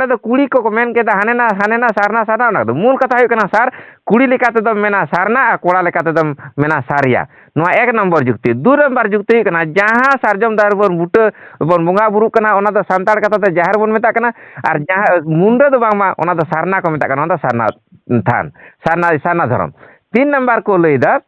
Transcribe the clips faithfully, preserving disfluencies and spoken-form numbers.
ᱫᱚ ᱠᱩᱲᱤ ᱠᱚᱠᱚ ᱢᱮᱱ ᱠᱮᱫᱟ, ᱦᱟᱱᱮ ᱱᱟ, ᱦᱟᱱᱮ ᱱᱟ ᱥᱟᱨᱱᱟ, ᱥᱟᱨᱱᱟ, ᱚᱱᱟ ᱫᱚ ᱢᱩᱞ ᱠᱟᱛᱷᱟ ᱦᱩᱭᱩᱜ ᱠᱟᱱᱟ ᱥᱟᱨ, ᱠᱩᱲᱤ ᱞᱮᱠᱟ ᱛᱮᱫᱚᱢ ᱢᱮᱱᱟ ᱥᱟᱨᱱᱟ ᱟᱨ ᱠᱚᱲᱟ ᱞᱮᱠᱟ ᱛᱮᱫᱚᱢ ᱢᱮᱱᱟ ᱥᱟᱨᱤᱭᱟ᱾ ᱱᱚᱣᱟ ᱮᱠ ᱱᱚᱢᱵᱚᱨ ᱡᱩᱠᱛᱤ᱾ ᱫᱩ ᱱᱚᱢᱵᱚᱨ ᱡᱩᱠᱛᱤ ᱦᱩᱭᱩᱜ ᱠᱟᱱᱟ, ᱡᱟᱦᱟᱸ ᱥᱟᱨᱡᱚᱢ ᱫᱟᱨᱮ ᱵᱚᱱ ᱵᱩᱴᱟᱹ ᱵᱚᱱ ᱵᱚᱸᱜᱟ ᱵᱩᱨᱩᱜ ᱠᱟᱱᱟ, ᱚᱱᱟ ᱫᱚ ᱥᱟᱱᱛᱟᱲ ᱠᱟᱛᱷᱟ ᱛᱮ ᱡᱟᱦᱮᱨ ᱵᱚᱱ ᱢᱮᱛᱟᱜ ᱠᱟᱱᱟ, ᱟᱨ ᱡᱟᱦᱟᱸ ᱢᱩᱱᱰᱟᱹ ᱫᱚ ᱵᱟᱝᱢᱟ, ᱚᱱᱟ ᱫᱚ ᱥᱟᱨᱱᱟ ᱠᱚ ᱢᱮᱛᱟᱜ ᱠᱟᱱᱟ, ᱚᱱᱟ ᱫᱚ ᱥᱟᱨᱱᱟ ᱛᱷᱟᱱ, ᱥᱟᱨᱱᱟ, ᱥᱟᱨᱱᱟ ᱫᱷᱚᱨᱚᱢ᱾ ᱛᱤᱱ ᱱᱟᱢᱵᱟᱨ ᱠᱚ ᱞᱟᱹᱭᱫᱟ,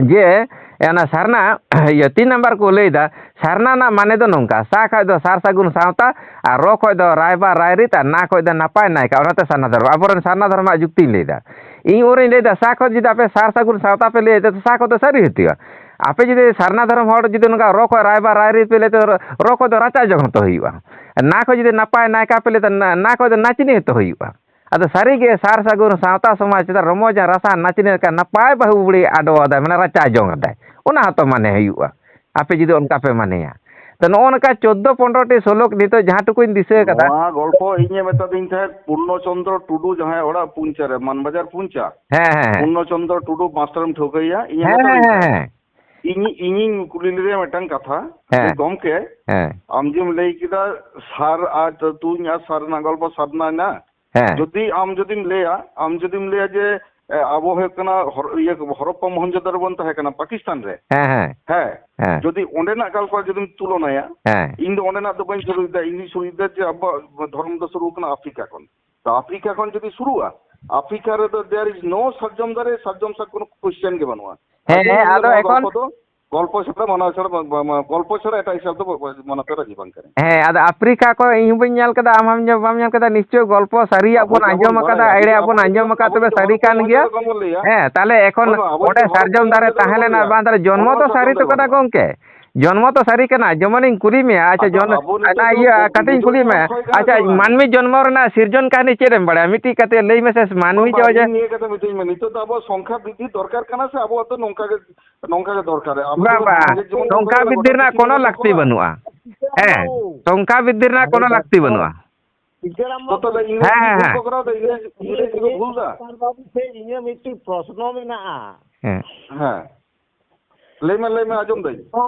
ᱡᱮ ᱚᱱᱟ ᱥᱟᱨᱱᱟ, ᱤᱭᱟᱹ, ᱛᱤᱱ ᱱᱟᱢᱵᱟᱨ ᱠᱚ ᱞᱟᱹᱭᱫᱟ, ᱥᱟᱨᱱᱟ ᱨᱮᱱᱟᱜ ᱢᱟᱱᱮ ᱫᱚ ᱱᱚᱝᱠᱟ, ᱥᱟ ᱠᱷᱚᱡ ᱫᱚ ᱥᱟᱨ ᱥᱟᱹᱜᱩᱱ ᱥᱟᱶᱛᱟ, ᱟᱨ ᱨᱚ ᱠᱷᱚᱡ ᱫᱚ ᱨᱟᱭᱵᱟᱨ ᱨᱟᱭᱨᱤᱛ, ᱟᱨ ᱱᱟ ᱠᱷᱚᱡ ᱫᱚ ᱱᱟᱯᱟᱭ ᱱᱟᱭᱠᱟ, ᱚᱱᱟᱛᱮ ᱥᱟᱨᱱᱟ ᱫᱷᱚᱨᱚᱢ᱾ ᱟᱵᱚᱨᱮᱱ ᱥᱟᱨᱱᱟ ᱫᱷᱚᱨᱚᱢᱟᱜ ᱡᱩᱠᱛᱤᱧ ᱞᱟᱹᱭᱫᱟ᱾ ᱤᱧ ᱩᱱᱨᱤᱧ ᱞᱟᱹᱭᱫᱟ, ᱥᱟ ᱠᱷᱚᱡ ᱡᱩᱫᱤ ᱟᱯᱮ ᱥᱟᱨ ᱥᱟᱹᱜᱩᱱ ᱥᱟᱶᱛᱟ ᱯᱮ ᱞᱟᱹᱭᱟ, ᱛᱚ ᱥᱟ ᱠᱷᱚᱡ ᱫᱚ ᱥᱟᱹᱨᱤ ᱦᱩᱭᱩᱜᱼᱟ᱾ ᱟᱯᱮ ᱡᱩᱫᱤ ᱥᱟᱨᱱᱟ ᱫᱷᱚᱨᱚᱢ ᱦᱚᱲ ᱡᱩᱫᱤ ᱱᱚᱝᱠᱟ ᱨᱚ ᱠᱷᱚᱡ ᱨᱟᱭᱵᱟᱨ ᱨᱟᱭᱨᱤᱛ ᱯᱮ ᱞᱟᱹᱭᱟ, ᱛᱚ ᱨᱚ ᱠᱷᱚᱡ ᱫᱚ ᱨᱟᱪᱟ ᱡᱚᱝ ᱦᱚᱸᱛᱚ ᱦᱩᱭᱩᱜᱼᱟ᱾ ᱱᱟ ᱠᱷᱚᱡ ᱡᱩᱫᱤ ᱱᱟᱯᱟᱭ ᱱᱟᱭᱠᱟ ᱯᱮ ᱞᱟᱹᱭᱟ, ᱛᱚ ᱱᱟ, ᱱᱟ ᱠᱷᱚᱡ ᱫᱚ ᱱᱟᱪᱱᱤ ᱦᱚᱸᱛᱚ ᱦᱩᱭᱩᱜᱼᱟ᱾ ᱟᱫᱚ ᱥᱟᱹᱨᱤᱜᱮ ᱥᱟᱨ ᱥᱟᱹᱜᱩᱱ ᱥᱟᱶᱛᱟ ᱥᱚᱢᱟᱡᱽ ᱪᱮᱛᱟᱱ ᱨᱚᱢᱚᱡᱽ ᱟᱨ ᱨᱟᱥᱟ ᱱᱟᱪᱱᱤ ᱞᱮᱠᱟ ᱱᱟᱯᱟᱭ ᱵᱟᱹᱦᱩ ᱵᱩᱲᱤ ᱟᱰᱚ ᱟᱫᱟᱭ, ᱢᱟᱱᱮ ᱨᱟᱪᱟ ᱡᱚᱝ ᱟᱫᱟᱭ, ᱚᱱᱟ ᱦᱚᱸᱛᱚ ᱢᱟᱱᱮ ᱦᱩᱭᱩᱜᱼᱟ, ᱟᱯᱮ ᱡᱩᱫᱤ ᱚᱱᱠᱟ ᱯᱮ ᱢᱟᱱᱮᱭᱟ᱾ ᱛᱚ ᱱᱚᱜᱼᱚ ᱱᱚᱝᱠᱟ ᱪᱳᱫᱽᱫᱳ ᱯᱚᱱᱨᱚ ᱴᱤ ᱥᱞᱳᱠ ᱱᱤᱛᱚᱜ ᱡᱟᱦᱟᱸ ᱴᱩᱠᱩᱧ ᱫᱤᱥᱟᱹ ᱠᱟᱫᱟ᱾ ᱱᱚᱣᱟ ᱜᱚᱞᱯᱚ ᱤᱧᱮ ᱢᱮᱛᱟᱫᱤᱧ ᱛᱟᱦᱮᱸᱫ ᱯᱩᱨᱱᱚ ᱪᱚᱱᱫᱨᱚ ᱴᱩᱰᱩ, ᱡᱟᱦᱟᱸᱭ ᱚᱲᱟᱜ ᱯᱩᱧᱪᱟ ᱨᱮ, ᱢᱟᱱᱵᱟᱡᱟᱨ ᱯᱩᱧᱪᱟ᱾ ᱦᱮᱸ, ᱦᱮᱸ, ᱦᱮᱸ᱾ ᱯᱩᱨᱱᱚ ᱪᱚᱱᱫᱨᱚ ᱴᱩᱰᱩ ᱢᱟᱥᱴᱟᱨᱮᱢ ᱴᱷᱟᱹᱣᱠᱟᱹᱭᱟ, ᱤᱧᱮ ᱦᱮᱸ, ᱢᱮᱛᱟᱫᱤᱧ ᱦᱮᱸ, ᱛᱟᱦᱮᱸᱫ᱾ ᱦᱮᱸ᱾ ᱤᱧ, ᱤᱧᱤᱧ ᱠᱩᱞᱤ ᱞᱮᱫᱮᱭᱟ ᱢᱤᱫᱴᱟᱝ ᱠᱟᱛᱷᱟ, ᱦᱮᱸ᱾ ᱡᱮ, "ᱜᱚᱢᱠᱮ, ᱦᱮᱸ᱾ ᱟᱢ ᱡᱮᱢ ᱞᱟᱹᱭ ᱠᱮᱫᱟ ᱥᱟᱨ ᱟᱨ ᱛᱩᱧ ᱟᱨ ᱥᱟᱨ ᱨᱮᱱᱟᱜ ᱜᱚᱞᱯᱚ ᱥᱟᱨᱱᱟ ᱦᱮᱱᱟᱜ, ᱦᱮᱸ᱾ ᱡᱩᱫᱤ ᱟᱢ ᱡᱩᱫᱤᱢ ᱞᱟᱹᱭᱟ, ᱟᱢ ᱡᱩᱫᱤᱢ ᱞᱟᱹᱭᱟ ᱡᱮ, ᱮ, ᱟᱵᱚ ᱦᱩᱭᱩᱜ ᱠᱟᱱᱟ ᱦᱚᱨ-, ᱤᱭᱟᱹ, ᱦᱚᱨᱚᱯᱯᱟ ᱢᱚᱦᱮᱱᱡᱳᱫᱟᱲᱳ ᱵᱚᱱ ᱛᱟᱦᱮᱸ ᱠᱟᱱᱟ ᱯᱟᱠᱤᱥᱛᱟᱱ ᱨᱮ", ᱦᱮᱸ, ᱦᱮᱸ᱾ ᱦᱮᱸ, ᱦᱮᱸ᱾ ᱡᱩᱫᱤ ᱚᱸᱰᱮᱱᱟᱜ ᱜᱚᱞᱯᱚ ᱡᱩᱫᱤᱢ ᱛᱩᱞᱚᱱᱟᱭᱟ, ᱦᱮᱸ᱾ ᱤᱧ ᱫᱚ ᱚᱸᱰᱮᱱᱟᱜ ᱫᱚ ᱵᱟᱹᱧ ᱥᱩᱨᱩᱭᱮᱫᱟ, ᱤᱧ ᱫᱚᱧ ᱥᱩᱨᱩᱭᱮᱫᱟ ᱡᱮ ᱟᱵᱚᱣᱟᱜ ᱫᱷᱚᱨᱚᱢ ᱫᱚ ᱥᱩᱨᱩ ᱠᱟᱱᱟ ᱟᱯᱷᱨᱤᱠᱟ ᱠᱷᱚᱱ᱾ ᱛᱚ ᱟᱯᱷᱨᱤᱠᱟ ᱠᱷᱚᱱ ᱡᱩᱫᱤ ᱥᱩᱨᱩᱜᱼᱟ, ᱟᱯᱷᱨᱤᱠᱟ ᱨᱮᱫᱚ there is no ᱥᱟᱨᱡᱚᱢ ᱫᱟᱨᱮ, ᱥᱟᱨᱡᱚᱢ ᱥᱟᱠ ᱠᱳᱱᱳ question ᱜᱮ ᱵᱟᱹᱱᱩᱜᱼᱟ᱾ ᱦᱮᱸ, ᱟᱫᱚ ᱦᱮᱸ, ᱤᱧ ᱟᱫᱚ ᱱᱚᱣᱟ ᱮᱠᱷᱚᱱ ᱜᱚᱞᱯᱚ ᱫᱚ ᱜᱚᱞᱯᱚ ᱪᱷᱟᱲᱟ ᱢᱟᱱᱟᱣ ᱪᱷᱟᱲᱟ ᱵᱟ-, ᱵᱟ-, ᱢᱟ-, ᱜᱚᱞᱯᱚ ᱪᱷᱟᱲᱟ ᱮᱴᱟᱜ ᱦᱤᱥᱟᱹᱵ ᱫᱚ ᱵᱟ-, ᱵᱟ-, ᱢᱟᱱᱟᱣ ᱛᱮ ᱨᱟᱡᱤ ᱵᱟᱝ ᱠᱟᱱᱟ᱾ ᱦᱮᱸ, ᱟᱫᱚ ᱟᱯᱷᱨᱤᱠᱟ ᱠᱚ ᱤᱧ ᱦᱚᱸ ᱵᱟᱹᱧ ᱧᱮᱞ ᱠᱟᱫᱟ, ᱟᱢ ᱦᱚᱸ ᱵᱟᱢ ᱧᱮᱞ ᱠᱟᱫᱟ, ᱱᱤᱥᱪᱳᱭ ᱜᱚᱞᱯᱚ ᱥᱟᱹᱨᱤᱭᱟᱜ ᱟᱵᱚ ᱵᱚᱱ ᱡᱟᱦᱟᱸ ᱵᱚᱱ ᱟᱸᱡᱚᱢ ᱟᱠᱟᱫᱟ, ᱵᱟᱲᱟᱭᱟ, ᱟᱵᱚ ᱮᱲᱮᱭᱟᱜ ᱵᱚᱱ ᱡᱟᱦᱟᱸ ᱟᱸᱡᱚᱢ ᱵᱚᱱ ᱟᱠᱟᱫ, ᱵᱟᱲᱟᱭᱟ, ᱛᱚᱵᱮ ᱟᱵᱚ ᱥᱟᱹᱨᱤ ᱡᱟᱦᱟᱸ ᱠᱟᱱ ᱵᱚᱱ ᱜᱮᱭᱟ᱾ ᱧᱮᱞ ᱟᱠᱟᱫ ᱵᱚᱱ ᱞᱟᱹᱭᱟ᱾ ᱦᱮᱸ, ᱛᱟᱦᱞᱮ ᱮᱠᱷᱚᱱ ᱵᱟᱝ, ᱵᱟᱝ, ᱟᱵᱚ ᱚᱸᱰᱮ ᱡᱩᱫᱤ ᱦᱚᱲ ᱥᱟᱨᱡᱚᱢ ᱠᱚ ᱫᱟᱨᱮ ᱧᱮᱞ ᱛᱟᱦᱮᱸ ᱠᱟᱛᱮ ᱞᱮᱱᱟ ᱵᱚᱱ ᱞᱟᱹᱭᱟ, ᱵᱟᱝ, ᱛᱟᱦᱞᱮ ᱡᱚᱱᱢᱚ ᱚᱱᱟ ᱛᱚ ᱫᱚ ᱥᱟᱹᱨᱤ ᱥᱟᱨᱡᱚᱢ ᱛᱚ ᱫᱟᱨᱮ ᱠᱟᱱᱟ ᱵᱟᱹᱱᱩᱜᱼᱟ᱾ ᱜᱚᱝᱠᱮ, ᱡᱚᱱᱢᱚ ᱛᱚ ᱥᱟᱹᱨᱤ ᱠᱟᱱᱟ, ᱡᱮᱢᱚᱱᱤᱧ ᱠᱩᱞᱤ ᱢᱮᱭᱟ, ᱟᱪᱪᱷᱟ, ᱟᱫᱚ ᱡᱚᱱ-, ᱟᱵᱚ ᱱᱤᱛᱚᱜ ᱟᱪᱪᱷᱟ, ᱫᱚ ᱤᱭᱟᱹ, ᱵᱩᱡᱷᱟᱹᱣ ᱠᱟᱛᱮ ᱠᱟᱛᱷᱟᱧ ᱵᱚᱱ ᱠᱩᱞᱤ ᱢᱮᱭᱟ, ᱠᱷᱚᱭ ᱠᱟᱱᱟ ᱟᱪᱪᱷᱟ, ᱥᱮ ᱵᱟᱝᱟ? ᱢᱟᱹᱱᱢᱤ ᱡᱚᱱᱢᱚ ᱨᱮᱱᱟᱜ ᱥᱤᱨᱡᱚᱱ ᱠᱟᱹᱦᱱᱤ ᱪᱮᱫ ᱮᱢ ᱵᱟᱲᱟᱭᱟ? ᱢᱤᱫᱴᱤᱡ ᱠᱟᱛᱮ ᱞᱟᱹᱭ ᱢᱮᱥᱮ, ᱢᱟᱹᱱᱢᱤ ᱵᱟᱝ, ᱵᱟᱝ, ᱡᱚ-, ᱡᱚ-, ᱤᱧ ᱱᱤᱭᱟᱹ ᱠᱟᱛᱷᱟ ᱢᱤᱛᱟᱹᱧ ᱢᱮ, ᱱᱤᱛᱚᱜ ᱫᱚ ᱟᱵᱚᱣᱟᱜ ᱥᱚᱝᱠᱷᱟ ᱵᱨᱤᱫᱽᱫᱷᱤ ᱫᱚᱨᱠᱟᱨ ᱠᱟᱱᱟ ᱥᱮ ᱟᱵᱚᱣᱟᱜ ᱫᱚ ᱱᱚᱝᱠᱟ ᱜᱮ, ᱱᱚᱝᱠᱟ ᱜᱮ ᱫᱚᱨᱠᱟᱨ? ᱟᱵᱚ ᱵᱟᱝ, ᱡᱮᱢᱚᱱ ᱵᱟᱝ, ᱨᱮᱸᱜᱮᱡ ᱡᱮᱢᱚᱱ ᱥᱚᱝᱠᱷᱟ ᱱᱚᱝᱠᱟ ᱜᱮ ᱵᱨᱤᱫᱽᱫᱷᱤ ᱜᱚᱴᱟ ᱨᱮᱱᱟᱜ ᱠᱤᱪᱷᱩ ᱠᱳᱱᱳ ᱵᱚᱱ ᱞᱟᱹᱠᱛᱤ ᱫᱚᱦᱚᱭᱟ᱾ ᱵᱟᱹᱱᱩᱜᱼᱟ᱾ ᱦᱮᱸ, ᱥᱚᱝᱠᱷᱟ ᱵᱨᱤᱫᱽᱫᱷᱤ ᱨᱮᱱᱟᱜ ᱟᱨᱮ ᱠᱳᱱᱳ ᱞᱟᱹᱠᱛᱤ ᱰᱟᱠᱛᱟᱨ, ᱵᱟᱹᱱᱩᱜᱼᱟ᱾ ᱥᱤᱛᱟᱨᱟᱢ ᱛᱚ ᱵᱟᱹᱵᱩ, ᱛᱚᱵᱮ ᱤᱝᱨᱮᱡᱤ ᱦᱮᱸ, ᱦᱮᱸ, ᱵᱷᱩᱞ ᱦᱮᱸ᱾ ᱠᱚ ᱠᱚᱨᱟᱣ ᱫᱟ, ᱤᱝᱨᱮᱡᱤ, ᱤᱝᱨᱮᱡᱤ ᱠᱚ ᱵᱷᱩᱞ ᱫᱟ᱾ ᱰᱟᱠᱛᱟᱨ ᱵᱟᱹᱵᱩ ᱴᱷᱮᱱ ᱤᱧᱟᱹᱜ ᱢᱤᱫᱴᱤᱡ ᱯᱨᱚᱥᱱᱚ ᱢᱮᱱᱟᱜᱼᱟ᱾ ᱦᱮᱸ᱾ ᱦᱮᱸ᱾ ᱞᱟᱹᱭ ᱢᱮ, ᱞᱟᱹᱭ ᱢᱮ, ᱟᱸᱡᱚᱢ ᱫᱟᱹᱧ᱾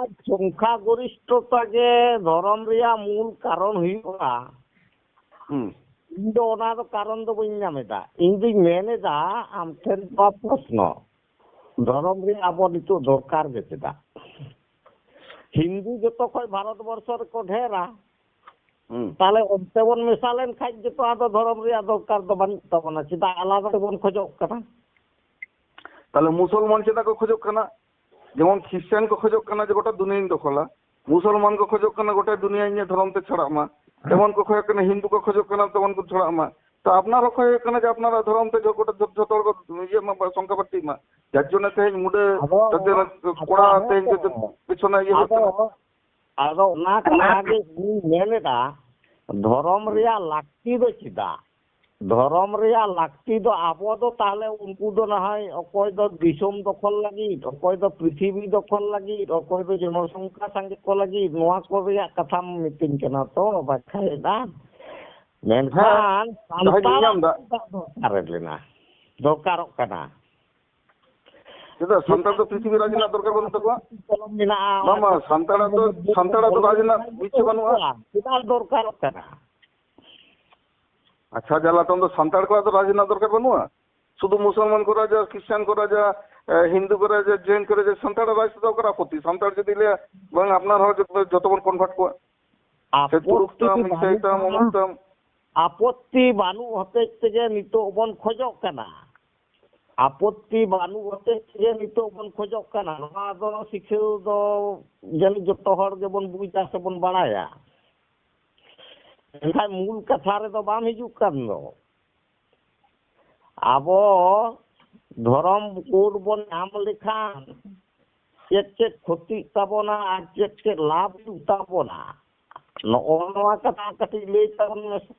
ᱥᱚᱝᱠᱷᱟ ᱜᱚᱨᱤᱥᱴᱷᱚᱛᱟ ᱜᱮ ᱫᱷᱚᱨᱚᱢ ᱨᱮᱭᱟᱜ ᱢᱩᱞ ᱠᱟᱨᱚᱱ ᱦᱩᱭᱩᱜᱼᱟ᱾ ᱦᱩᱸ᱾ ᱤᱧ ᱫᱚ ᱚᱱᱟ ᱫᱚ ᱠᱟᱨᱚᱱ ᱫᱚ ᱵᱟᱹᱧ ᱧᱟᱢ ᱮᱫᱟ᱾ ᱤᱧ ᱫᱩᱧ ᱢᱮᱱ ᱮᱫᱟ, ᱟᱢ ᱴᱷᱮᱱ ᱱᱚᱣᱟ ᱯᱨᱚᱥᱱᱚ, ᱫᱷᱚᱨᱚᱢ ᱨᱮ ᱟᱵᱚ ᱱᱤᱛᱚᱜ ᱫᱚᱨᱠᱟᱨ ᱜᱮ ᱪᱮᱫᱟᱜ? ᱦᱤᱱᱫᱩ ᱡᱚᱛᱚ ᱠᱷᱚᱡ ᱵᱷᱟᱨᱚᱛ ᱵᱚᱨᱥᱚ ᱨᱮᱠᱚ ᱰᱷᱮᱨᱟ, ᱦᱩᱸ᱾ ᱛᱟᱦᱞᱮ ᱚᱱᱛᱮ ᱵᱚᱱ ᱢᱮᱥᱟ ᱞᱮᱱ ᱠᱷᱟᱡ ᱜᱮᱛᱚ ᱟᱫᱚ ᱫᱷᱚᱨᱚᱢ ᱨᱮᱭᱟᱜ ᱫᱚᱨᱠᱟᱨ ᱫᱚ ᱵᱟᱹᱱᱩᱜ ᱛᱟᱵᱚᱱᱟ᱾ ᱪᱮᱫᱟᱜ ᱟᱞᱟᱫᱟ ᱛᱮᱵᱚᱱ ᱠᱷᱚᱡᱚᱜ ᱠᱟᱱᱟ? ᱛᱟᱦᱞᱮ ᱢᱩᱥᱚᱞᱢᱟᱱ ᱪᱮᱫᱟᱜ ᱠᱚ ᱠᱷᱚᱡᱚᱜ ᱠᱟᱱᱟ? ᱡᱮᱢᱚᱱ ᱠᱷᱨᱤᱥᱴᱟᱱ ᱠᱚ ᱠᱷᱚᱡᱚᱜ ᱠᱟᱱᱟ ᱡᱮ ᱜᱚᱴᱟ ᱫᱩᱱᱤᱭᱟᱹᱧ ᱫᱚᱠᱷᱚᱞᱟ, ᱢᱩᱥᱚᱞᱢᱟᱱ ᱠᱚ ᱠᱷᱚᱡᱚᱜ ᱠᱟᱱᱟ ᱜᱚᱴᱟ ᱫᱩᱱᱤᱭᱟᱹ ᱤᱧᱟᱹᱜ ᱫᱷᱚᱨᱚᱢ ᱛᱮ ᱪᱷᱟᱲᱟᱜ ᱢᱟ, ᱛᱮᱢᱚᱱ ᱠᱚ ᱠᱷᱚᱡᱚᱜ ᱠᱟᱱᱟ, ᱦᱤᱱᱫᱩ ᱠᱚ ᱠᱷᱚᱡᱚᱜ ᱠᱟᱱᱟ ᱛᱮᱢᱚᱱ ᱠᱚ ᱪᱷᱟᱲᱟᱜ ᱢᱟ᱾ ᱛᱚ ᱟᱯᱱᱟᱨ ᱦᱚᱸ ᱠᱷᱚᱡ ᱦᱩᱭᱩᱜ ᱠᱟᱱᱟ ᱡᱮ ᱟᱯᱱᱟᱨᱟᱜ ᱫᱷᱚᱨᱚᱢ ᱛᱮ ᱡᱚ-, ᱜᱚᱴᱟ ᱡᱚ-, ᱡᱚᱛᱚ ᱦᱚᱲ ᱠᱚ ᱤᱭᱟᱹᱜ ᱢᱟ, ᱥᱚᱝᱠᱷᱟ ᱵᱟᱹᱲᱛᱤᱜ ᱢᱟ, ᱡᱟᱨ ᱡᱚᱱᱱᱚ ᱛᱮᱦᱮᱧ ᱢᱩᱰᱟᱹ ᱟᱫᱚ ᱛᱟᱠᱮ ᱚᱱᱟ, ᱟᱫᱚ ᱠᱚᱲᱟ ᱚᱱᱟ ᱛᱮᱦᱮᱧ ᱫᱚ ᱡᱚ-, ᱯᱮᱪᱷᱚᱱᱮ ᱤᱭᱟᱹ ᱦᱩᱭᱩᱜ ᱟᱫᱚ ᱠᱟᱱᱟ᱾ ᱟᱫᱚ ᱚᱱᱟ ᱠᱟᱛᱷᱟ ᱜᱮ ᱤᱧ ᱢᱮᱱ ᱮᱫᱟ, ᱫᱷᱚᱨᱚᱢ ᱨᱮᱭᱟᱜ ᱞᱟᱹᱠᱛᱤ ᱫᱚ ᱪᱮᱫᱟᱜ? ᱫᱷᱚᱨᱚᱢ ᱨᱮᱭᱟᱜ ᱞᱟᱹᱠᱛᱤ ᱫᱚ ᱟᱵᱚ ᱫᱚ ᱛᱟᱦᱞᱮ ᱩᱱᱠᱩ ᱫᱚ ᱱᱟᱦᱚᱭ ᱚᱠᱚᱭ ᱫᱚ ᱫᱤᱥᱚᱢ ᱫᱚᱠᱷᱚᱞ ᱞᱟᱹᱜᱤᱫ, ᱚᱠᱚᱭ ᱫᱚ ᱯᱨᱤᱛᱷᱤᱵᱤ ᱫᱚᱠᱷᱚᱞ ᱞᱟᱹᱜᱤᱫ, ᱚᱠᱚᱭ ᱫᱚ ᱡᱚᱱᱚᱥᱚᱝᱠᱷᱟ ᱥᱟᱸᱜᱮ ᱠᱚ ᱞᱟᱹᱜᱤᱫ, ᱱᱚᱣᱟ ᱠᱚ ᱨᱮᱭᱟᱜ ᱠᱟᱛᱷᱟᱢ ᱢᱤᱛᱟᱹᱧ ᱠᱟᱱᱟ ᱛᱚ, ᱵᱟᱠᱷᱟᱡ ᱫᱟ᱾ ᱢᱮᱱᱠᱷᱟᱱ ᱦᱮᱸ, ᱡᱟᱦᱟᱸᱭ ᱥᱟᱱᱛᱟᱲ ᱧᱮᱞᱧᱟᱢ ᱫᱟ᱾ ᱫᱚᱨᱠᱟᱨ ᱞᱮᱱᱟ, ᱫᱚᱨᱠᱟᱨᱚᱜ ᱠᱟᱱᱟ᱾ ᱪᱮᱫᱟᱜ ᱥᱟᱱᱛᱟᱲ ᱫᱚ ᱯᱨᱤᱛᱷᱤᱵᱤ ᱨᱟᱡᱽ ᱨᱮᱱᱟᱜ ᱫᱚᱨᱠᱟᱨ ᱵᱟᱹᱱᱩᱜ ᱛᱟᱠᱚᱣᱟ? ᱠᱚᱞᱚᱢ ᱢᱮᱱᱟᱜᱼᱟ, ᱵᱟᱝ, ᱚᱱᱟ ᱵᱟᱝ, ᱥᱟᱱᱛᱟᱲᱟᱜ ᱫᱚ, ᱥᱟᱱᱛᱟᱲᱟᱜ ᱫᱚ ᱨᱟᱡᱽ ᱨᱮᱱᱟᱜ ᱤᱪᱪᱷᱟᱹ ᱵᱟᱹᱱᱩᱜᱼᱟ᱾ ᱪᱮᱫᱟᱜ ᱫᱚᱨᱠᱟᱨᱚᱜ ᱠᱟᱱᱟ? ᱟᱪᱪᱷᱟ, ᱡᱟᱞᱟ ᱛᱚᱱ ᱫᱚ ᱥᱟᱱᱛᱟᱲ ᱠᱚᱣᱟᱜ ᱫᱚ ᱨᱟᱡᱽ ᱨᱮᱱᱟᱜ ᱫᱚᱨᱠᱟᱨ ᱵᱟᱹᱱᱩᱜᱼᱟ? ᱥᱩᱫᱷᱩ ᱢᱩᱥᱚᱞᱢᱟᱱ ᱠᱚ ᱨᱟᱡᱟ, ᱠᱷᱨᱤᱥᱴᱟᱱ ᱠᱚ ᱨᱟᱡᱟ, ᱮ, ᱦᱤᱱᱫᱩ ᱠᱚ ᱨᱟᱡᱟ, ᱡᱮᱱ ᱠᱚ ᱨᱟᱡᱟ, ᱥᱟᱱᱛᱟᱲᱟᱜ ᱨᱟᱡᱽ ᱛᱮᱫᱚ ᱚᱠᱟᱨᱮ ᱟᱯᱚᱛᱛᱤ? ᱥᱟᱱᱛᱟᱲ ᱡᱩᱫᱤ ᱞᱟᱹᱭᱟ, "ᱵᱟᱝ, ᱟᱯᱱᱟᱨ ᱦᱚᱲ ᱡᱚᱛᱚ, ᱡᱚᱛᱚ ᱵᱚᱱ convert ᱠᱚᱣᱟ, ᱥᱮ ᱟᱯᱚᱛᱛᱤ ᱛᱩᱲᱩᱠ ᱛᱟᱢ, ᱫᱚ ᱤᱥᱟᱹᱭ ᱛᱟᱢ, ᱵᱟᱹᱱᱩᱜᱼᱟ᱾ ᱚᱢᱩᱠ ᱛᱟᱢ"? ᱟᱯᱚᱛᱛᱤ ᱵᱟᱹᱱᱩᱜ ᱦᱚᱛᱮᱡ ᱛᱮᱜᱮ ᱱᱤᱛᱚᱜ ᱵᱚᱱ ᱠᱷᱚᱡᱚᱜ ᱠᱟᱱᱟ᱾ ᱟᱯᱚᱛᱛᱤ ᱵᱟᱹᱱᱩᱜ ᱦᱚᱛᱮᱡ ᱛᱮᱜᱮ ᱱᱤᱛᱚᱜ ᱵᱚᱱ ᱠᱷᱚᱡᱚᱜ ᱠᱟᱱᱟ᱾ ᱱᱚᱣᱟ ᱫᱚ ᱥᱤᱠᱷᱟᱹᱣ ᱫᱚ ᱡᱟᱹᱱᱤᱡ ᱡᱚᱛᱚ ᱦᱚᱲ ᱜᱮᱵᱚᱱ ᱵᱩᱡᱟ ᱥᱮᱵᱚᱱ ᱵᱟᱲᱟᱭᱟ᱾ ᱢᱮᱱᱠᱷᱟᱱ ᱢᱩᱞ ᱠᱟᱛᱷᱟ ᱨᱮᱫᱚ ᱵᱟᱢ ᱦᱤᱡᱩᱜ ᱠᱟᱱ ᱫᱚ᱾ ᱟᱵᱚ ᱫᱷᱚᱨᱚᱢ code ᱵᱚᱱ ᱧᱟᱢ ᱞᱮᱠᱷᱟᱱ ᱪᱮᱫ ᱪᱮᱫ ᱠᱷᱚᱛᱤᱜ ᱛᱟᱵᱚᱱᱟ ᱟᱨ ᱪᱮᱫ ᱪᱮᱫ ᱞᱟᱵᱷ ᱦᱩᱭᱩᱜ ᱛᱟᱵᱚᱱᱟ, ᱱᱚᱜᱼᱚ ᱱᱚᱣᱟ ᱠᱟᱛᱷᱟ ᱠᱟᱹᱴᱤᱡ ᱞᱟᱹᱭ ᱛᱟᱵᱚᱱ ᱢᱮᱥᱮ᱾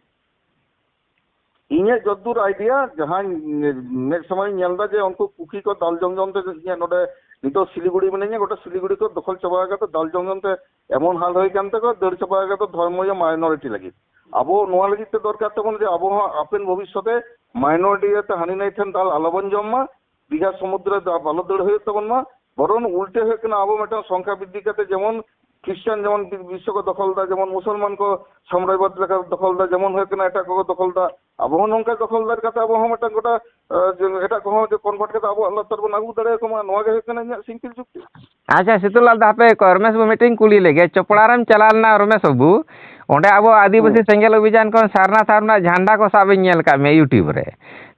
ᱤᱧᱟᱹᱜ ᱡᱚᱛᱫᱩᱨ idea, ᱡᱟᱦᱟᱸᱧ ᱢᱮᱫ ᱥᱟᱢᱟᱝ ᱤᱧ ᱧᱮᱞ ᱮᱫᱟ ᱡᱮ ᱩᱱᱠᱩ ᱠᱩᱠᱤ ᱠᱚ ᱫᱟᱞ ᱡᱚᱝ ᱡᱚᱝ ᱛᱮ, ᱤᱧᱟᱹᱜ ᱱᱚᱰᱮ ᱱᱤᱛᱚᱜ ᱥᱤᱞᱤᱜᱩᱲᱤ ᱢᱤᱱᱟᱹᱧᱟ, ᱜᱚᱴᱟ ᱥᱤᱞᱤᱜᱩᱲᱤ ᱠᱚ ᱫᱚᱠᱷᱚᱞ ᱪᱟᱵᱟ ᱟᱠᱟᱫᱟ, ᱫᱟᱞ ᱡᱚᱝ ᱡᱚᱝ ᱛᱮ ᱮᱢᱚᱱ ᱦᱟᱞ ᱦᱩᱭ ᱟᱠᱟᱱ ᱛᱟᱠᱚᱣᱟ, ᱫᱟᱹᱲ ᱪᱟᱵᱟ ᱟᱠᱟᱫᱟ ᱫᱷᱚᱨᱢᱚᱭᱚ minority ᱞᱟᱹᱜᱤᱫ᱾ ᱟᱵᱚ ᱱᱚᱣᱟ ᱞᱟᱹᱜᱤᱫ ᱛᱮ ᱫᱚᱨᱠᱟᱨ ᱛᱟᱵᱚᱱ ᱡᱮ ᱟᱵᱚ ᱦᱚᱸ ᱦᱟᱯᱮᱱ ᱵᱷᱚᱵᱤᱥᱥᱚᱛ ᱨᱮ minority ᱤᱭᱟᱹᱛᱮ ᱦᱟᱹᱱᱤ ᱱᱟᱹᱭ ᱴᱷᱮᱱ ᱫᱟᱞ ᱟᱞᱚᱵᱚᱱ ᱡᱚᱢ ᱢᱟ, ᱫᱤᱜᱷᱟ ᱥᱚᱢᱩᱫᱨᱚ ᱨᱮ ᱫᱟᱜ ᱟᱞᱚ ᱫᱟᱹᱲ ᱦᱩᱭᱩᱜ ᱛᱟᱵᱚᱱ ᱢᱟ, ᱵᱚᱨᱚᱝ ᱩᱞᱴᱟᱹ ᱦᱩᱭᱩᱜ ᱠᱟᱱᱟ, ᱟᱵᱚ ᱢᱤᱫᱴᱟᱝ ᱥᱚᱝᱠᱷᱟ ᱵᱨᱤᱫᱽᱫᱷᱤ ᱠᱟᱛᱮ ᱡᱮᱢᱚᱱ ᱠᱷᱨᱤᱥᱴᱟᱱ ᱡᱮᱢᱚᱱ ᱵᱤ- ᱵᱤᱥᱥᱚ ᱠᱚ ᱫᱚᱠᱷᱚᱞ ᱫᱟ, ᱡᱮᱢᱚᱱ ᱢᱩᱥᱚᱞᱢᱟᱱ ᱠᱚ ᱥᱟᱢᱨᱟᱡᱽᱵᱟᱫᱽ ᱞᱮᱠᱟ ᱫᱚᱠᱷᱚᱞ ᱫᱟ, ᱡᱮᱢᱚᱱ ᱦᱩᱭᱩᱜ ᱠᱟᱱᱟ ᱮᱴᱟᱜ ᱠᱚᱠᱚ ᱫᱚᱠᱷᱚᱞ ᱫᱟ, ᱟᱵᱚ ᱦᱚᱸ ᱱᱚᱝᱠᱟ ᱫᱚᱠᱷᱚᱞ ᱫᱟᱨ ᱠᱟᱛᱮ ᱟᱵᱚ ᱦᱚᱸ ᱢᱤᱫᱴᱟᱝ ᱜᱚᱴᱟ, ᱮ, ᱡᱮ ᱮᱴᱟᱜ ᱠᱚᱦᱚᱸ ᱡᱮ convert ᱠᱟᱛᱮ ᱟᱵᱚᱣᱟᱜ ᱞᱟᱛᱟᱨ ᱵᱚᱱ ᱟᱹᱜᱩ ᱫᱟᱲᱮᱭᱟᱠᱚ ᱢᱟ, ᱱᱚᱣᱟ ᱜᱮ ᱦᱩᱭᱩᱜ ᱠᱟᱱᱟ ᱤᱧᱟᱹᱜ simple ᱡᱩᱠᱛᱤ᱾ ᱟᱪᱪᱷᱟ, ᱥᱤᱛᱩᱞᱟᱞ ᱫᱟ, ᱦᱟᱯᱮ ᱠᱚ, ᱨᱚᱢᱮᱥ ᱵᱟᱹᱵᱩ ᱢᱤᱫᱴᱮᱱ ᱠᱩᱞᱤ ᱞᱮᱜᱮ, ᱪᱚᱯᱲᱟ ᱨᱮᱢ ᱪᱟᱞᱟᱣ ᱞᱮᱱᱟ ᱨᱚᱢᱮᱥ ᱵᱟᱹᱵᱩ, ᱚᱸᱰᱮ ᱟᱵᱚ ᱟᱹᱫᱤᱵᱟᱹᱥᱤ ᱦᱩᱸ᱾ ᱥᱮᱸᱜᱮᱞ ᱚᱵᱷᱤᱡᱟᱱ ᱠᱷᱚᱱ ᱥᱟᱨᱱᱟ ᱫᱷᱚᱨᱚᱢ ᱨᱮᱱᱟᱜ ᱡᱷᱟᱱᱰᱟ ᱠᱚ ᱥᱟᱵ ᱤᱧ ᱧᱮᱞ ᱠᱟᱜ ᱢᱮ YouTube ᱨᱮ᱾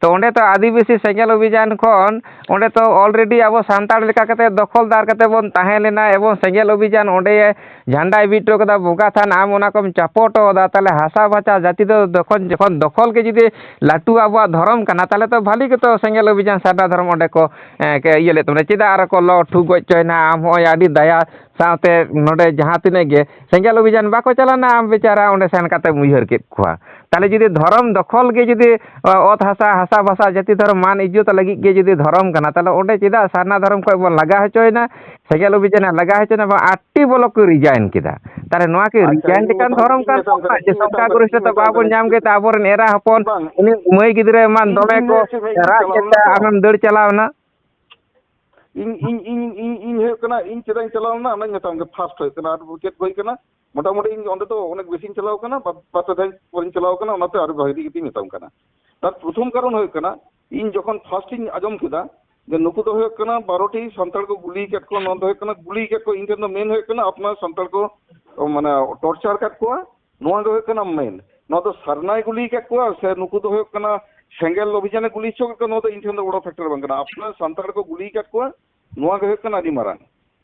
ᱛᱚ ᱚᱸᱰᱮ ᱛᱚ ᱟᱹᱫᱤᱵᱟᱹᱥᱤ ᱥᱮᱸᱜᱮᱞ ᱚᱵᱷᱤᱡᱟᱱ ᱠᱷᱚᱱ ᱚᱸᱰᱮ ᱛᱚ already ᱟᱵᱚ ᱥᱟᱱᱛᱟᱲ ᱞᱮᱠᱟ ᱠᱟᱛᱮ ᱫᱚᱠᱷᱚᱞᱫᱟᱨ ᱠᱟᱛᱮ ᱵᱚᱱ ᱛᱟᱦᱮᱸ ᱞᱮᱱᱟ, ᱮᱵᱚᱝ ᱥᱮᱸᱜᱮᱞ ᱚᱵᱷᱤᱡᱟᱱ ᱚᱸᱰᱮ ᱡᱷᱟᱱᱰᱟᱭ ᱵᱤᱫ ᱦᱚᱴᱚ ᱠᱟᱫᱟ ᱵᱚᱸᱜᱟ ᱛᱷᱟᱱ, ᱟᱢ ᱚᱱᱟ ᱠᱚᱢ ᱪᱟᱯᱚ ᱦᱚᱴᱚ ᱠᱟᱫᱟ, ᱛᱟᱦᱚᱞᱮ ᱦᱟᱥᱟ ᱵᱷᱟᱥᱟ ᱡᱟᱹᱛᱤ ᱫᱚ ᱡᱚᱠᱷᱚᱱ, ᱡᱚᱠᱷᱚᱱ ᱫᱚᱠᱷᱚᱞ ᱜᱮ ᱡᱩᱫᱤ ᱞᱟᱹᱴᱩ ᱟᱵᱚᱣᱟᱜ ᱫᱷᱚᱨᱚᱢ ᱠᱟᱱᱟ, ᱛᱟᱦᱚᱞᱮ ᱛᱚ ᱵᱷᱟᱹᱞᱤ ᱜᱮᱛᱚ ᱥᱮᱸᱜᱮᱞ ᱚᱵᱷᱤᱡᱟᱱ ᱥᱟᱨᱱᱟ ᱫᱷᱚᱨᱚᱢ ᱚᱸᱰᱮ ᱠᱚ, ᱮᱸ, ᱠᱮ-, ᱤᱭᱟᱹ ᱞᱮᱫ ᱛᱟᱵᱚᱱᱟ᱾ ᱪᱮᱫᱟᱜ ᱟᱨᱚ ᱠᱚ ᱞᱚ ᱴᱷᱩ ᱜᱚᱡ ᱦᱚᱪᱚᱭᱮᱱᱟ? ᱟᱢ ᱦᱚᱸᱜᱼᱚᱭ ᱟᱹᱰᱤ ᱫᱟᱭᱟ ᱥᱟᱶᱛᱮ ᱱᱚᱰᱮ ᱡᱟᱦᱟᱸ ᱛᱤᱱᱟᱹᱜ ᱜᱮ ᱥᱮᱸᱜᱮᱞ ᱚᱵᱷᱤᱡᱟᱱ ᱵᱟᱠᱚ ᱪᱟᱞᱟᱣᱱᱟ, ᱟᱢ ᱵᱮᱪᱟᱨᱟ ᱚᱸᱰᱮ ᱥᱮᱱ ᱠᱟᱛᱮᱢ ᱩᱭᱦᱟᱹᱨ ᱠᱮᱫ ᱠᱚᱣᱟ᱾ ᱛᱟᱦᱚᱞᱮ ᱡᱩᱫᱤ ᱫᱷᱚᱨᱚᱢ ᱫᱚᱠᱷᱚᱞ ᱜᱮ ᱡᱩᱫᱤ, ᱚ, ᱚᱛ ᱦᱟᱥᱟ, ᱦᱟᱥᱟ ᱵᱷᱟᱥᱟ, ᱡᱟᱹᱛᱤ ᱫᱷᱚᱨᱚᱢ ᱢᱟᱱ ᱤᱡᱽᱡᱚᱛ ᱞᱟᱹᱜᱤᱫ ᱜᱮ ᱡᱩᱫᱤ ᱫᱷᱚᱨᱚᱢ ᱠᱟᱱᱟ, ᱛᱟᱦᱚᱞᱮ ᱚᱸᱰᱮ ᱪᱮᱫᱟᱜ ᱥᱟᱨᱱᱟ ᱫᱷᱚᱨᱚᱢ ᱠᱷᱚᱱ ᱵᱚᱱ ᱞᱟᱜᱟ ᱦᱚᱪᱚᱭᱮᱱᱟ, ᱥᱮᱸᱜᱮᱞ ᱚᱵᱷᱤᱡᱟᱱᱮ ᱞᱟᱜᱟ ᱦᱚᱪᱚᱭᱮᱱᱟ, ᱵᱟᱝ ᱟᱴᱴᱤ ᱵᱚᱞᱚᱠ ᱠᱚ resign ᱠᱮᱫᱟ? ᱛᱟᱦᱚᱞᱮ ᱱᱚᱣᱟ ᱠᱤ ᱟᱪᱪᱷᱟ, resign ᱤᱧ ᱞᱮᱠᱟᱱ ᱢᱮᱛᱟᱢ, ᱫᱷᱚᱨᱚᱢ ᱤᱧ ᱠᱟᱱ ᱢᱮᱛᱟᱢ ᱛᱟᱵᱚᱱᱟ ᱠᱟᱱᱟ, ᱡᱮ ᱤᱧ ᱢᱮᱛᱟᱢ ᱥᱚᱝᱠᱷᱟ ᱠᱟᱱᱟ, ᱜᱚᱨᱤᱥᱴᱷᱚᱛᱟ ᱤᱧ ᱢᱮᱛᱟᱢ ᱵᱟᱵᱚᱱ ᱠᱟᱱᱟ, ᱧᱟᱢ ᱤᱧ ᱠᱮᱫ ᱛᱮ ᱟᱵᱚᱨᱮᱱ ᱮᱨᱟ ᱦᱚᱯᱚᱱ ᱵᱟᱝ, ᱩᱱᱤ ᱢᱟᱹᱭ ᱜᱤᱫᱽᱨᱟᱹ ᱮᱢᱟᱱ ᱤᱧ, ᱫᱚᱢᱮ ᱤᱧ ᱠᱚ ᱦᱚᱸ ᱪᱮᱫ ᱤᱧ ᱨᱟᱜ ᱪᱟᱞᱟᱣ ᱠᱮᱫ ᱛᱮ ᱞᱮᱱᱟ? ᱟᱢᱮᱢ ᱫᱟᱹᱲ ᱪᱟᱞᱟᱣ ᱮᱱᱟ? ᱤᱧ, ᱤᱧ, ᱤᱧ, ᱤᱧ, ᱤᱧ ᱦᱩᱭᱩᱜ ᱠᱟᱱᱟ, ᱤᱧ ᱪᱮᱫᱟᱜ ᱤᱧ ᱪᱟᱞᱟᱣ ᱞᱮᱱᱟ, ᱚᱱᱟᱧ ᱢᱮᱛᱟᱢ ᱜᱮ, first ᱦᱩᱭᱩᱜ ᱠᱟᱱᱟ᱾ ᱟᱨ ᱪᱮᱫ ᱦᱩᱭ ᱠᱟᱱᱟ, ᱢᱚᱴᱟᱢᱩᱴᱤ ᱤᱧ ᱚᱸᱰᱮ ᱫᱚ ᱚᱱᱮᱠ ᱵᱮᱥᱤᱧ ᱪᱟᱞᱟᱣ ᱠᱟᱱᱟ, ᱵᱟ-, ᱵᱟᱨ ᱯᱮ ᱫᱷᱟᱣ ᱯᱚᱨᱮᱧ ᱪᱟᱞᱟᱣ ᱠᱟᱱᱟ, ᱚᱱᱟᱛᱮ ᱟᱹᱰᱤ ᱵᱷᱟᱜᱤ ᱴᱷᱤᱠ ᱤᱧ ᱢᱮᱛᱟᱢ ᱠᱟᱱᱟ᱾ ᱛᱟᱨ ᱯᱨᱚᱛᱷᱚᱢ ᱠᱟᱨᱚᱱ ᱦᱩᱭᱩᱜ ᱠᱟᱱᱟ, ᱤᱧ ᱡᱚᱠᱷᱚᱱ first ᱤᱧ ᱟᱸᱡᱚᱢ ᱠᱮᱫᱟ ᱡᱮ ᱱᱩᱠᱩ ᱫᱚ ᱦᱩᱭᱩᱜ ᱠᱟᱱᱟ ᱵᱟᱨᱚ ᱴᱤ ᱥᱟᱱᱛᱟᱲ ᱠᱚ ᱜᱩᱞᱤ ᱟᱠᱟᱫ ᱠᱚᱣᱟ, ᱱᱚᱣᱟ ᱫᱚ ᱦᱩᱭᱩᱜ ᱠᱟᱱᱟ ᱜᱩᱞᱤ ᱟᱠᱟᱫ ᱠᱚᱣᱟ, ᱤᱧ ᱴᱷᱮᱱ ᱫᱚ ᱢᱮᱱ ᱦᱩᱭᱩᱜ ᱠᱟᱱᱟ ᱟᱯᱱᱟᱨ ᱥᱟᱱᱛᱟᱲ ᱠᱚ, ᱢᱟᱱᱮ, torture ᱟᱠᱟᱫ ᱠᱚᱣᱟ, ᱱᱚᱣᱟ ᱫᱚ ᱦᱩᱭᱩᱜ ᱠᱟᱱᱟ ᱢᱮᱱ᱾ ᱱᱚᱣᱟ ᱫᱚ ᱥᱟᱨᱱᱟᱭ ᱜᱩᱞᱤ ᱟᱠᱟᱫ ᱠᱚᱣᱟ ᱥᱮ ᱱᱩᱠᱩ ᱫᱚ ᱦᱩᱭᱩᱜ ᱠᱟᱱᱟ ᱥᱮᱸᱜᱮᱞ ᱚᱵᱷᱤᱡᱟᱱᱮ ᱜᱩᱞᱤ ᱦᱚᱪᱚ ᱠᱮᱫ ᱠᱚᱣᱟ, ᱱᱚᱣᱟ ᱫᱚ ᱤᱧ ᱴᱷᱮᱱ ᱫᱚ ᱵᱚᱲᱚ factor ᱵᱟᱝ ᱠᱟᱱᱟ᱾ ᱟᱯᱱᱟᱨ ᱥᱟᱱᱛᱟᱲ ᱠᱚ ᱜᱩᱞᱤ ᱟᱠᱟᱫ ᱠᱚᱣᱟ, ᱱᱚᱣᱟ ᱜᱮ ᱦᱩᱭᱩᱜ ᱠᱟᱱᱟ ᱟᱹᱰᱤ ᱢᱟᱨᱟᱝ᱾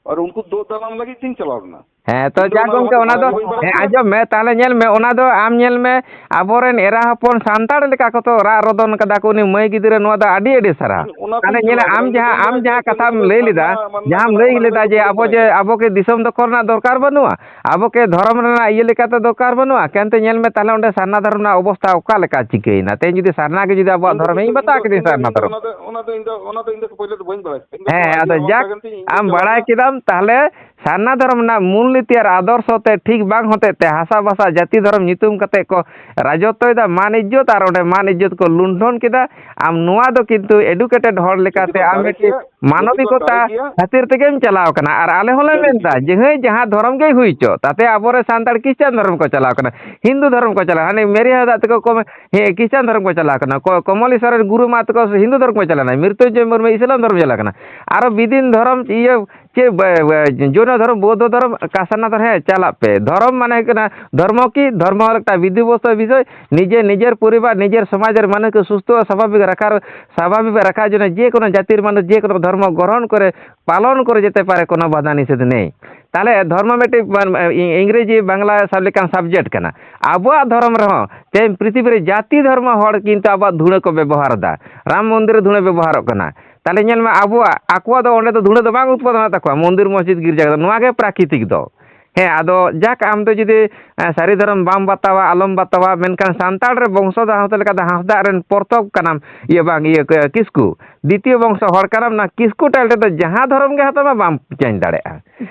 ᱟᱨ ᱩᱱᱠᱩ ᱫᱳ ᱫᱟᱞᱟᱱ ᱞᱟᱹᱜᱤᱫ ᱛᱤᱧ ᱪᱟᱞᱟᱣ ᱞᱮᱱᱟ᱾ ᱦᱮᱸ, ᱛᱚ ᱤᱧ ᱫᱚ ᱡᱟ ᱚᱱᱟ ᱜᱚᱝᱠᱮ, ᱞᱟᱦᱟ ᱚᱱᱟ ᱫᱚ, ᱵᱟᱲᱟᱭ ᱦᱚᱸ ᱵᱟᱹᱧ ᱵᱟᱲᱟᱭ ᱦᱮᱸ, ᱠᱟᱱ ᱛᱟᱦᱮᱸᱫ᱾ ᱟᱸᱡᱚᱢ ᱢᱮ, ᱛᱟᱦᱞᱮ ᱧᱮᱞ ᱢᱮ, ᱚᱱᱟ ᱫᱚ ᱟᱢ ᱧᱮᱞ ᱢᱮ, ᱟᱵᱚᱨᱮᱱ ᱮᱨᱟ ᱦᱚᱯᱚᱱ ᱥᱟᱱᱛᱟᱲ ᱞᱮᱠᱟ ᱠᱚ ᱛᱚ ᱨᱟᱜ ᱨᱚᱫᱚᱱ ᱠᱟᱫᱟ ᱠᱚ, ᱩᱱᱤ ᱢᱟᱹᱭ ᱜᱤᱫᱽᱨᱟᱹ, ᱱᱚᱣᱟ ᱫᱚ ᱟᱹᱰᱤ, ᱟᱹᱰᱤ ᱥᱟᱨᱦᱟᱣ᱾ ᱤᱧ ᱚᱱᱟ ᱛᱟᱦᱞᱮ ᱠᱚᱧ ᱧᱮᱞᱟ, ᱪᱟᱞᱟᱣ ᱟᱢ ᱠᱟᱱᱟ, ᱤᱧ ᱫᱚ ᱡᱟᱦᱟᱸ, ᱵᱟᱹᱧ ᱟᱢ ᱵᱟᱲᱟᱭ ᱡᱟᱦᱟᱸ ᱠᱟᱱ ᱠᱟᱛᱷᱟᱢ ᱛᱟᱦᱮᱸᱫ ᱞᱟᱹᱭ ᱡᱮ ᱞᱮᱫᱟ, ᱥᱟᱨᱱᱟ ᱢᱟᱱᱱᱟ ᱡᱟᱦᱟᱸᱢ ᱢᱮᱱᱟᱜᱼᱟ, ᱞᱟᱹᱭ ᱚᱱᱟ ᱞᱮᱫᱟ ᱠᱚᱫᱚ ᱡᱮ ᱵᱟᱹᱧ ᱟᱵᱚ ᱵᱟᱲᱟᱭ ᱡᱮ, ᱠᱟᱱ ᱟᱵᱚ ᱠᱤ ᱫᱤᱥᱚᱢ ᱫᱚᱠᱷᱚᱞ ᱨᱮᱱᱟᱜ ᱫᱚᱨᱠᱟᱨ ᱵᱟᱹᱱᱩᱜᱼᱟ, ᱟᱵᱚ ᱠᱤ ᱫᱷᱚᱨᱚᱢ ᱨᱮᱱᱟᱜ ᱤᱭᱟᱹ ᱞᱮᱠᱟᱛᱮ ᱫᱚᱨᱠᱟᱨ ᱵᱟᱹᱱᱩᱜᱼᱟ? ᱠᱮᱱᱛᱮ ᱧᱮᱞ ᱢᱮ, ᱛᱟᱦᱞᱮ ᱚᱸᱰᱮ ᱥᱟᱨᱱᱟ ᱫᱷᱚᱨᱚᱢ ᱨᱮᱱᱟᱜ ᱚᱵᱚᱥᱛᱟ ᱚᱠᱟ ᱞᱮᱠᱟ ᱪᱤᱠᱟᱹᱭᱮᱱᱟ? ᱛᱮᱦᱮᱧ ᱡᱩᱫᱤ ᱥᱟᱨᱱᱟ ᱜᱮ ᱡᱩᱫᱤ ᱟᱵᱚᱣᱟᱜ ᱤᱧ ᱫᱚ, ᱫᱷᱚᱨᱚᱢ, ᱤᱧ ᱤᱧ ᱫᱚ, ᱵᱟᱛᱟᱣ ᱤᱧ ᱫᱚ, ᱠᱤᱫᱟᱹᱧ ᱤᱧ ᱫᱚ, ᱥᱟᱨᱱᱟ ᱤᱧ ᱫᱚ ᱫᱷᱚᱨᱚᱢ᱾ ᱚᱱᱟ ᱫᱚ, ᱚᱱᱟ ᱫᱚ ᱤᱧ ᱫᱚ, ᱚᱱᱟ ᱫᱚ ᱤᱧ ᱫᱚ ᱯᱳᱭᱞᱳ ᱫᱚ ᱵᱟᱹᱧ ᱵᱟᱲᱟᱭ ᱠᱟᱱᱟ᱾ ᱤᱧ ᱫᱚ ᱦᱮᱸ, ᱟᱹᱰᱤ ᱟᱫᱚ ᱦᱚᱲ ᱡᱟᱠ, ᱠᱚ ᱟᱸᱡᱚᱢ ᱛᱮ ᱤᱧ ᱫᱚ ᱟᱢ ᱪᱟᱞᱟᱣ ᱵᱟᱲᱟᱭ ᱠᱟᱱᱟ᱾ ᱠᱮᱫᱟᱢ, ᱛᱟᱦᱞᱮ ᱥᱟᱨᱱᱟ ᱫᱷᱚᱨᱚᱢ ᱨᱮᱱᱟᱜ ᱢᱩᱞ ᱱᱤᱛᱤ ᱟᱨ ᱟᱫᱚᱨᱥᱚ ᱛᱮ ᱴᱷᱤᱠ ᱵᱟᱝ ᱦᱚᱛᱮᱡ ᱛᱮ ᱦᱟᱥᱟ ᱵᱷᱟᱥᱟ ᱡᱟᱹᱛᱤ ᱫᱷᱚᱨᱚᱢ ᱧᱩᱛᱩᱢ ᱠᱟᱛᱮ ᱠᱚ ᱨᱟᱡᱚᱛᱛᱚᱭᱮᱫᱟ, ᱢᱟᱱ ᱤᱡᱽᱡᱚᱛ ᱟᱨ ᱚᱸᱰᱮ ᱢᱟᱱ ᱤᱡᱽᱡᱚᱛ ᱠᱚ ᱞᱩᱱᱰᱷᱚᱱ ᱠᱮᱫᱟ᱾ ᱟᱢ ᱱᱚᱣᱟ ᱫᱚ ᱠᱤᱱᱛᱩ educated ᱦᱚᱲ ᱡᱩᱫᱤ ᱞᱮᱠᱟᱛᱮ ᱠᱚ ᱟᱢ ᱫᱟᱲᱮ ᱢᱤᱫᱴᱤᱡ ᱠᱮᱭᱟ, ᱢᱟᱱᱚᱵᱤᱠᱚᱛᱟ ᱠᱷᱟᱹᱛᱤᱨ ᱛᱮᱜᱮᱢ ᱪᱟᱞᱟᱣ ᱠᱟᱱᱟ᱾ ᱟᱨ ᱟᱞᱮ ᱦᱚᱸᱞᱮ ᱢᱮᱱᱫᱟ ᱡᱮ ᱦᱮᱸ, ᱡᱟᱦᱟᱸ ᱫᱷᱚᱨᱚᱢ ᱜᱮ ᱦᱩᱭ ᱦᱚᱪᱚ, ᱛᱟᱛᱮ ᱟᱵᱚᱨᱮ ᱥᱟᱱᱛᱟᱲ ᱠᱷᱨᱤᱥᱴᱟᱱ ᱫᱷᱚᱨᱚᱢ ᱠᱚ ᱪᱟᱞᱟᱣ ᱠᱟᱱᱟ, ᱦᱤᱱᱫᱩ ᱫᱷᱚᱨᱚᱢ ᱠᱚ ᱪᱟᱞᱟᱣ, ᱦᱟᱱᱮ ᱢᱮᱨᱤ ᱦᱟᱸᱥᱫᱟᱜ ᱛᱟᱠᱚ ᱠᱚ, ᱦᱮᱸ, ᱠᱷᱨᱤᱥᱴᱟᱱ ᱫᱷᱚᱨᱚᱢ ᱠᱚ ᱪᱟᱞᱟᱣ ᱠᱟᱱᱟ, ᱠᱚ-, ᱠᱚᱢᱚᱞᱤᱥᱚᱨ ᱨᱮᱱ ᱜᱩᱨᱩ ᱢᱟ ᱛᱟᱠᱚ ᱦᱤᱱᱫᱩ ᱫᱷᱚᱨᱚᱢ ᱠᱚ ᱪᱟᱞᱟᱣ ᱠᱟᱱᱟ, ᱢᱨᱤᱛᱩᱧᱡᱚᱭ ᱢᱩᱨᱢᱩ ᱤᱥᱞᱟᱢ ᱫᱷᱚᱨᱚᱢ ᱪᱟᱞᱟᱣ ᱠᱟᱱᱟ, ᱟᱨᱚ ᱵᱤᱫᱤᱱ ᱫᱷᱚᱨᱚᱢ ᱤᱭᱟᱹ ᱪᱮᱫ ᱵᱟ-, ᱵᱟ-, ᱡᱚᱭᱱᱚ ᱫᱷᱚᱨᱚᱢ, ᱵᱳᱫᱽᱫᱷᱚ ᱫᱷᱚᱨᱚᱢ, ᱠᱟ-, ᱥᱟᱨᱱᱟ ᱫᱷᱚᱨᱚᱢ, ᱦᱮᱸ, ᱪᱟᱞᱟᱜ ᱯᱮ᱾ ᱫᱷᱚᱨᱚᱢ ᱢᱟᱱᱮ ᱦᱩᱭᱩᱜ ᱠᱟᱱᱟ, ᱫᱷᱚᱨᱢᱚ ᱠᱤ? ᱫᱷᱚᱨᱢᱚ ᱦᱚᱸ ᱮᱠᱴᱟ ᱵᱤᱫᱷᱤ ᱵᱚᱥᱛᱩ ᱵᱤᱥᱚᱭ, ᱱᱤᱡᱮ ᱱᱤᱡᱮᱨ ᱯᱚᱨᱤᱵᱟᱨ, ᱱᱤᱡᱮᱨ ᱥᱚᱢᱟᱡᱽ ᱨᱮ ᱢᱟᱱᱮ ᱠᱚ ᱥᱩᱥᱛᱷᱚ ᱥᱟᱵᱷᱟᱵᱤᱠ ᱨᱟᱠᱷᱟ, ᱥᱟᱵᱷᱟᱵᱤᱠ ᱨᱟᱠᱷᱟ ᱡᱚᱱᱱᱚ ᱡᱮ ᱠᱳᱱᱳ ᱡᱟᱹᱛᱤᱨ ᱢᱟᱱᱮ ᱡᱮ ᱠᱳᱱᱳ ᱫᱷᱚᱨᱢᱚ ᱜᱨᱚᱦᱚᱱ ᱠᱚᱨᱮ, ᱯᱟᱞᱚᱱ ᱠᱚᱨᱮ ᱡᱮᱛᱮ ᱯᱟᱨᱮ ᱠᱳᱱᱳ ᱵᱟᱫᱷᱟ ᱱᱤᱥᱮᱫᱷ ᱱᱮᱭ᱾ ᱛᱟᱦᱞᱮ ᱫᱷᱚᱨᱢᱚ ᱢᱤᱫᱴᱤᱡ ᱢᱟᱱ-, ᱤ-, ᱤᱝᱨᱮᱡᱤ ᱵᱟᱝᱞᱟ ᱥᱟᱵ ᱞᱮᱠᱟᱱ subject ᱠᱟᱱᱟ᱾ ᱟᱵᱚᱣᱟᱜ ᱫᱷᱚᱨᱚᱢ ᱨᱮᱦᱚᱸ ᱛᱮᱦᱮᱧ ᱯᱨᱤᱛᱷᱤᱵᱤ ᱨᱮ ᱡᱟᱹᱛᱤ ᱫᱷᱚᱨᱢᱚ ᱦᱚᱲ ᱠᱤᱱᱛᱩ ᱟᱵᱚᱣᱟᱜ ᱫᱷᱩᱲᱟᱹ ᱠᱚ ᱵᱮᱵᱚᱦᱟᱨ ᱮᱫᱟ, ᱨᱟᱢ ᱢᱚᱱᱫᱤᱨ ᱨᱮ ᱫᱷᱩᱲᱟᱹ ᱵᱮᱵᱚᱦᱟᱨᱚᱜ ᱠᱟᱱᱟ᱾ ᱛᱟᱦᱞᱮ ᱧᱮᱞ ᱢᱮ, ᱟᱵᱚᱣᱟᱜ, ᱟᱠᱚᱣᱟᱜ ᱫᱚ ᱚᱸᱰᱮ ᱫᱚ ᱫᱷᱩᱲᱟᱹ ᱫᱚ ᱵᱟᱝ ᱩᱛᱯᱟᱫᱚᱱᱚᱜ ᱛᱟᱠᱚᱣᱟ, ᱢᱚᱱᱫᱤᱨ, ᱢᱚᱥᱡᱤᱫ, ᱜᱤᱨᱡᱟᱹ ᱫᱚ᱾ ᱱᱚᱣᱟ ᱜᱮ ᱯᱨᱟᱠᱨᱤᱛᱤᱠ ᱫᱚ᱾ ᱦᱮᱸ, ᱟᱫᱚ ᱡᱟᱠ, ᱟᱢ ᱫᱚ ᱡᱩᱫᱤ, ᱮ, ᱥᱟᱹᱨᱤ ᱫᱷᱚᱨᱚᱢ ᱵᱟᱢ ᱵᱟᱛᱟᱣᱟ, ᱟᱞᱚᱢ ᱵᱟᱛᱟᱣᱟ, ᱢᱮᱱᱠᱷᱟᱱ ᱥᱟᱱᱛᱟᱲ ᱨᱮ ᱵᱚᱝᱥᱚ ᱫᱚ ᱦᱟᱸᱥᱫᱟ ᱞᱮᱠᱟ ᱫᱚ ᱦᱟᱸᱥᱫᱟᱜ ᱨᱮᱱ ᱯᱚᱨᱛᱚᱠ ᱠᱟᱱᱟᱢ, ᱤᱭᱟᱹ ᱵᱟᱝ, ᱤᱭᱟᱹ, ᱠᱤᱥᱠᱩ, ᱫᱤᱛᱤᱭᱚ ᱵᱚᱝᱥᱚ ᱦᱚᱲ ᱠᱟᱱᱟᱢ᱾ ᱚᱱᱟ ᱠᱤᱥᱠᱩ title ᱫᱚ ᱡᱟᱦᱟᱸ ᱫᱷᱚᱨᱚᱢ ᱜᱮ ᱦᱟᱛᱟᱣ ᱢᱮ, ᱵᱟᱢ change ᱫᱟᱲᱮᱭᱟᱜᱼᱟ᱾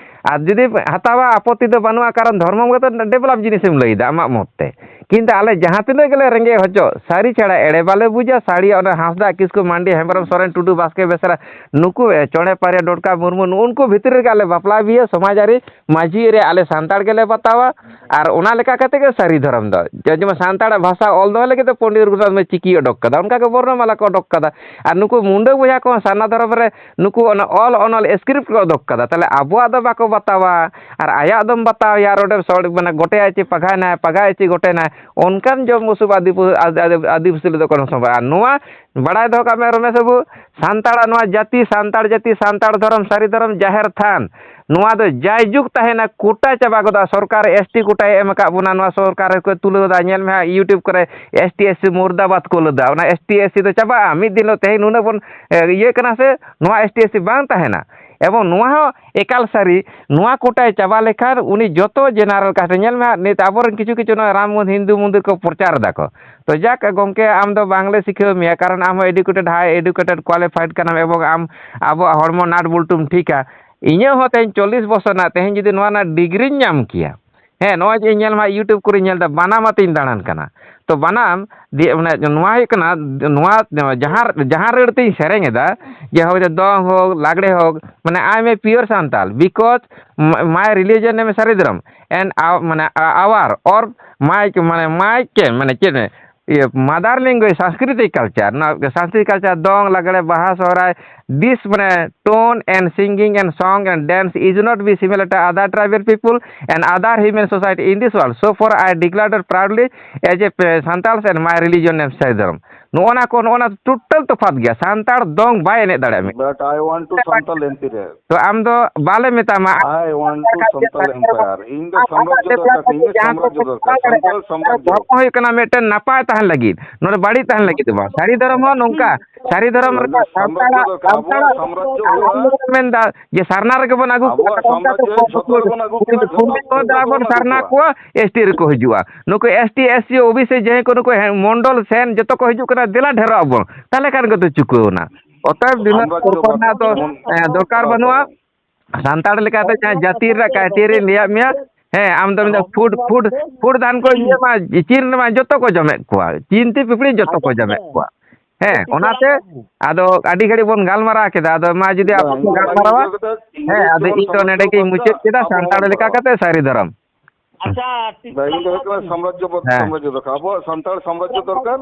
ᱟᱨ ᱡᱩᱫᱤ ᱦᱟᱛᱟᱣᱟ, ᱟᱯᱚᱛᱛᱤ ᱫᱚ ᱵᱟᱹᱱᱩᱜᱼᱟ, ᱠᱟᱨᱚᱱ ᱫᱷᱚᱨᱢᱚ ᱜᱮᱛᱚ develop ᱡᱤᱱᱤᱥᱮᱢ ᱞᱟᱹᱭᱫᱟ ᱟᱢᱟᱜ ᱢᱚᱛ ᱛᱮ᱾ ᱠᱤᱱᱛᱩ ᱟᱞᱮ ᱡᱟᱦᱟᱸ ᱛᱤᱱᱟᱹᱜ ᱜᱮᱞᱮ ᱨᱮᱸᱜᱮᱡ ᱦᱚᱪᱚᱜ, ᱥᱟᱹᱨᱤ ᱪᱷᱟᱲᱟ ᱮᱲᱮ ᱵᱟᱞᱮ ᱵᱩᱡᱟ᱾ ᱥᱟᱹᱨᱤᱭᱟᱜ ᱚᱱᱟ ᱦᱟᱸᱥᱫᱟ, ᱠᱤᱥᱠᱩ, ᱢᱟᱱᱰᱤ, ᱦᱮᱢᱵᱨᱚᱢ, ᱥᱚᱨᱮᱱ, ᱴᱩᱰᱩ, ᱵᱟᱥᱠᱮ, ᱵᱮᱥᱨᱟ, ᱱᱩᱠᱩ, ᱮ, ᱪᱚᱬᱮ, ᱯᱟᱨᱮ, ᱰᱚᱴᱠᱟ, ᱢᱩᱨᱢᱩ, ᱱᱩᱜᱼᱩ ᱱᱩᱠᱩ ᱵᱷᱤᱛᱨᱤ ᱨᱮᱜᱮ ᱟᱞᱮ ᱵᱟᱯᱞᱟ ᱵᱤᱦᱟᱹ, ᱥᱚᱢᱟᱡᱽ ᱟᱹᱨᱤ, ᱢᱟᱹᱡᱷᱤ ᱟᱹᱨᱤ ᱟᱞᱮ ᱥᱟᱱᱛᱟᱲ ᱜᱮᱞᱮ ᱵᱟᱛᱟᱣᱟ᱾ ᱟᱨ ᱚᱱᱟ ᱞᱮᱠᱟ ᱠᱟᱛᱮ ᱜᱮ ᱥᱟᱹᱨᱤ ᱫᱷᱚᱨᱚᱢ ᱫᱚ, ᱡᱮ-, ᱡᱮᱢᱚᱱ ᱥᱟᱱᱛᱟᱲᱟᱜ ᱵᱷᱟᱥᱟ ᱚᱞ ᱫᱚᱦᱚ ᱞᱟᱹᱜᱤᱫ ᱛᱮ ᱯᱚᱱᱰᱤᱛ ᱨᱚᱜᱷᱩᱱᱟᱛᱷ ᱢᱩᱨᱢᱩ ᱪᱤᱠᱤ ᱚᱰᱚᱠ ᱠᱟᱫᱟ, ᱚᱱᱠᱟ ᱜᱮ ᱵᱚᱨᱱᱚᱢᱟᱞᱟ ᱠᱚ ᱚᱰᱚᱠ ᱠᱟᱫᱟ᱾ ᱟᱨ ᱱᱩᱠᱩ ᱢᱩᱱᱰᱟᱹ ᱵᱚᱭᱦᱟ ᱠᱚ ᱥᱟᱨᱱᱟ ᱫᱷᱚᱨᱚᱢ ᱨᱮ ᱱᱩᱠᱩ ᱚᱱᱟ ᱚᱞ ᱚᱱᱚᱞ script ᱠᱚ ᱚᱰᱚᱠ ᱠᱟᱫᱟ, ᱛᱟᱦᱞᱮ ᱟᱵᱚᱣᱟᱜ ᱫᱚ ᱵᱟᱠᱚ ᱵᱟᱛᱟᱣᱟ᱾ ᱟᱨ ᱟᱭᱟᱜ ᱫᱚᱢ ᱵᱟᱛᱟᱣ ᱭᱟ, ᱟᱨ ᱚᱸᱰᱮ ᱥᱚᱲ-, ᱢᱟᱱᱮ ᱜᱚᱴᱮᱭᱟᱭ ᱪᱮ ᱯᱟᱜᱷᱟᱭᱱᱟᱭ, ᱯᱟᱜᱷᱟᱭ ᱪᱮ ᱜᱚᱴᱮᱱᱟᱭ, ᱚᱱᱠᱟᱱ ᱡᱚᱢ ᱵᱩᱥᱩᱵ ᱟᱹᱫᱤ-, ᱟᱹᱫᱤ-, ᱟᱹᱫᱤᱵᱟᱹᱥᱤ ᱨᱮᱫᱚ ᱠᱳᱱᱳ ᱥᱚᱢᱵᱷᱚᱵ ᱵᱟᱝ᱾ ᱟᱨ ᱱᱚᱣᱟ ᱵᱟᱲᱟᱭ ᱫᱚᱦᱚ ᱠᱟᱜ ᱢᱮ ᱨᱚᱢᱮᱥ ᱵᱟᱹᱵᱩ, ᱥᱟᱱᱛᱟᱲᱟᱜ ᱱᱚᱣᱟ ᱡᱟᱹᱛᱤ, ᱥᱟᱱᱛᱟᱲ ᱡᱟᱹᱛᱤ, ᱥᱟᱱᱛᱟᱲ ᱫᱷᱚᱨᱚᱢ, ᱥᱟᱹᱨᱤ ᱫᱷᱚᱨᱚᱢ, ᱡᱟᱦᱮᱨ ᱛᱷᱟᱱ, ᱱᱚᱣᱟ ᱫᱚ ᱡᱟᱭᱡᱩᱜᱽ ᱛᱟᱦᱮᱱᱟ, ᱠᱳᱴᱟ ᱪᱟᱵᱟ ᱜᱚᱫᱚᱜᱼᱟ᱾ ᱥᱚᱨᱠᱟᱨ ST ᱠᱳᱴᱟᱭ ᱮᱢ ᱟᱠᱟᱫ ᱵᱚᱱᱟ, ᱱᱚᱣᱟ ᱥᱚᱨᱠᱟᱨ ᱨᱮᱠᱚ ᱛᱩᱞᱟᱹᱣ ᱮᱫᱟ, ᱧᱮᱞ ᱢᱮ ᱦᱟᱸᱜ YouTube ᱠᱚᱨᱮ ST SC ᱢᱩᱨᱫᱟᱵᱟᱫᱽ ᱠᱚ ᱞᱟᱹᱫᱟ᱾ ᱚᱱᱟ ST SC ᱫᱚ ᱪᱟᱵᱟᱜᱼᱟ ᱢᱤᱫ ᱫᱤᱱ ᱦᱤᱞᱳᱜ᱾ ᱛᱮᱦᱮᱧ ᱱᱩᱱᱟᱹᱜ ᱵᱚᱱ, ᱮ, ᱤᱭᱟᱹ ᱠᱟᱱᱟ ᱥᱮ, ᱱᱚᱣᱟ ST SC ᱵᱟᱝ ᱛᱟᱦᱮᱱᱟ᱾ ᱮᱵᱚᱝ ᱱᱚᱣᱟ ᱦᱚᱸ ᱮᱠᱟᱞ ᱥᱟᱹᱨᱤ, ᱱᱚᱣᱟ ᱠᱳᱴᱟᱭ ᱪᱟᱵᱟ ᱞᱮᱠᱷᱟᱱ ᱩᱱᱤ ᱡᱚᱛᱚ general caste, ᱧᱮᱞ ᱢᱮ ᱦᱟᱸᱜ, ᱱᱤᱛ ᱟᱵᱚᱨᱮᱱ ᱠᱤᱪᱷᱩ ᱠᱤᱪᱷᱩ ᱱᱚᱣᱟ ᱨᱟᱢ ᱢᱚᱱᱫᱤᱨ, ᱦᱤᱱᱫᱩ ᱢᱚᱱᱫᱤᱨ ᱠᱚ ᱯᱨᱚᱪᱟᱨ ᱮᱫᱟ ᱠᱚ᱾ ᱛᱚ ᱡᱟᱠ ᱜᱚᱢᱠᱮ, ᱟᱢ ᱫᱚ ᱵᱟᱝᱞᱮ ᱥᱤᱠᱷᱟᱹᱣ ᱢᱮᱭᱟ, ᱠᱟᱨᱚᱱ ᱟᱢ ᱦᱚᱸ educated, high educated, qualified ᱠᱟᱱᱟᱢ ᱮᱵᱚᱝ ᱟᱢ ᱟᱵᱚᱣᱟᱜ ᱦᱚᱲᱢᱚ ᱱᱟᱴ ᱵᱩᱞᱴᱩᱢ ᱴᱷᱤᱠᱟ᱾ ᱤᱧᱟᱹᱜ ᱦᱚᱸ ᱛᱮᱦᱮᱧ ᱪᱚᱞᱞᱤᱥ ᱵᱚᱪᱷᱚᱨ ᱨᱮᱱᱟᱜ ᱛᱮᱦᱮᱧ ᱡᱩᱫᱤ ᱱᱚᱣᱟ ᱨᱮᱱᱟᱜ ᱰᱤᱜᱽᱨᱤᱧ ᱧᱟᱢ ᱠᱮᱭᱟ, ᱦᱮᱸ, ᱱᱚᱜᱼᱚᱭ ᱡᱮ ᱤᱧ ᱧᱮᱞ ᱢᱟ YouTube ᱠᱚᱨᱮᱧ ᱧᱮᱞ ᱮᱫᱟ, ᱵᱟᱱᱟᱢ ᱟᱛᱮᱧ ᱫᱟᱬᱟᱱ ᱠᱟᱱᱟ᱾ ᱛᱚ ᱵᱟᱱᱟᱢ ᱫᱤᱭᱮ, ᱢᱟᱱᱮ ᱱᱚᱣᱟ ᱦᱩᱭᱩᱜ ᱠᱟᱱᱟ, ᱱᱚᱣᱟ ᱡᱟᱦᱟᱸ, ᱡᱟᱦᱟᱸ ᱨᱟᱹᱲ ᱛᱤᱧ ᱥᱮᱨᱮᱧ ᱮᱫᱟ, ᱡᱮ ᱦᱚᱭᱛᱳ ᱫᱚᱝ ᱦᱳᱠ, ᱞᱟᱜᱽᱲᱮ ᱦᱳᱠ, ᱢᱟᱱᱮ I am a pure Santal, because my religion name is ᱥᱟᱹᱨᱤ ᱫᱷᱚᱨᱚᱢ, and our, ᱢᱟᱱᱮ our or my, ᱢᱟᱱᱮ my ᱪᱮᱫ, ᱢᱟᱱᱮ ᱪᱮᱫ, ᱤᱭᱟᱹ, mother language, Sanskritic culture, ᱱᱚᱣᱟ Sanskritic culture, ᱫᱚᱝ, ᱞᱟᱜᱽᱲᱮ, ᱵᱟᱦᱟ, ᱥᱚᱦᱨᱟᱭ, this ᱢᱟᱱᱮ tone and singing and song and dance is not be similar to other tribal people and other human society in this world. So far I declared proudly as a, uh, Santals and my religion name ᱥᱟᱹᱨᱤ ᱫᱷᱚᱨᱚᱢ᱾ ᱱᱚᱜᱼᱚ ᱱᱟ ᱠᱚ, ᱱᱚᱜᱼᱚ ᱱᱟ total ᱛᱚᱯᱷᱟᱛ ᱜᱮᱭᱟ᱾ ᱥᱟᱱᱛᱟᱲ ᱫᱚᱝ ᱵᱟᱭ ᱮᱱᱮᱡ ᱫᱟᱲᱮᱭᱟᱜᱼᱟ ᱢᱤᱫ᱾ But I want to Santal ᱮᱢᱯᱤᱭᱟᱨ᱾ ᱛᱚ ᱟᱢ ᱫᱚ ᱵᱟᱞᱮ ᱢᱮᱛᱟᱢᱟ᱾ I want to Santal ᱮᱢᱯᱟᱭᱟᱨ᱾ ᱤᱧ ᱫᱚ ᱥᱟᱢᱨᱟᱡᱽᱡᱚ ᱫᱚᱨᱠᱟᱨ ᱛᱤᱧ, ᱤᱧ ᱫᱚ ᱥᱟᱢᱨᱟᱡᱽᱡᱚ ᱫᱚᱨᱠᱟᱨ, ᱥᱟᱱᱛᱟᱞ ᱥᱟᱢᱨᱟᱡᱽᱡᱚ᱾ ᱫᱷᱚᱨᱢᱚ ᱦᱩᱭᱩᱜ ᱠᱟᱱᱟ ᱢᱤᱫᱴᱮᱱ ᱱᱟᱯᱟᱭ ᱛᱟᱦᱮᱱ ᱞᱟᱹᱜᱤᱫ, ᱱᱚᱰᱮ ᱵᱟᱹᱲᱤᱡ ᱛᱟᱦᱮᱱ ᱞᱟᱹᱜᱤᱫ ᱫᱚ ᱵᱟᱝ᱾ ᱥᱟᱹᱨᱤ ᱫᱷᱚᱨᱚᱢ ᱦᱚᱸ ᱱᱚᱝᱠᱟ, ᱥᱟᱹᱨᱤ ᱫᱷᱚᱨᱚᱢ ᱨᱮ ᱥᱟᱢᱨᱟᱡᱽᱡᱚ ᱥᱟᱱᱛᱟᱲᱟᱜ, ᱫᱚᱨᱠᱟᱨ, ᱟᱵᱚᱣᱟᱜ ᱥᱟᱱᱛᱟᱲᱟᱜ ᱥᱟᱢᱨᱟᱡᱽᱡᱚ ᱦᱩᱭᱩᱜᱼᱟ᱾ ᱢᱮᱱᱫᱟ ᱡᱮ ᱥᱟᱨᱱᱟ ᱨᱮᱜᱮ ᱵᱚᱱ ᱟᱹᱜᱩ ᱠᱚᱣᱟ, ᱟᱵᱚᱣᱟᱜ ᱥᱟᱢᱨᱟᱡᱽᱡᱚ ᱡᱷᱚᱛᱚ ᱨᱮᱵᱚᱱ ᱟᱹᱜᱩ ᱠᱚᱣᱟ, ᱡᱷᱚᱛᱚ ᱨᱮᱵᱚᱱ ᱟᱹᱜᱩ ᱠᱚᱣᱟ, ᱥᱟᱨᱱᱟ ᱡᱷᱚᱛᱚ ᱠᱚᱣᱟ᱾ ᱠᱚᱣᱟ, ST ᱨᱮᱠᱚ ᱦᱤᱡᱩᱜᱼᱟ᱾ ᱱᱩᱠᱩ ST, SC, OBC ᱡᱟᱦᱟᱸᱭ ᱠᱚ, ᱱᱩᱠᱩ ᱦᱮ-, ᱢᱚᱱᱰᱚᱞ ᱥᱮᱱ ᱡᱚᱛᱚ ᱠᱚ ᱦᱤᱡᱩᱜ ᱠᱟᱱᱟ, ᱫᱮᱞᱟ ᱰᱷᱮᱨᱚᱜ ᱟᱵᱚᱱ, ᱛᱟᱦᱚᱞᱮ ᱠᱷᱟᱱ ᱜᱮᱛᱚ ᱪᱩᱠᱟᱹᱣ ᱮᱱᱟ᱾ ᱚᱛᱚᱮᱵ ᱫᱤᱱᱟᱹᱢ ᱥᱟᱢᱨᱟᱡᱽᱡᱚ ᱯᱚᱨᱤᱠᱚᱞᱯᱚᱱᱟ ᱫᱚ, ᱮ, ᱫᱚᱨᱠᱟᱨ ᱵᱟᱹᱱᱩᱜᱼᱟ᱾ ᱥᱟᱱᱛᱟᱲ ᱞᱮᱠᱟᱛᱮ ᱡᱟᱦᱟᱸ ᱡᱟᱹᱛᱤ ᱨᱮᱱᱟᱜ criteria ᱞᱟᱹᱭᱟᱫ ᱢᱮᱭᱟ, ᱦᱮᱸ, ᱟᱢ ᱫᱚ ᱢᱮᱱᱫᱟ food, food, food ᱫᱷᱟᱱ ᱠᱚ ᱤᱭᱟᱹ ᱢᱟ, ᱪᱤᱱ ᱨᱮᱢᱟ ᱡᱚᱛᱚ ᱠᱚ ᱡᱚᱢᱮᱫ ᱠᱚᱣᱟ, ᱪᱤᱱ ᱛᱤ ᱯᱤᱯᱲᱤ ᱡᱚᱛᱚ ᱠᱚ ᱡᱚᱢᱮᱫ ᱠᱚᱣᱟ᱾ ᱦᱮᱸ, ᱚᱱᱟᱛᱮ ᱟᱫᱚ ᱟᱹᱰᱤ ᱜᱷᱟᱹᱲᱤᱡ ᱵᱚᱱ ᱜᱟᱞᱢᱟᱨᱟᱣ ᱠᱮᱫᱟ, ᱟᱫᱚ ᱢᱟ ᱡᱩᱫᱤ ᱟᱯᱮ ᱵᱟᱝ, ᱯᱮ ᱤᱧ ᱫᱚ ᱜᱟᱞᱢᱟᱨᱟᱣᱟ, ᱵᱟᱝ ᱤᱧ ᱫᱚ ᱦᱮᱸ, ᱟᱫᱚ ᱡᱮᱢᱚᱱ ᱤᱧ ᱫᱚ ᱥᱟᱢᱨᱟᱡᱽᱡᱚ ᱱᱚᱰᱮ ᱜᱤᱧ ᱵᱟᱧᱪᱟᱜ, ᱢᱩᱪᱟᱹᱫ ᱠᱮᱫᱟ, ᱟᱵᱚ ᱵᱚᱱ ᱥᱟᱱᱛᱟᱲ ᱞᱮᱠᱟ ᱠᱚᱨᱟᱣᱟ᱾ ᱠᱟᱛᱮ ᱥᱟᱹᱨᱤ ᱫᱷᱚᱨᱚᱢ᱾ ᱟᱪᱪᱷᱟ, ᱴᱷᱤᱠ ᱵᱟᱝ, ᱤᱧ ᱫᱚ ᱦᱩᱭᱩᱜ ᱠᱟᱱᱟ ᱜᱮᱭᱟ᱾ ᱥᱟᱢᱨᱟᱡᱽᱡᱚ ᱵᱚᱫ-, ᱦᱮᱸ᱾ ᱥᱟᱢᱨᱟᱡᱽᱡᱚ ᱫᱚᱨᱠᱟᱨ, ᱟᱵᱚᱣᱟᱜ ᱥᱟᱱᱛᱟᱲ ᱥᱟᱢᱨᱟᱡᱽᱡᱚ ᱫᱚᱨᱠᱟᱨ᱾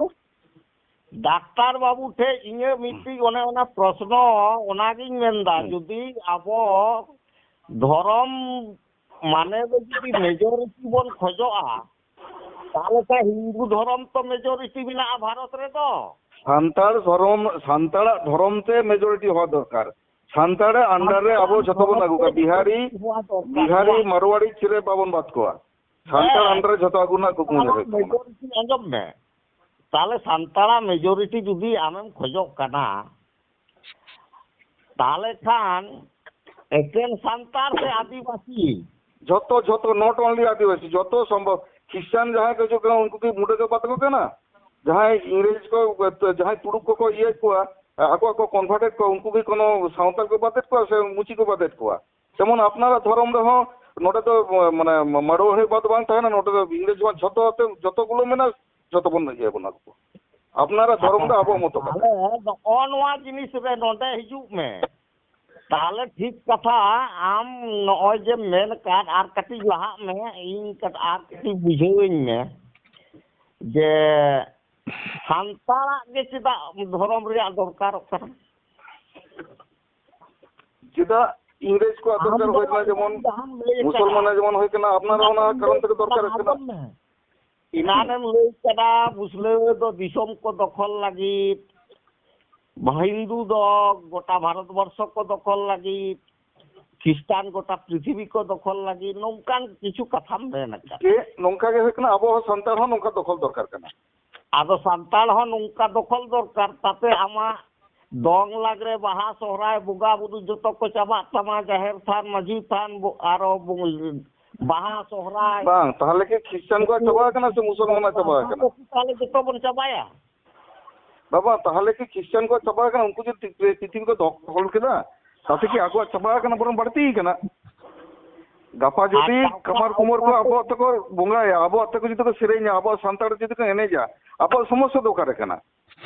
ᱰᱟᱠᱛᱟᱨ ᱵᱟᱹᱵᱩ ᱴᱷᱮᱡ ᱤᱧᱟᱹᱜ ᱢᱤᱫᱴᱤᱡ ᱚᱱᱮ ᱚᱱᱟ ᱯᱨᱚᱥᱱᱚ, ᱚᱱᱟᱜᱤᱧ ᱢᱮᱱᱫᱟ, ᱦᱩᱸ᱾ ᱡᱩᱫᱤ ᱟᱵᱚ ᱫᱷᱚᱨᱚᱢ ᱢᱟᱱᱮ ᱫᱚ ᱡᱩᱫᱤ majority ᱵᱚᱱ ᱠᱷᱚᱡᱚᱜᱼᱟ, ᱛᱟᱦᱞᱮ ᱠᱷᱟᱱ ᱦᱤᱱᱫᱩ ᱫᱷᱚᱨᱚᱢ ᱛᱚ majority ᱢᱮᱱᱟᱜᱼᱟ ᱵᱷᱟᱨᱚᱛ ᱨᱮᱫᱚ᱾ ᱥᱟᱱᱛᱟᱲ ᱫᱷᱚᱨᱚᱢ, ᱥᱟᱱᱛᱟᱲᱟᱜ ᱫᱷᱚᱨᱚᱢ ᱛᱮ majority ᱦᱚᱣᱟ ᱫᱚᱨᱠᱟᱨ᱾ ᱥᱟᱱᱛᱟᱲᱟᱜ under ᱨᱮ ᱟᱵᱚ ᱡᱷᱚᱛᱚ ᱵᱚᱱ ᱟᱹᱜᱩ ᱠᱚᱣᱟ᱾ ᱵᱤᱦᱟᱨᱤ, ᱦᱚᱣᱟ ᱫᱚᱨᱠᱟᱨ᱾ ᱵᱤᱦᱟᱨᱤ, ᱢᱟᱨᱣᱟᱲᱤ ᱪᱮᱫ ᱨᱮ ᱵᱟᱵᱚᱱ ᱵᱟᱫ ᱠᱚᱣᱟ᱾ ᱥᱟᱱᱛᱟᱲ ᱦᱮᱸ᱾ Under ᱨᱮ ᱡᱷᱚᱛᱚ ᱟᱹᱜᱩ ᱨᱮᱱᱟᱜ ᱠᱩᱠᱢᱩ ᱫᱚᱦᱚᱭ ᱛᱟᱵᱚᱱᱟ᱾ Majority ᱟᱸᱡᱚᱢ ᱢᱮ, ᱛᱟᱦᱞᱮ ᱥᱟᱱᱛᱟᱲᱟᱜ majority ᱡᱩᱫᱤ ᱟᱢᱮᱢ ᱠᱷᱚᱡᱚᱜ ᱠᱟᱱᱟ, ᱛᱟᱦᱞᱮ ᱠᱷᱟᱱ ᱮᱠᱮᱱ ᱥᱟᱱᱛᱟᱲ ᱥᱮ ᱟᱹᱫᱤᱵᱟᱹᱥᱤ? ᱡᱷᱚᱛᱚ, ᱡᱷᱚᱛᱚ, not only ᱟᱹᱫᱤᱵᱟᱹᱥᱤ, ᱡᱷᱚᱛᱚ ᱥᱚᱢᱵᱷᱚᱵ᱾ ᱠᱷᱨᱤᱥᱴᱟᱱ ᱡᱟᱦᱟᱸᱭ ᱠᱚ ᱦᱤᱡᱩᱜ ᱠᱟᱱᱟ, ᱩᱱᱠᱩ ᱠᱤ ᱢᱩᱰᱟᱹ ᱠᱚ ᱵᱟᱫ ᱠᱚ ᱠᱟᱱᱟ? ᱡᱟᱦᱟᱸᱭ ᱤᱝᱨᱮᱡᱽ ᱠᱚ, ᱡᱟᱦᱟᱸᱭ ᱛᱩᱲᱩᱠ ᱠᱚᱠᱚ ᱤᱭᱟᱹᱭᱮᱫ ᱠᱚᱣᱟ, ᱟᱠᱚ ᱠᱚ convert ᱮᱫ ᱠᱚᱣᱟ, ᱩᱱᱠᱩ ᱠᱤ ᱠᱳᱱᱳ ᱥᱟᱶᱛᱟᱞ ᱠᱚ ᱵᱟᱫ ᱮᱫ ᱠᱚᱣᱟ ᱥᱮ ᱢᱩᱪᱤ ᱠᱚ ᱵᱟᱫ ᱮᱫ ᱠᱚᱣᱟ? ᱡᱮᱢᱚᱱ ᱟᱯᱱᱟᱨᱟᱜ ᱫᱷᱚᱨᱚᱢ ᱨᱮᱦᱚᱸ ᱱᱚᱰᱮ ᱫᱚ ᱢᱟᱱᱮ ᱢᱟᱲᱣᱟᱲᱤ ᱵᱟᱫ ᱵᱟᱝ ᱛᱟᱦᱮᱱᱟ, ᱱᱚᱰᱮ ᱫᱚ ᱤᱝᱨᱮᱡᱽ ᱢᱟ ᱡᱷᱚᱛᱚ ᱟᱛᱮ ᱡᱷᱚᱛᱚ ᱜᱩᱞᱟᱹ ᱢᱮᱱᱟᱜᱼᱟ, ᱡᱷᱚᱛᱚ ᱵᱚᱱ ᱤᱭᱟᱹ ᱵᱚᱱᱟ ᱠᱚ᱾ ᱟᱯᱱᱟᱨᱟᱜ ᱫᱷᱚᱨᱚᱢ ᱫᱚ ᱟᱵᱚᱣᱟᱜ ᱢᱚᱛᱚ ᱠᱟᱱᱟ᱾ ᱛᱟᱦᱞᱮ ᱱᱚᱜᱼᱚ ᱱᱚᱣᱟ ᱡᱤᱱᱤᱥ ᱨᱮ ᱱᱚᱰᱮ ᱦᱤᱡᱩᱜ ᱢᱮ᱾ ᱛᱟᱦᱞᱮ ᱴᱷᱤᱠ ᱠᱟᱛᱷᱟ, ᱟᱢ ᱱᱚᱜᱼᱚᱭ ᱡᱮᱢ ᱢᱮᱱ ᱠᱟᱫ, ᱟᱨ ᱠᱟᱹᱴᱤᱡ ᱞᱟᱦᱟᱜ ᱢᱮ, ᱤᱧ ᱠᱟᱹᱴ-, ᱟᱨ ᱠᱟᱹᱴᱤᱡ ᱵᱩᱡᱷᱟᱹᱣᱟᱹᱧ ᱢᱮ ᱡᱮ ᱥᱟᱱᱛᱟᱲᱟᱜ ᱜᱮ ᱪᱮᱫᱟᱜ ᱫᱷᱚᱨᱚᱢ ᱨᱮᱭᱟᱜ ᱫᱚᱨᱠᱟᱨᱚᱜ ᱠᱟᱱᱟ? ᱪᱮᱫᱟᱜ ᱤᱝᱨᱮᱡᱽ ᱠᱚᱣᱟᱜ ᱟᱢ ᱫᱚᱨᱠᱟᱨ ᱫᱚ ᱦᱩᱭ ᱞᱮᱱᱟ, ᱡᱮᱢᱚᱱ ᱡᱟᱦᱟᱸᱢ ᱞᱟᱹᱭ ᱠᱟᱫᱟ, ᱢᱩᱥᱚᱞᱢᱟᱱᱟᱜ ᱡᱮᱢᱚᱱ ᱦᱩᱭ ᱠᱟᱱᱟ, ᱟᱯᱱᱟᱨ ᱚᱱᱟ ᱠᱟᱨᱚᱱ ᱛᱮᱜᱮ ᱫᱚᱨᱠᱟᱨᱚᱜ ᱠᱟᱱᱟ᱾ ᱟᱸᱡᱚᱢ ᱢᱮ᱾ ᱮᱱᱟᱱᱮᱢ ᱞᱟᱹᱭ ᱠᱟᱫᱟ ᱢᱩᱥᱞᱟᱹ ᱫᱚ ᱫᱤᱥᱚᱢ ᱠᱚ ᱫᱚᱠᱷᱚᱞ ᱞᱟᱹᱜᱤᱫ, ᱦᱤᱱᱫᱩ ᱫᱚ ᱜᱚᱴᱟ ᱵᱷᱟᱨᱚᱛ ᱵᱚᱨᱥᱚ ᱠᱚ ᱫᱚᱠᱷᱚᱞ ᱞᱟᱹᱜᱤᱫ, ᱠᱷᱨᱤᱥᱴᱟᱱ ᱜᱚᱴᱟ ᱯᱨᱤᱛᱷᱤᱵᱤ ᱠᱚ ᱫᱚᱠᱷᱚᱞ ᱞᱟᱹᱜᱤᱫ, ᱱᱚᱝᱠᱟᱱ ᱠᱤᱪᱷᱩ ᱠᱟᱛᱷᱟᱢ ᱢᱮᱱ ᱟᱠᱟᱫᱟ᱾ ᱡᱮ ᱱᱚᱝᱠᱟ ᱜᱮ ᱦᱩᱭᱩᱜ ᱠᱟᱱᱟ, ᱟᱵᱚ ᱦᱚᱸ ᱥᱟᱱᱛᱟᱲ ᱦᱚᱸ ᱱᱚᱝᱠᱟ ᱫᱚᱠᱷᱚᱞ ᱫᱚᱨᱠᱟᱨ ᱠᱟᱱᱟ᱾ ᱟᱫᱚ ᱥᱟᱱᱛᱟᱲ ᱦᱚᱸ ᱱᱚᱝᱠᱟ ᱫᱚᱠᱷᱚᱞ ᱫᱚᱨᱠᱟᱨ, ᱛᱟᱛᱮ ᱟᱢᱟᱜ ᱫᱚᱝ, ᱞᱟᱜᱽᱲᱮ, ᱵᱟᱦᱟ, ᱥᱚᱦᱨᱟᱭ, ᱵᱚᱸᱜᱟ ᱵᱩᱨᱩ ᱡᱚᱛᱚ ᱠᱚ ᱪᱟᱵᱟᱜ ᱛᱟᱢᱟ, ᱡᱟᱦᱮᱨ ᱛᱷᱟᱱ, ᱢᱟᱹᱡᱷᱤ ᱛᱷᱟᱱ, ᱵᱚ-, ᱟᱨᱚ ᱵᱚ-, ᱵᱟᱦᱟ, ᱥᱚᱦᱨᱟᱭ᱾ ᱵᱟᱝ, ᱛᱟᱦᱞᱮ ᱠᱤ ᱠᱷᱨᱤᱥᱴᱟᱱ ᱠᱚᱣᱟᱜ ᱪᱟᱵᱟ ᱟᱠᱟᱱᱟ ᱥᱮ ᱢᱩᱥᱚᱞᱢᱟᱱᱟᱜ ᱪᱟᱵᱟ ᱟᱠᱟᱱᱟ? ᱛᱟᱦᱞᱮ ᱡᱚᱛᱚ ᱵᱚᱱ ᱪᱟᱵᱟᱭᱟ᱾ ᱵᱟᱵᱟ, ᱛᱟᱦᱞᱮ ᱠᱤ ᱠᱷᱨᱤᱥᱴᱟᱱ ᱠᱚᱣᱟᱜ ᱪᱟᱵᱟ ᱟᱠᱟᱱᱟ? ᱩᱱᱠᱩ ᱡᱩᱫᱤ ᱯᱨᱤ-, ᱯᱨᱤᱛᱷᱤᱵᱤ ᱠᱚ ᱫᱚᱠᱷᱚᱞ ᱠᱮᱫᱟ, ᱛᱟᱛᱮ ᱠᱤ ᱟᱠᱚᱣᱟᱜ ᱪᱟᱵᱟ ᱟᱠᱟᱱᱟ, ᱵᱚᱨᱚᱝ ᱵᱟᱹᱲᱛᱤ ᱟᱠᱟᱱᱟ? ᱜᱟᱯᱟ ᱡᱩᱫᱤ ᱟᱨ ᱠᱟᱢᱟᱨ ᱠᱩᱢᱟᱨ ᱠᱚ ᱟᱵᱚᱣᱟᱜ ᱛᱮᱠᱚ ᱵᱚᱸᱜᱟᱭᱟ, ᱟᱵᱚᱣᱟᱜ ᱛᱮᱠᱚ ᱡᱩᱫᱤ ᱠᱚ ᱥᱮᱨᱮᱧᱟ, ᱟᱵᱚᱣᱟᱜ ᱥᱟᱱᱛᱟᱲ ᱡᱩᱫᱤ ᱠᱚ ᱮᱱᱮᱡᱟ, ᱟᱵᱚᱣᱟᱜ ᱥᱚᱢᱚᱥᱥᱟ ᱫᱚ ᱚᱠᱟᱨᱮ ᱠᱟᱱᱟ?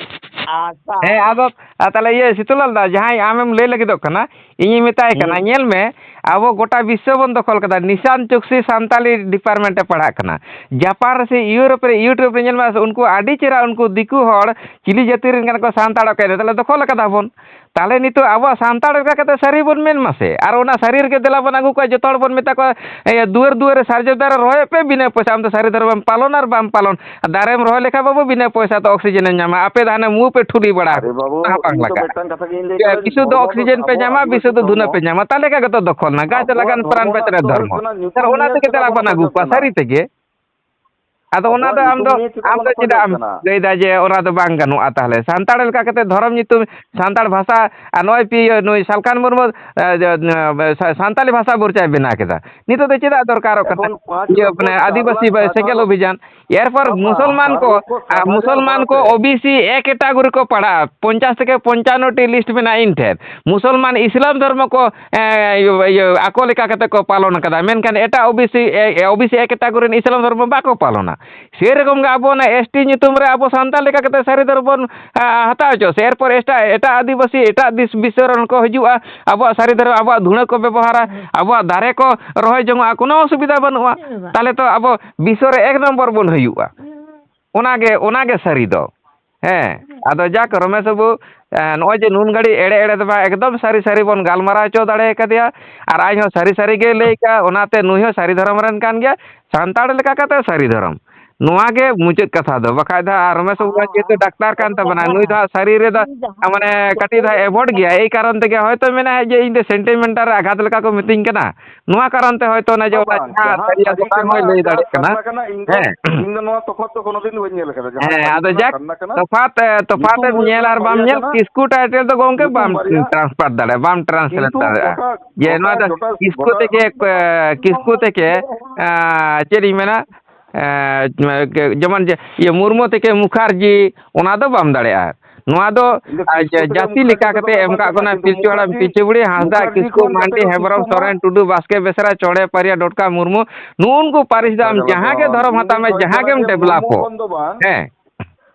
ᱟᱪᱪᱷᱟ᱾ ᱦᱮᱸ, ᱟᱫᱚ, ᱟᱨ ᱛᱟᱦᱞᱮ ᱤᱭᱟᱹ ᱥᱤᱛᱩᱞᱟᱞ ᱫᱟ, ᱡᱟᱦᱟᱸᱭ ᱟᱢᱮᱢ ᱞᱟᱹᱭ ᱞᱟᱹᱜᱤᱫᱚᱜ ᱠᱟᱱᱟ, ᱤᱧᱤᱧ ᱢᱮᱛᱟᱭ ᱠᱟᱱᱟ, ᱦᱩᱸ᱾ ᱧᱮᱞ ᱢᱮ, ᱟᱵᱚ ᱜᱚᱴᱟ ᱵᱤᱥᱥᱚ ᱵᱚᱱ ᱫᱚᱠᱷᱚᱞ ᱠᱟᱫᱟ, ᱱᱤᱥᱟᱱ ᱪᱚᱠᱥᱤ ᱥᱟᱱᱛᱟᱞᱤ department ᱮ ᱯᱟᱲᱦᱟᱜ ᱠᱟᱱᱟ, ᱡᱟᱯᱟᱱ ᱨᱮ ᱥᱮ ᱤᱭᱩᱨᱳᱯ ᱨᱮ, YouTube ᱨᱮ ᱧᱮᱞ ᱢᱮ, ᱩᱱᱠᱩ ᱟᱹᱰᱤ ᱪᱮᱦᱨᱟ, ᱩᱱᱠᱩ ᱫᱤᱠᱩ ᱦᱚᱲ ᱪᱤᱞᱤ ᱡᱟᱹᱛᱤ ᱨᱮᱱ ᱠᱟᱱᱟ ᱠᱚ, ᱥᱟᱱᱛᱟᱲ ᱚᱠᱚᱭ ᱫᱚ, ᱛᱟᱦᱞᱮ ᱫᱚᱠᱷᱚᱞ ᱠᱟᱫᱟ ᱵᱚᱱ᱾ ᱛᱟᱦᱞᱮ ᱱᱤᱛᱚᱜ ᱟᱵᱚᱣᱟᱜ ᱥᱟᱱᱛᱟᱲ ᱞᱮᱠᱟ ᱠᱟᱛᱮ ᱥᱟᱹᱨᱤ ᱵᱚᱱ ᱢᱮᱱ ᱢᱟᱥᱮ, ᱟᱨ ᱚᱱᱟ ᱥᱟᱹᱨᱤ ᱨᱮᱜᱮ ᱫᱮᱞᱟ ᱵᱚᱱ ᱟᱹᱜᱩ ᱠᱚᱣᱟ, ᱡᱚᱛᱚ ᱦᱚᱲ ᱵᱚᱱ ᱢᱮᱛᱟ ᱠᱚᱣᱟ, ᱤᱭᱟᱹ, ᱫᱩᱣᱟᱹᱨ ᱫᱩᱣᱟᱹᱨ ᱨᱮ ᱥᱟᱨᱡᱚᱢ ᱫᱟᱨᱮ ᱨᱚᱦᱚᱭ ᱯᱮ, ᱵᱤᱱᱟᱹ ᱯᱚᱭᱥᱟ, ᱟᱢ ᱫᱚ ᱥᱟᱹᱨᱤ ᱫᱷᱚᱨᱚᱢᱮᱢ ᱯᱟᱞᱚᱱ ᱟᱨ ᱵᱟᱢ ᱯᱟᱞᱚᱱ, ᱫᱟᱨᱮᱢ ᱨᱚᱦᱚᱭ ᱞᱮᱠᱷᱟᱱ ᱵᱟᱹᱵᱩ ᱵᱤᱱᱟᱹ ᱯᱚᱭᱥᱟ ᱛᱮ oxygen ᱮᱢ ᱧᱟᱢᱟ, ᱟᱯᱮ ᱫᱚ ᱦᱟᱱᱮ ᱢᱩ ᱯᱮ ᱴᱷᱩᱞᱤ ᱵᱟᱲᱟ ᱟᱠᱚ, ᱟᱨᱮ ᱵᱟᱹᱵᱩ, ᱚᱱᱟ ᱦᱚᱸ ᱵᱟᱝ ᱤᱧ ᱫᱚ ᱞᱟᱜᱟᱜᱼᱟ᱾ ᱢᱤᱫᱴᱟᱝ ᱠᱟᱛᱷᱟ ᱜᱤᱧ ᱞᱟᱹᱭ ᱠᱮᱫᱟ ᱡᱮ ᱵᱤᱥᱩᱫ ᱫᱚ ᱱᱚᱣᱟ ᱵᱟᱵᱚ oxygen ᱯᱮ ᱟᱵᱚᱣᱟᱜ ᱧᱟᱢᱟ, ᱟᱹᱫᱤᱵᱟᱹᱥᱤ ᱵᱤᱥᱩᱫ ᱫᱚ ᱫᱷᱚᱨᱢᱚ, ᱫᱷᱩᱱᱟᱹ ᱯᱮ ᱧᱟᱢᱟ, ᱛᱟᱦᱞᱮ ᱠᱷᱟᱱ ᱜᱮᱛᱚ ᱫᱚᱠᱷᱚᱞ ᱱᱟ, ᱜᱟᱭ ᱛᱮ ᱟᱵᱚᱣᱟᱜ ᱞᱟᱜᱟᱱ ᱯᱨᱟᱱ ᱫᱷᱚᱨᱢᱚ ᱯᱮ ᱨᱮᱱᱟᱜ ᱫᱷᱚᱨᱢᱚ᱾ ᱫᱚ ᱦᱩᱭᱩᱜ ᱛᱟᱦᱞᱮ ᱠᱟᱱᱟ ᱚᱱᱟ ᱱᱤᱭᱟᱹ ᱛᱮᱜᱮ ᱠᱟᱛᱷᱟ ᱫᱮᱞᱟ ᱵᱚᱱ ᱵᱚᱱ ᱟᱹᱜᱩ ᱟᱸᱡᱚᱢ ᱠᱚᱣᱟ, ᱠᱟᱱᱟ᱾ ᱥᱟᱹᱨᱤ ᱛᱮᱜᱮ᱾ ᱟᱫᱚ ᱚᱱᱟ ᱫᱚ ᱟᱵᱚᱣᱟᱜ ᱟᱢ ᱫᱚ, ᱧᱩᱛᱩᱢ ᱱᱤᱭᱮ ᱪᱮᱫᱟᱜ ᱟᱢ ᱵᱚᱱ ᱫᱚ ᱪᱮᱫᱟᱜ ᱮᱯᱷᱟᱭᱟᱨ ᱮᱢ ᱠᱟᱱᱟ? ᱞᱟᱹᱭᱫᱟ ᱡᱮ ᱚᱱᱟ ᱫᱚ ᱵᱟᱝ ᱜᱟᱱᱚᱜᱼᱟ? ᱛᱟᱦᱚᱞᱮ ᱥᱟᱱᱛᱟᱲ ᱞᱮᱠᱟ ᱠᱟᱛᱮ ᱫᱷᱚᱨᱚᱢ ᱧᱩᱛᱩᱢ, ᱥᱟᱱᱛᱟᱲ ᱵᱷᱟᱥᱟ, ᱟᱨ ᱱᱚᱜᱼᱚᱭ ᱯᱤ-, ᱱᱩᱭ ᱥᱟᱞᱠᱷᱟᱱ ᱢᱩᱨᱢᱩ, ᱮ, ᱡᱮ, ᱱᱚᱣᱟ, ᱥᱟ-, ᱥᱟᱱᱛᱟᱞᱤ ᱵᱷᱟᱥᱟ ᱢᱳᱨᱪᱟᱭ ᱵᱮᱱᱟᱣ ᱠᱮᱫᱟ, ᱱᱤᱛᱚᱜ ᱫᱚ ᱪᱮᱫᱟᱜ ᱫᱚᱨᱠᱟᱨᱚᱜ ᱠᱟᱱᱟ? ᱮᱠᱷᱚᱱ ᱯᱟᱸᱪ ᱤᱭᱟᱹ, ᱞᱚᱠᱠᱷᱚ ᱢᱟᱱᱮ, ᱥᱟᱛ ᱟᱹᱫᱤᱵᱟᱹᱥᱤ ᱞᱟᱠᱷ ᱵᱟ-, ᱥᱮᱸᱜᱮᱞ ᱥᱟᱫᱷᱟᱨᱚᱱ ᱚᱵᱷᱤᱡᱟᱱ, ᱮᱨᱯᱚᱨ ᱵᱟᱵᱟ, ᱢᱩᱥᱚᱞᱢᱟᱱ ᱥᱟᱱᱛᱟᱲ ᱠᱚ, ᱞᱚᱠᱠᱷᱚ ᱟᱨ ᱥᱟᱫᱷᱟᱨᱚᱱ ᱢᱩᱥᱚᱞᱢᱟᱱ ᱠᱚ ᱵᱟᱝᱛᱮ ᱳ ᱵᱤ ᱥᱤ ᱮᱠ category ᱠᱚ ᱯᱟᱲᱟᱜᱼᱟ, ᱯᱚᱧᱪᱟᱥ ᱛᱷᱮᱠᱮ ᱯᱚᱧᱪᱟᱱᱱᱚ ᱴᱤ list ᱢᱮᱱᱟᱜᱼᱟ ᱤᱧ ᱴᱷᱮᱱ᱾ ᱢᱩᱥᱚᱞᱢᱟᱱ ᱤᱥᱞᱟᱢ ᱫᱷᱚᱨᱢᱚ ᱠᱚ, ᱮ, ᱤᱭᱟᱹ, ᱤᱭᱟᱹ, ᱟᱠᱚ ᱞᱮᱠᱟ ᱠᱟᱛᱮ ᱠᱚ ᱯᱟᱞᱚᱱ ᱠᱟᱫᱟ, ᱢᱮᱱᱠᱷᱟᱱ ᱮᱴᱟᱜ ᱳ ᱵᱤ ᱥᱤ, ᱮ, ᱳ ᱵᱤ ᱥᱤ ᱮᱠ category ᱨᱮᱱ ᱤᱥᱞᱟᱢ ᱫᱷᱚᱨᱢᱚ ᱵᱟᱠᱚ ᱯᱟᱞᱚᱱᱟ᱾ ᱥᱮᱨᱚᱠᱚᱢ ᱜᱮ ᱟᱵᱚ ᱚᱱᱟ ᱮᱥ ᱴᱤ ᱧᱩᱛᱩᱢ ᱨᱮ ᱟᱵᱚ ᱥᱟᱱᱛᱟᱲ ᱞᱮᱠᱟ ᱠᱟᱛᱮ ᱥᱟᱹᱨᱤ ᱫᱷᱚᱨᱚᱢ ᱵᱚᱱ, ᱟ, ᱦᱟᱛᱟᱣ ᱦᱚᱪᱚ ᱥᱮ, ᱮᱨᱯᱚᱨ ᱮᱴᱟᱜ, ᱮᱴᱟᱜ ᱟᱹᱫᱤᱵᱟᱹᱥᱤ, ᱮᱴᱟᱜ ᱫᱤᱥ ᱵᱤᱥᱥᱚ ᱨᱮᱱ ᱠᱚ ᱦᱤᱡᱩᱜᱼᱟ, ᱟᱵᱚᱣᱟᱜ ᱥᱟᱹᱨᱤ ᱫᱷᱚᱨᱚᱢ, ᱟᱵᱚᱣᱟᱜ ᱫᱷᱩᱲᱟᱹ ᱠᱚ ᱵᱮᱵᱚᱦᱟᱨᱟ, ᱟᱵᱚᱣᱟᱜ ᱫᱟᱨᱮ ᱠᱚ ᱨᱚᱦᱚᱭ ᱡᱚᱝᱚᱜᱼᱟ, ᱠᱳᱱᱳ ᱚᱥᱩᱵᱤᱫᱷᱟ ᱵᱟᱹᱱᱩᱜᱼᱟ᱾ ᱪᱮᱫ ᱦᱚᱸ ᱵᱟᱝ᱾ ᱛᱟᱦᱚᱞᱮ ᱛᱚ ᱟᱵᱚ ᱵᱤᱥᱥᱚ ᱨᱮ ᱮᱠ ᱱᱚᱢᱵᱚᱨ ᱵᱚᱱ ᱦᱩᱭᱩᱜᱼᱟ᱾ ᱚᱱᱟᱜᱮ, ᱚᱱᱟᱜᱮ ᱥᱟᱹᱨᱤ ᱫᱚ᱾ ᱦᱮᱸ, ᱟᱫᱚ ᱡᱟᱠ, ᱨᱚᱢᱮᱥ ᱵᱟᱹᱵᱩ, ᱮ, ᱱᱚᱜᱼᱚᱭ ᱡᱮ ᱱᱩᱱ ᱜᱷᱟᱹᱲᱤᱡ ᱮᱲᱮ ᱮᱲᱮ ᱫᱚ ᱵᱟᱝ, ᱮᱠᱫᱚᱢ ᱥᱟᱹᱨᱤ ᱥᱟᱹᱨᱤ ᱵᱚᱱ ᱜᱟᱞᱢᱟᱨᱟᱣ ᱦᱚᱪᱚ ᱫᱟᱲᱮ ᱠᱟᱫᱮᱭᱟ, ᱟᱨ ᱟᱡ ᱦᱚᱸ ᱥᱟᱹᱨᱤ ᱥᱟᱹᱨᱤ ᱜᱮᱭ ᱞᱟᱹᱭ ᱠᱟᱜᱼᱟ, ᱚᱱᱟᱛᱮ ᱱᱩᱭ ᱦᱚᱸ ᱥᱟᱹᱨᱤ ᱫᱷᱚᱨᱚᱢ ᱨᱮᱱ ᱠᱟᱱ ᱜᱮᱭᱟ, ᱥᱟᱱᱛᱟᱲ ᱞᱮᱠᱟ ᱠᱟᱛᱮ ᱥᱟᱹᱨᱤ ᱫᱷᱚᱨᱚᱢ᱾ ᱱᱚᱣᱟ ᱜᱮ ᱢᱩᱪᱟᱹᱫ ᱠᱟᱛᱷᱟ ᱫᱚ, ᱵᱟᱠᱷᱟᱡ ᱫᱚ ᱦᱟᱸᱜ ᱨᱚᱢᱮᱥ ᱵᱟᱹᱵᱩ ᱡᱮᱦᱮᱛᱩ ᱰᱟᱠᱛᱟᱨ ᱠᱟᱱ ᱛᱟᱵᱚᱱᱟ, ᱱᱩᱭ ᱫᱚ ᱦᱟᱸᱜ ᱥᱟᱹᱨᱤ ᱨᱮᱫᱚ, ᱢᱟᱱᱮ, ᱠᱟᱹᱴᱤᱡ ᱫᱚ ᱦᱟᱸᱜ ᱮᱵᱷᱚᱭᱮᱰ ᱜᱮᱭᱟ, ᱮᱭ ᱠᱟᱨᱚᱱ ᱛᱮᱜᱮ ᱦᱚᱭᱛᱳ ᱢᱮᱱᱟ ᱡᱮ ᱤᱧ ᱫᱚ ᱥᱮᱱᱴᱤᱢᱮᱱᱴᱟᱞ ᱨᱮ ᱟᱜᱷᱟᱛ ᱞᱮᱠᱟ ᱠᱚ ᱢᱤᱛᱟᱹᱧ ᱠᱟᱱᱟ, ᱱᱚᱣᱟ ᱠᱟᱨᱚᱱ ᱛᱮ ᱦᱚᱭᱛᱚ ᱚᱱᱮ ᱡᱮ ᱵᱟᱝ, ᱚᱱᱟ ᱵᱟᱝ, ᱡᱟᱦᱟᱸ ᱡᱟᱦᱟᱸ ᱥᱟᱹᱨᱤᱭᱟᱜ ᱥᱟᱹᱨᱤ ᱜᱚᱴᱟᱝ ᱠᱟᱱᱟ, ᱦᱚᱸᱭ ᱞᱟᱹᱭ ᱡᱟᱦᱟᱸ ᱫᱟᱲᱮᱭᱟᱜ ᱠᱟᱱᱟ᱾ ᱥᱟᱨᱱᱟ ᱠᱟᱱᱟ, ᱤᱧ ᱫᱚ, ᱦᱮᱸ᱾ ᱤᱧ ᱫᱚ ᱱᱚᱣᱟ ᱛᱚᱯᱷᱟᱛ ᱫᱚ ᱠᱳᱱᱳ ᱫᱤᱱ ᱵᱟᱹᱧ ᱧᱮᱞ ᱟᱠᱟᱫᱟ, ᱡᱟᱦᱟᱸ ᱦᱮᱸ, ᱟᱫᱚ ᱥᱟᱹᱨᱤ ᱡᱟᱠ, ᱥᱟᱨᱱᱟ ᱠᱟᱱᱟ᱾ ᱛᱚᱯᱷᱟᱛ, ᱮ, ᱛᱚᱯᱷᱟᱛ ᱧᱩᱛᱩᱢ ᱮᱢ ᱵᱚᱫᱚᱞ ᱧᱮᱞ ᱟᱨ ᱵᱟᱢ ᱵᱟᱨᱭᱟ ᱧᱮᱞ, ᱠᱟᱱᱟ᱾ ᱠᱤᱥᱠᱩ ᱴᱟᱭᱴᱮᱞ ᱫᱚ ᱜᱚᱝᱠᱮ ᱧᱩᱛᱩᱢ ᱵᱟᱢ ᱵᱟᱨᱭᱟ᱾ ᱴᱨᱟᱱᱥᱯᱷᱟᱨ ᱫᱟᱲᱮᱭᱟᱜᱼᱟ, ᱵᱟᱢ ᱴᱨᱟᱱᱥᱞᱮᱴ ᱠᱤᱱᱛᱩ ᱫᱟᱲᱮᱭᱟᱜᱼᱟ᱾ ᱜᱚᱴᱟ, ᱡᱮ ᱜᱚᱴᱟ, ᱱᱚᱣᱟ ᱫᱚ ᱡᱚᱴᱟ, ᱠᱤᱥᱠᱩ ᱜᱚᱴᱟ ᱛᱮᱠᱮ, ᱮ, ᱠᱤᱥᱠᱩ ᱛᱮᱠᱮ, ᱮ, ᱪᱮᱫ ᱤᱧ ᱢᱮᱱᱟ, ᱮ, ᱡᱮᱢᱚᱱ ᱡᱮ, ᱤᱭᱟᱹ, ᱢᱩᱨᱢᱩ ᱛᱮᱠᱮ ᱢᱩᱠᱷᱟᱨᱡᱤ, ᱚᱱᱟ ᱫᱚ ᱵᱟᱢ ᱫᱟᱲᱮᱭᱟᱜᱼᱟ᱾ ᱱᱚᱣᱟ ᱫᱚ, ᱤᱧ ᱫᱚ ᱟᱨ ᱠᱤᱥᱠᱩ ᱡᱟ-, ᱛᱮᱠᱮ ᱡᱟᱹᱛᱤ ᱢᱩᱠᱷᱟᱨᱡᱤ ᱞᱮᱠᱟ ᱫᱚ ᱠᱟᱛᱮ ᱵᱟᱹᱧ ᱮᱢ ᱠᱟᱜ ᱢᱮᱛᱟᱜᱼᱟ, ᱵᱚᱱᱟ ᱠᱤᱱᱛᱩ ᱯᱤᱞᱪᱩ ᱦᱟᱲᱟᱢ ᱢᱩᱠᱷᱟᱨᱡᱤ, ᱯᱤᱞᱪᱩ ᱵᱩᱲᱦᱤ ᱦᱟᱸᱥᱫᱟ ᱢᱩᱠᱷᱟᱨᱡᱤ ᱠᱤᱥᱠᱩ ᱠᱷᱚᱱ ᱢᱟᱱᱰᱤ ᱠᱟᱛᱮ ᱫᱚ ᱦᱮᱢᱵᱨᱚᱢ, ᱠᱤᱥᱠᱩ ᱢᱟ᱾ ᱥᱚᱨᱮᱱ, ᱴᱩᱰᱩ, ᱵᱟᱥᱠᱮ, ᱵᱮᱥᱨᱟ, ᱪᱚᱬᱮ, ᱯᱟᱨᱤᱭᱟ, ᱰᱚᱴᱠᱟ, ᱢᱩᱨᱢᱩ, ᱱᱩᱜᱼᱩ ᱱᱩᱠᱩ ᱯᱟᱹᱨᱤᱥ ᱫᱚ ᱟᱢ ᱟᱪᱪᱷᱟ, ᱡᱟᱦᱟᱸ ᱜᱮ ᱵᱟᱵᱟ, ᱫᱷᱚᱨᱚᱢ ᱤᱧ ᱦᱟᱛᱟᱣ ᱫᱩᱧ ᱢᱮ, ᱠᱷᱚᱡ ᱡᱟᱦᱟᱸ ᱠᱟᱱᱟ ᱜᱮᱢ ᱡᱮ ᱰᱮᱵᱷᱞᱚᱯ ᱢᱩᱨᱢᱩ ᱠᱚ᱾ ᱠᱷᱚᱱ ᱫᱚ ᱵᱟᱝ᱾ ᱦᱮᱸ,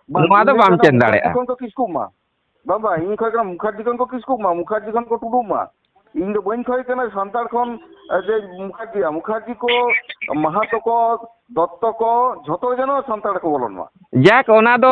ᱵᱟᱝ, ᱱᱚᱣᱟ ᱤᱧ ᱫᱚ ᱫᱩᱧ ᱵᱟᱢ ᱠᱷᱚᱡ ᱪᱮᱧᱡᱽ ᱠᱟᱱᱟ ᱫᱟᱲᱮᱭᱟᱜᱼᱟ᱾ ᱢᱩᱠᱷᱟᱨᱡᱤ ᱠᱷᱚᱱ ᱫᱚ ᱠᱤᱥᱠᱩ ᱢᱟ᱾ ᱵᱟᱝ, ᱵᱟᱝ, ᱤᱧ ᱠᱷᱚᱡ ᱠᱟᱱᱟ ᱢᱩᱠᱷᱟᱨᱡᱤ ᱠᱷᱚᱱ ᱠᱚ ᱠᱤᱥᱠᱩ ᱢᱟ, ᱢᱩᱠᱷᱟᱨᱡᱤ ᱠᱷᱚᱱ ᱠᱚ ᱴᱩᱰᱩ ᱢᱟ᱾ ᱤᱧ ᱫᱚ ᱵᱟᱹᱧ ᱠᱷᱚᱡ ᱠᱟᱱᱟ ᱥᱟᱱᱛᱟᱲ ᱠᱷᱚᱱ, ᱮ, ᱡᱮ ᱢᱩᱠᱷᱟᱨᱡᱤ, ᱢᱩᱠᱷᱟᱨᱡᱤ ᱠᱚ, ᱢᱟᱦᱟᱛᱚ ᱠᱚ, ᱫᱚᱛᱛᱚ ᱠᱚ, ᱡᱷᱚᱛᱚ ᱡᱮᱱᱚ ᱥᱟᱱᱛᱟᱲ ᱠᱚ ᱵᱚᱞᱚᱱ ᱢᱟ᱾ ᱡᱟᱠ, ᱚᱱᱟ ᱫᱚ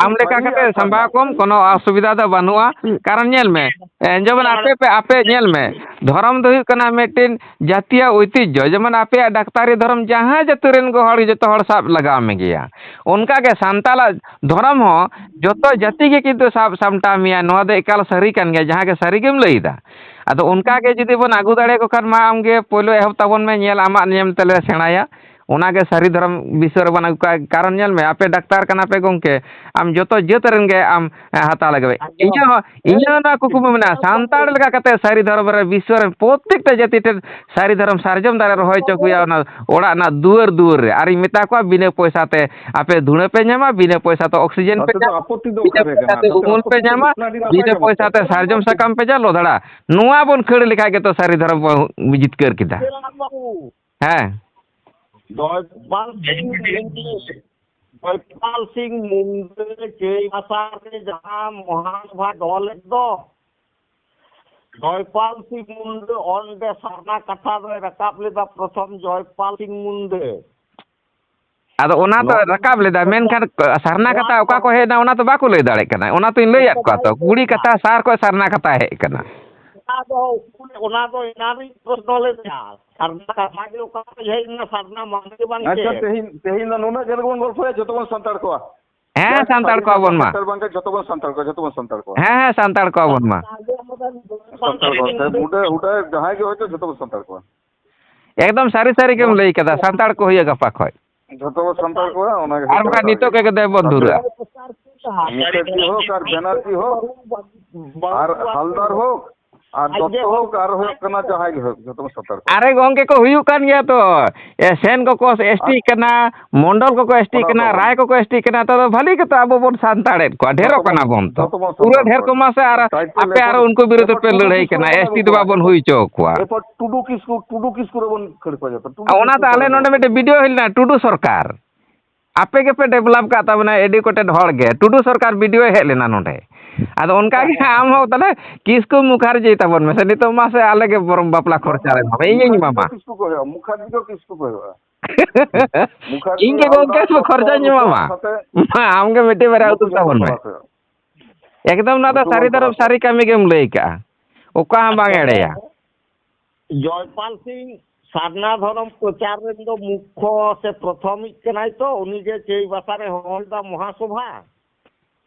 ᱟᱢ ᱞᱮᱠᱟ ᱠᱟᱛᱮ ᱥᱟᱢᱵᱷᱟᱣ ᱠᱚᱢ, ᱠᱳᱱᱳ ᱚᱥᱩᱵᱤᱫᱷᱟ ᱫᱚ ᱵᱟᱹᱱᱩᱜᱼᱟ᱾ ᱠᱟᱨᱚᱱ ᱧᱮᱞ ᱢᱮ, ᱮ, ᱡᱮᱢᱚᱱ ᱟᱯᱮ ᱯᱮ, ᱟᱯᱮ ᱧᱮᱞ ᱢᱮ, ᱫᱷᱚᱨᱚᱢ ᱫᱚ ᱦᱩᱭᱩᱜ ᱠᱟᱱᱟ ᱢᱤᱫᱴᱮᱱ ᱡᱟᱹᱛᱤᱭᱟᱜ ᱳᱭᱛᱤᱡᱽᱡᱷᱚ᱾ ᱡᱮᱢᱚᱱ ᱟᱯᱮᱭᱟᱜ ᱰᱟᱠᱛᱟᱨᱤ ᱫᱷᱚᱨᱚᱢ, ᱡᱟᱦᱟᱸ ᱡᱟᱹᱛᱤ ᱨᱮᱱ ᱜᱮ ᱦᱚᱲ, ᱡᱚᱛᱚ ᱦᱚᱲ ᱥᱟᱵ ᱞᱟᱜᱟᱣ ᱢᱮ ᱜᱮᱭᱟ᱾ ᱚᱱᱠᱟ ᱜᱮ ᱥᱟᱱᱛᱟᱲᱟᱜ ᱫᱷᱚᱨᱚᱢ ᱦᱚᱸ ᱡᱚᱛᱚ ᱡᱟᱹᱛᱤ ᱜᱮ ᱠᱤᱱᱛᱩ ᱥᱟᱵ ᱥᱟᱢᱴᱟᱣ ᱢᱮᱭᱟ, ᱱᱚᱣᱟ ᱫᱚ ᱮᱠᱟᱞ ᱥᱟᱹᱨᱤ ᱠᱟᱱ ᱜᱮᱭᱟ, ᱡᱟᱦᱟᱸ ᱜᱮ ᱥᱟᱹᱨᱤ ᱜᱮᱢ ᱞᱟᱹᱭᱫᱟ᱾ ᱟᱫᱚ ᱚᱱᱠᱟ ᱜᱮ ᱡᱩᱫᱤ ᱵᱚᱱ ᱟᱹᱜᱩ ᱫᱟᱲᱮᱭᱟᱠᱚ ᱠᱷᱟᱱ ᱢᱟ, ᱟᱢ ᱜᱮ ᱯᱳᱭᱞᱳ ᱮᱦᱚᱵ ᱛᱟᱵᱚᱱ ᱢᱮ, ᱧᱮᱞ ᱟᱢᱟᱜ ᱱᱤᱭᱚᱢ ᱛᱮᱞᱮ ᱥᱮᱬᱟᱭᱟ᱾ ᱚᱱᱟᱜᱮ ᱥᱟᱹᱨᱤ ᱫᱷᱚᱨᱚᱢ ᱵᱤᱥᱚᱭ ᱨᱮᱵᱚᱱ ᱟᱹᱜᱩ ᱠᱟᱜᱼᱟ᱾ ᱠᱟᱨᱚᱱ ᱧᱮᱞ ᱢᱮ, ᱟᱯᱮ ᱰᱟᱠᱛᱟᱨ ᱠᱟᱱᱟ ᱯᱮ ᱜᱚᱢᱠᱮ, ᱟᱢ ᱡᱚᱛᱚ ᱡᱟᱹᱛ ᱨᱮᱱ ᱜᱮ ᱟᱢ, ᱮ, ᱦᱟᱛᱟᱣ ᱞᱟᱜᱟᱣ᱾ ᱤᱧᱟᱹᱜ ᱦᱚᱸ, ᱤᱧᱟᱹᱜ ᱦᱚᱸ ᱱᱚᱣᱟ ᱠᱩᱠᱢᱩ ᱢᱮᱱᱟᱜᱼᱟ, ᱥᱟᱱᱛᱟᱲ ᱞᱮᱠᱟ ᱠᱟᱛᱮ ᱥᱟᱹᱨᱤ ᱫᱷᱚᱨᱚᱢ ᱨᱮ ᱵᱤᱥᱥᱚ ᱨᱮᱱ ᱯᱨᱚᱛᱮᱠᱴᱟ ᱡᱟᱹᱛᱤ ᱴᱷᱮᱱ ᱥᱟᱹᱨᱤ ᱫᱷᱚᱨᱚᱢ ᱥᱟᱨᱡᱚᱢ ᱫᱟᱨᱮ ᱨᱚᱦᱚᱭ ᱦᱚᱪᱚ ᱠᱚ ᱦᱩᱭᱩᱜᱼᱟ, ᱚᱱᱟ ᱚᱲᱟᱜ ᱨᱮᱱᱟᱜ ᱫᱩᱣᱟᱹᱨ ᱫᱩᱣᱟᱹᱨ ᱨᱮ᱾ ᱟᱨᱤᱧ ᱢᱮᱛᱟ ᱠᱚᱣᱟ, ᱵᱤᱱᱟᱹ ᱯᱚᱭᱥᱟ ᱛᱮ ᱟᱯᱮ ᱫᱷᱩᱲᱟᱹ ᱯᱮ ᱧᱟᱢᱟ, ᱵᱤᱱᱟᱹ ᱯᱚᱭᱥᱟ ᱛᱮ ᱚᱠᱥᱤᱡᱮᱱ ᱯᱮ ᱧᱟᱢᱟ, ᱵᱤᱱᱟᱹ ᱯᱚᱭᱥᱟ ᱛᱮ ᱩᱢᱩᱞ ᱯᱮ ᱧᱟᱢᱟ, ᱵᱤᱱᱟᱹ ᱯᱚᱭᱥᱟ ᱛᱮ ᱥᱟᱨᱡᱚᱢ ᱥᱟᱠᱟᱢ ᱯᱮ ᱡᱟ ᱞᱚᱫᱷᱲᱟ᱾ ᱱᱚᱣᱟ ᱵᱚᱱ ᱠᱷᱟᱹᱲ ᱞᱮᱠᱷᱟᱡ ᱜᱮᱛᱚ ᱥᱟᱹᱨᱤ ᱫᱷᱚᱨᱚᱢ ᱵᱚᱱ ᱡᱤᱛᱠᱟᱹᱨ ᱠᱮᱫᱟ᱾ ᱦᱮᱸ᱾ ᱡᱚᱭᱯᱟᱞ ᱥᱤᱝ ᱢᱩᱱᱰᱟᱹ, ᱡᱚᱭᱯᱟᱞ ᱥᱤᱝ ᱢᱩᱱᱰᱟᱹ ᱪᱟᱹᱭᱵᱟᱥᱟ ᱨᱮ ᱡᱟᱦᱟᱸ ᱢᱚᱦᱟᱥᱚᱵᱷᱟ ᱫᱚᱦᱚ ᱞᱮᱫ ᱫᱚ, ᱡᱚᱭᱯᱟᱞ ᱥᱤᱝ ᱢᱩᱱᱰᱟᱹ ᱚᱸᱰᱮ ᱥᱟᱨᱱᱟ ᱠᱟᱛᱷᱟ ᱫᱚᱭ ᱨᱟᱠᱟᱵ ᱞᱮᱫᱟ, ᱯᱨᱚᱛᱷᱚᱢ ᱡᱚᱭᱯᱟᱞ ᱥᱤᱝ ᱢᱩᱱᱰᱟᱹ᱾ ᱟᱫᱚ ᱚᱱᱟ ᱛᱚ ᱱᱚᱣᱟ ᱨᱟᱠᱟᱵ ᱞᱮᱫᱟ, ᱢᱮᱱᱠᱷᱟᱱ ᱥᱟᱨᱱᱟ ᱱᱚᱣᱟ ᱠᱟᱛᱷᱟ ᱚᱠᱟ ᱠᱚ ᱦᱮᱡ ᱮᱱᱟ, ᱚᱱᱟ ᱛᱚ ᱵᱟᱠᱚ ᱞᱟᱹᱭ ᱫᱟᱲᱮᱭᱟᱜ ᱠᱟᱱᱟ᱾ ᱚᱱᱟ ᱛᱚᱧ ᱞᱟᱹᱭᱟᱫ ᱠᱚᱣᱟ ᱛᱚ, ᱠᱩᱲᱤ ᱠᱟᱛᱷᱟ ᱥᱟᱨ ᱠᱷᱚᱱ ᱥᱟᱨᱱᱟ ᱠᱟᱛᱷᱟ ᱦᱮᱡ ᱟᱠᱟᱱᱟ᱾ ᱚᱱᱟ ᱫᱚ, ᱚᱱᱟ ᱫᱚ ᱮᱱᱟᱱ ᱨᱤᱧ ᱯᱨᱚᱥᱱᱚ ᱞᱮᱫᱟ, ᱥᱟᱨᱱᱟ ᱠᱟᱛᱷᱟ ᱜᱮ ᱚᱠᱟ ᱠᱷᱚᱱ ᱦᱮᱡ ᱮᱱᱟ, ᱥᱟᱨᱱᱟ ᱢᱟᱱᱮ ᱜᱮ ᱵᱟᱝ ᱟᱪᱪᱷᱟ, ᱪᱮᱫ? ᱛᱮᱦᱮᱧ, ᱛᱮᱦᱮᱧ ᱫᱚ ᱱᱩᱱᱟᱹᱜ ᱜᱮ ᱵᱚᱱ ᱜᱚᱞᱯᱚᱭᱟ, ᱡᱚᱛᱚ ᱵᱚᱱ ᱥᱟᱱᱛᱟᱲ ᱠᱚᱣᱟ᱾ ᱦᱮᱸ, ᱡᱟᱦᱟᱸᱭ ᱥᱟᱱᱛᱟᱲ ᱥᱟᱹᱨᱤ ᱠᱚᱣᱟ ᱵᱚᱱ ᱢᱟ᱾ ᱥᱟᱱᱛᱟᱲ ᱵᱟᱝ ᱠᱟᱱᱟ, ᱡᱚᱛᱚ ᱵᱚᱱ ᱥᱟᱱᱛᱟᱲ ᱠᱚᱣᱟ, ᱡᱚᱛᱚ ᱵᱚᱱ ᱥᱟᱱᱛᱟᱲ ᱠᱚᱣᱟ᱾ ᱦᱮᱸ, ᱦᱮᱸ, ᱥᱟᱱᱛᱟᱲ ᱠᱚᱣᱟ ᱵᱚᱱ ᱢᱟ᱾ ᱥᱟᱱᱛᱟᱲ ᱠᱚᱣᱟ, ᱥᱮ ᱢᱩᱰᱟᱹ, ᱦᱩᱰᱟᱹ, ᱡᱟᱦᱟᱸᱭ ᱜᱮ ᱦᱚᱭᱛᱳ ᱡᱚᱛᱚ ᱵᱚᱱ ᱥᱟᱱᱛᱟᱲ ᱠᱚᱣᱟ᱾ ᱮᱠᱫᱚᱢ ᱥᱟᱹᱨᱤ ᱥᱟᱹᱨᱤ ᱜᱮᱢ ᱞᱟᱹᱭ ᱠᱟᱫᱟ, ᱥᱟᱱᱛᱟᱲ ᱠᱚ ᱦᱩᱭᱩᱜᱼᱟ ᱜᱟᱯᱟ ᱠᱷᱚᱡ᱾ ᱡᱚᱛᱚ ᱵᱚᱱ ᱥᱟᱱᱛᱟᱲ ᱠᱚᱣᱟ, ᱚᱱᱟ ᱜᱮ ᱟᱨ ᱦᱩᱭᱩᱜ ᱠᱟᱱᱟ ᱵᱟᱠᱷᱟᱡ ᱠᱟᱛᱷᱟ ᱱᱤᱛᱚᱜ ᱜᱮ᱾ ᱜᱮ ᱫᱮᱵ ᱵᱚᱱ ᱟᱯᱮ ᱫᱷᱩᱨᱟᱹᱜᱼᱟ᱾ ᱢᱩᱠᱷᱟᱨᱡᱤ ᱦᱳᱠ ᱟᱨ ᱵᱮᱱᱟᱨᱡᱤ ᱦᱳᱠ ᱟᱨ ᱦᱟᱞᱫᱟᱨ ᱦᱳᱠ ᱟᱨ ᱫᱚᱛᱛᱚ ᱦᱳᱠ ᱟᱨ ᱦᱩᱭᱩᱜ ᱠᱟᱱᱟ ᱡᱟᱦᱟᱸᱭ ᱜᱮ ᱦᱳᱠ, ᱡᱚᱛᱚ ᱵᱚᱱ ᱥᱟᱱᱛᱟᱲ ᱠᱚᱣᱟ᱾ ᱟᱨᱮ ᱜᱚᱝᱠᱮ ᱠᱚ ᱦᱩᱭᱩᱜ ᱠᱟᱱ ᱜᱮᱭᱟ ᱛᱚ, ᱮ, ᱥᱮᱱ ᱠᱚᱠᱚ ᱮᱥ ᱴᱤ ᱟᱨ ᱠᱟᱱᱟ, ᱢᱚᱱᱰᱚᱞ ᱠᱚᱠᱚ ᱮᱥ ᱴᱤ ᱚᱱᱟ ᱠᱟᱱᱟ, ᱠᱚ ᱨᱟᱭ ᱠᱚᱠᱚ ᱮᱥ ᱴᱤ ᱠᱟᱱᱟ, ᱛᱚ ᱵᱷᱟᱹᱞᱤ ᱜᱮᱛᱚ ᱟᱵᱚ ᱵᱚᱱ ᱥᱟᱱᱛᱟᱲᱮᱫ ᱠᱚᱣᱟ, ᱰᱷᱮᱨᱚᱜ ᱡᱚᱛᱚ ᱵᱚᱱ, ᱠᱟᱱᱟ ᱵᱚᱱ ᱛᱚ᱾ ᱡᱚᱛᱚ ᱵᱚᱱ ᱯᱩᱨᱟᱹ ᱥᱟᱱᱛᱟᱲ ᱰᱷᱮᱨ ᱠᱚᱣᱟ᱾ ᱠᱚ ᱢᱟᱥᱮ ᱟᱨ ᱴᱟᱭᱤᱯ ᱠᱚ ᱟᱯᱮ ᱞᱮᱠᱷᱟᱱ ᱟᱨᱚ ᱩᱱᱠᱩ ᱵᱤᱨᱩᱫᱷ ᱮᱯᱮ ᱞᱟᱹᱲᱦᱟᱹᱭ ᱠᱟᱱᱟ, ᱮᱥ ᱴᱤ ᱫᱚ ᱵᱟᱵᱚᱱ ᱦᱩᱭ ᱦᱚᱪᱚ ᱠᱚᱣᱟ᱾ ᱮᱨᱯᱚᱨ ᱴᱩᱰᱩ ᱠᱤᱥᱠᱩ, ᱴᱩᱰᱩ ᱠᱤᱥᱠᱩ ᱨᱮᱵᱚᱱ ᱠᱷᱟᱹᱲ ᱠᱚᱣᱟ ᱡᱚᱛᱚ᱾ ᱴᱩᱰᱩ ᱟᱨ ᱚᱱᱟ ᱠᱤᱥᱠᱩ ᱫᱚ ᱟᱞᱮ ᱥᱚᱨᱮᱱ ᱱᱚᱰᱮ ᱨᱮ᱾ ᱢᱤᱫᱴᱮᱱ ᱵᱤᱰᱤᱭᱳ ᱦᱩᱭ ᱞᱮᱱᱟ, ᱴᱩᱰᱩ ᱥᱚᱨᱠᱟᱨ᱾ ᱟᱯᱮ ᱜᱮᱯᱮ ᱰᱮᱵᱷᱞᱚᱯ ᱠᱟᱜ ᱛᱟᱵᱚᱱᱟ, educated ᱦᱚᱲ ᱜᱮ᱾ ᱴᱩᱰᱩ ᱥᱚᱨᱠᱟᱨ ᱵᱤᱰᱤᱭᱳᱭ ᱦᱮᱡ ᱞᱮᱱᱟ ᱱᱚᱰᱮ᱾ ᱟᱫᱚ ᱚᱱᱠᱟ ᱜᱮ ᱦᱟᱸᱜ ᱟᱢ ᱦᱚᱸ ᱛᱟᱦᱞᱮ ᱠᱤᱥᱠᱩ ᱢᱩᱠᱷᱟᱨᱡᱤ ᱛᱟᱵᱚᱱ ᱢᱮᱥᱮ᱾ ᱱᱤᱛᱚᱜ ᱢᱟᱥᱮ ᱟᱞᱮ ᱜᱮ ᱵᱚᱨᱚᱝ ᱵᱟᱯᱞᱟ ᱵᱟᱝ, ᱠᱷᱚᱨᱪᱟ ᱨᱮ ᱮᱢᱟ ᱢᱮ᱾ ᱤᱧᱤᱧ ᱢᱩᱠᱷᱟᱨᱡᱤ ᱫᱚ ᱮᱢᱟᱢᱟ᱾ ᱠᱤᱥᱠᱩ ᱠᱚ ᱦᱩᱭᱩᱜᱼᱟ, ᱢᱩᱠᱷᱟᱨᱡᱤ ᱫᱚ ᱠᱤᱥᱠᱩ ᱠᱚ ᱦᱩᱭᱩᱜᱼᱟ᱾ ᱢᱩᱠᱷᱟᱨᱡᱤ, ᱤᱧ ᱜᱮ ᱜᱚᱝᱠᱮ ᱦᱟᱞᱫᱟᱨ, ᱫᱚ ᱫᱚᱛᱛᱚ, ᱠᱷᱚᱨᱪᱟᱧ ᱱᱩᱠᱩ ᱮᱢᱟᱢᱟ᱾ ᱥᱟᱛᱮ, ᱢᱟ ᱟᱢ ᱜᱮ ᱢᱤᱫᱴᱤᱡ ᱵᱟᱨᱭᱟ ᱱᱩᱠᱩ ᱩᱛᱩ ᱡᱚᱛᱚ ᱛᱟᱵᱚᱱ ᱢᱮ᱾ ᱥᱟᱞᱟᱜ ᱦᱩᱭᱩᱜᱼᱟ᱾ ᱮᱠᱫᱚᱢ ᱱᱚᱣᱟ ᱫᱚ ᱱᱩᱠᱩ ᱥᱟᱹᱨᱤ ᱵᱚᱱ ᱫᱷᱚᱨᱚᱢ ᱥᱟᱞᱟᱜ ᱥᱟᱹᱨᱤ ᱦᱩᱭᱩᱜᱼᱟ᱾ ᱠᱟᱹᱢᱤ ᱜᱮᱢ ᱞᱟᱹᱭ ᱠᱟᱜᱼᱟ᱾ ᱚᱠᱟ ᱦᱚᱸ ᱵᱟᱝ ᱮᱲᱮᱭᱟ᱾ ᱡᱚᱭᱯᱟᱞ ᱥᱤᱝ ᱥᱟᱨᱱᱟ ᱫᱷᱚᱨᱚᱢ ᱯᱨᱚᱪᱟᱨ ᱨᱮᱱ ᱫᱚ ᱢᱩᱠᱠᱷᱚ ᱥᱮ ᱯᱨᱚᱛᱷᱚᱢᱤᱡ ᱠᱟᱱᱟᱭ ᱛᱚ, ᱩᱱᱤ ᱜᱮ ᱪᱟᱹᱭᱵᱟᱥᱟ ᱨᱮ ᱦᱚᱦᱚ ᱞᱮᱫᱟ ᱢᱚᱦᱟᱥᱚᱵᱷᱟ᱾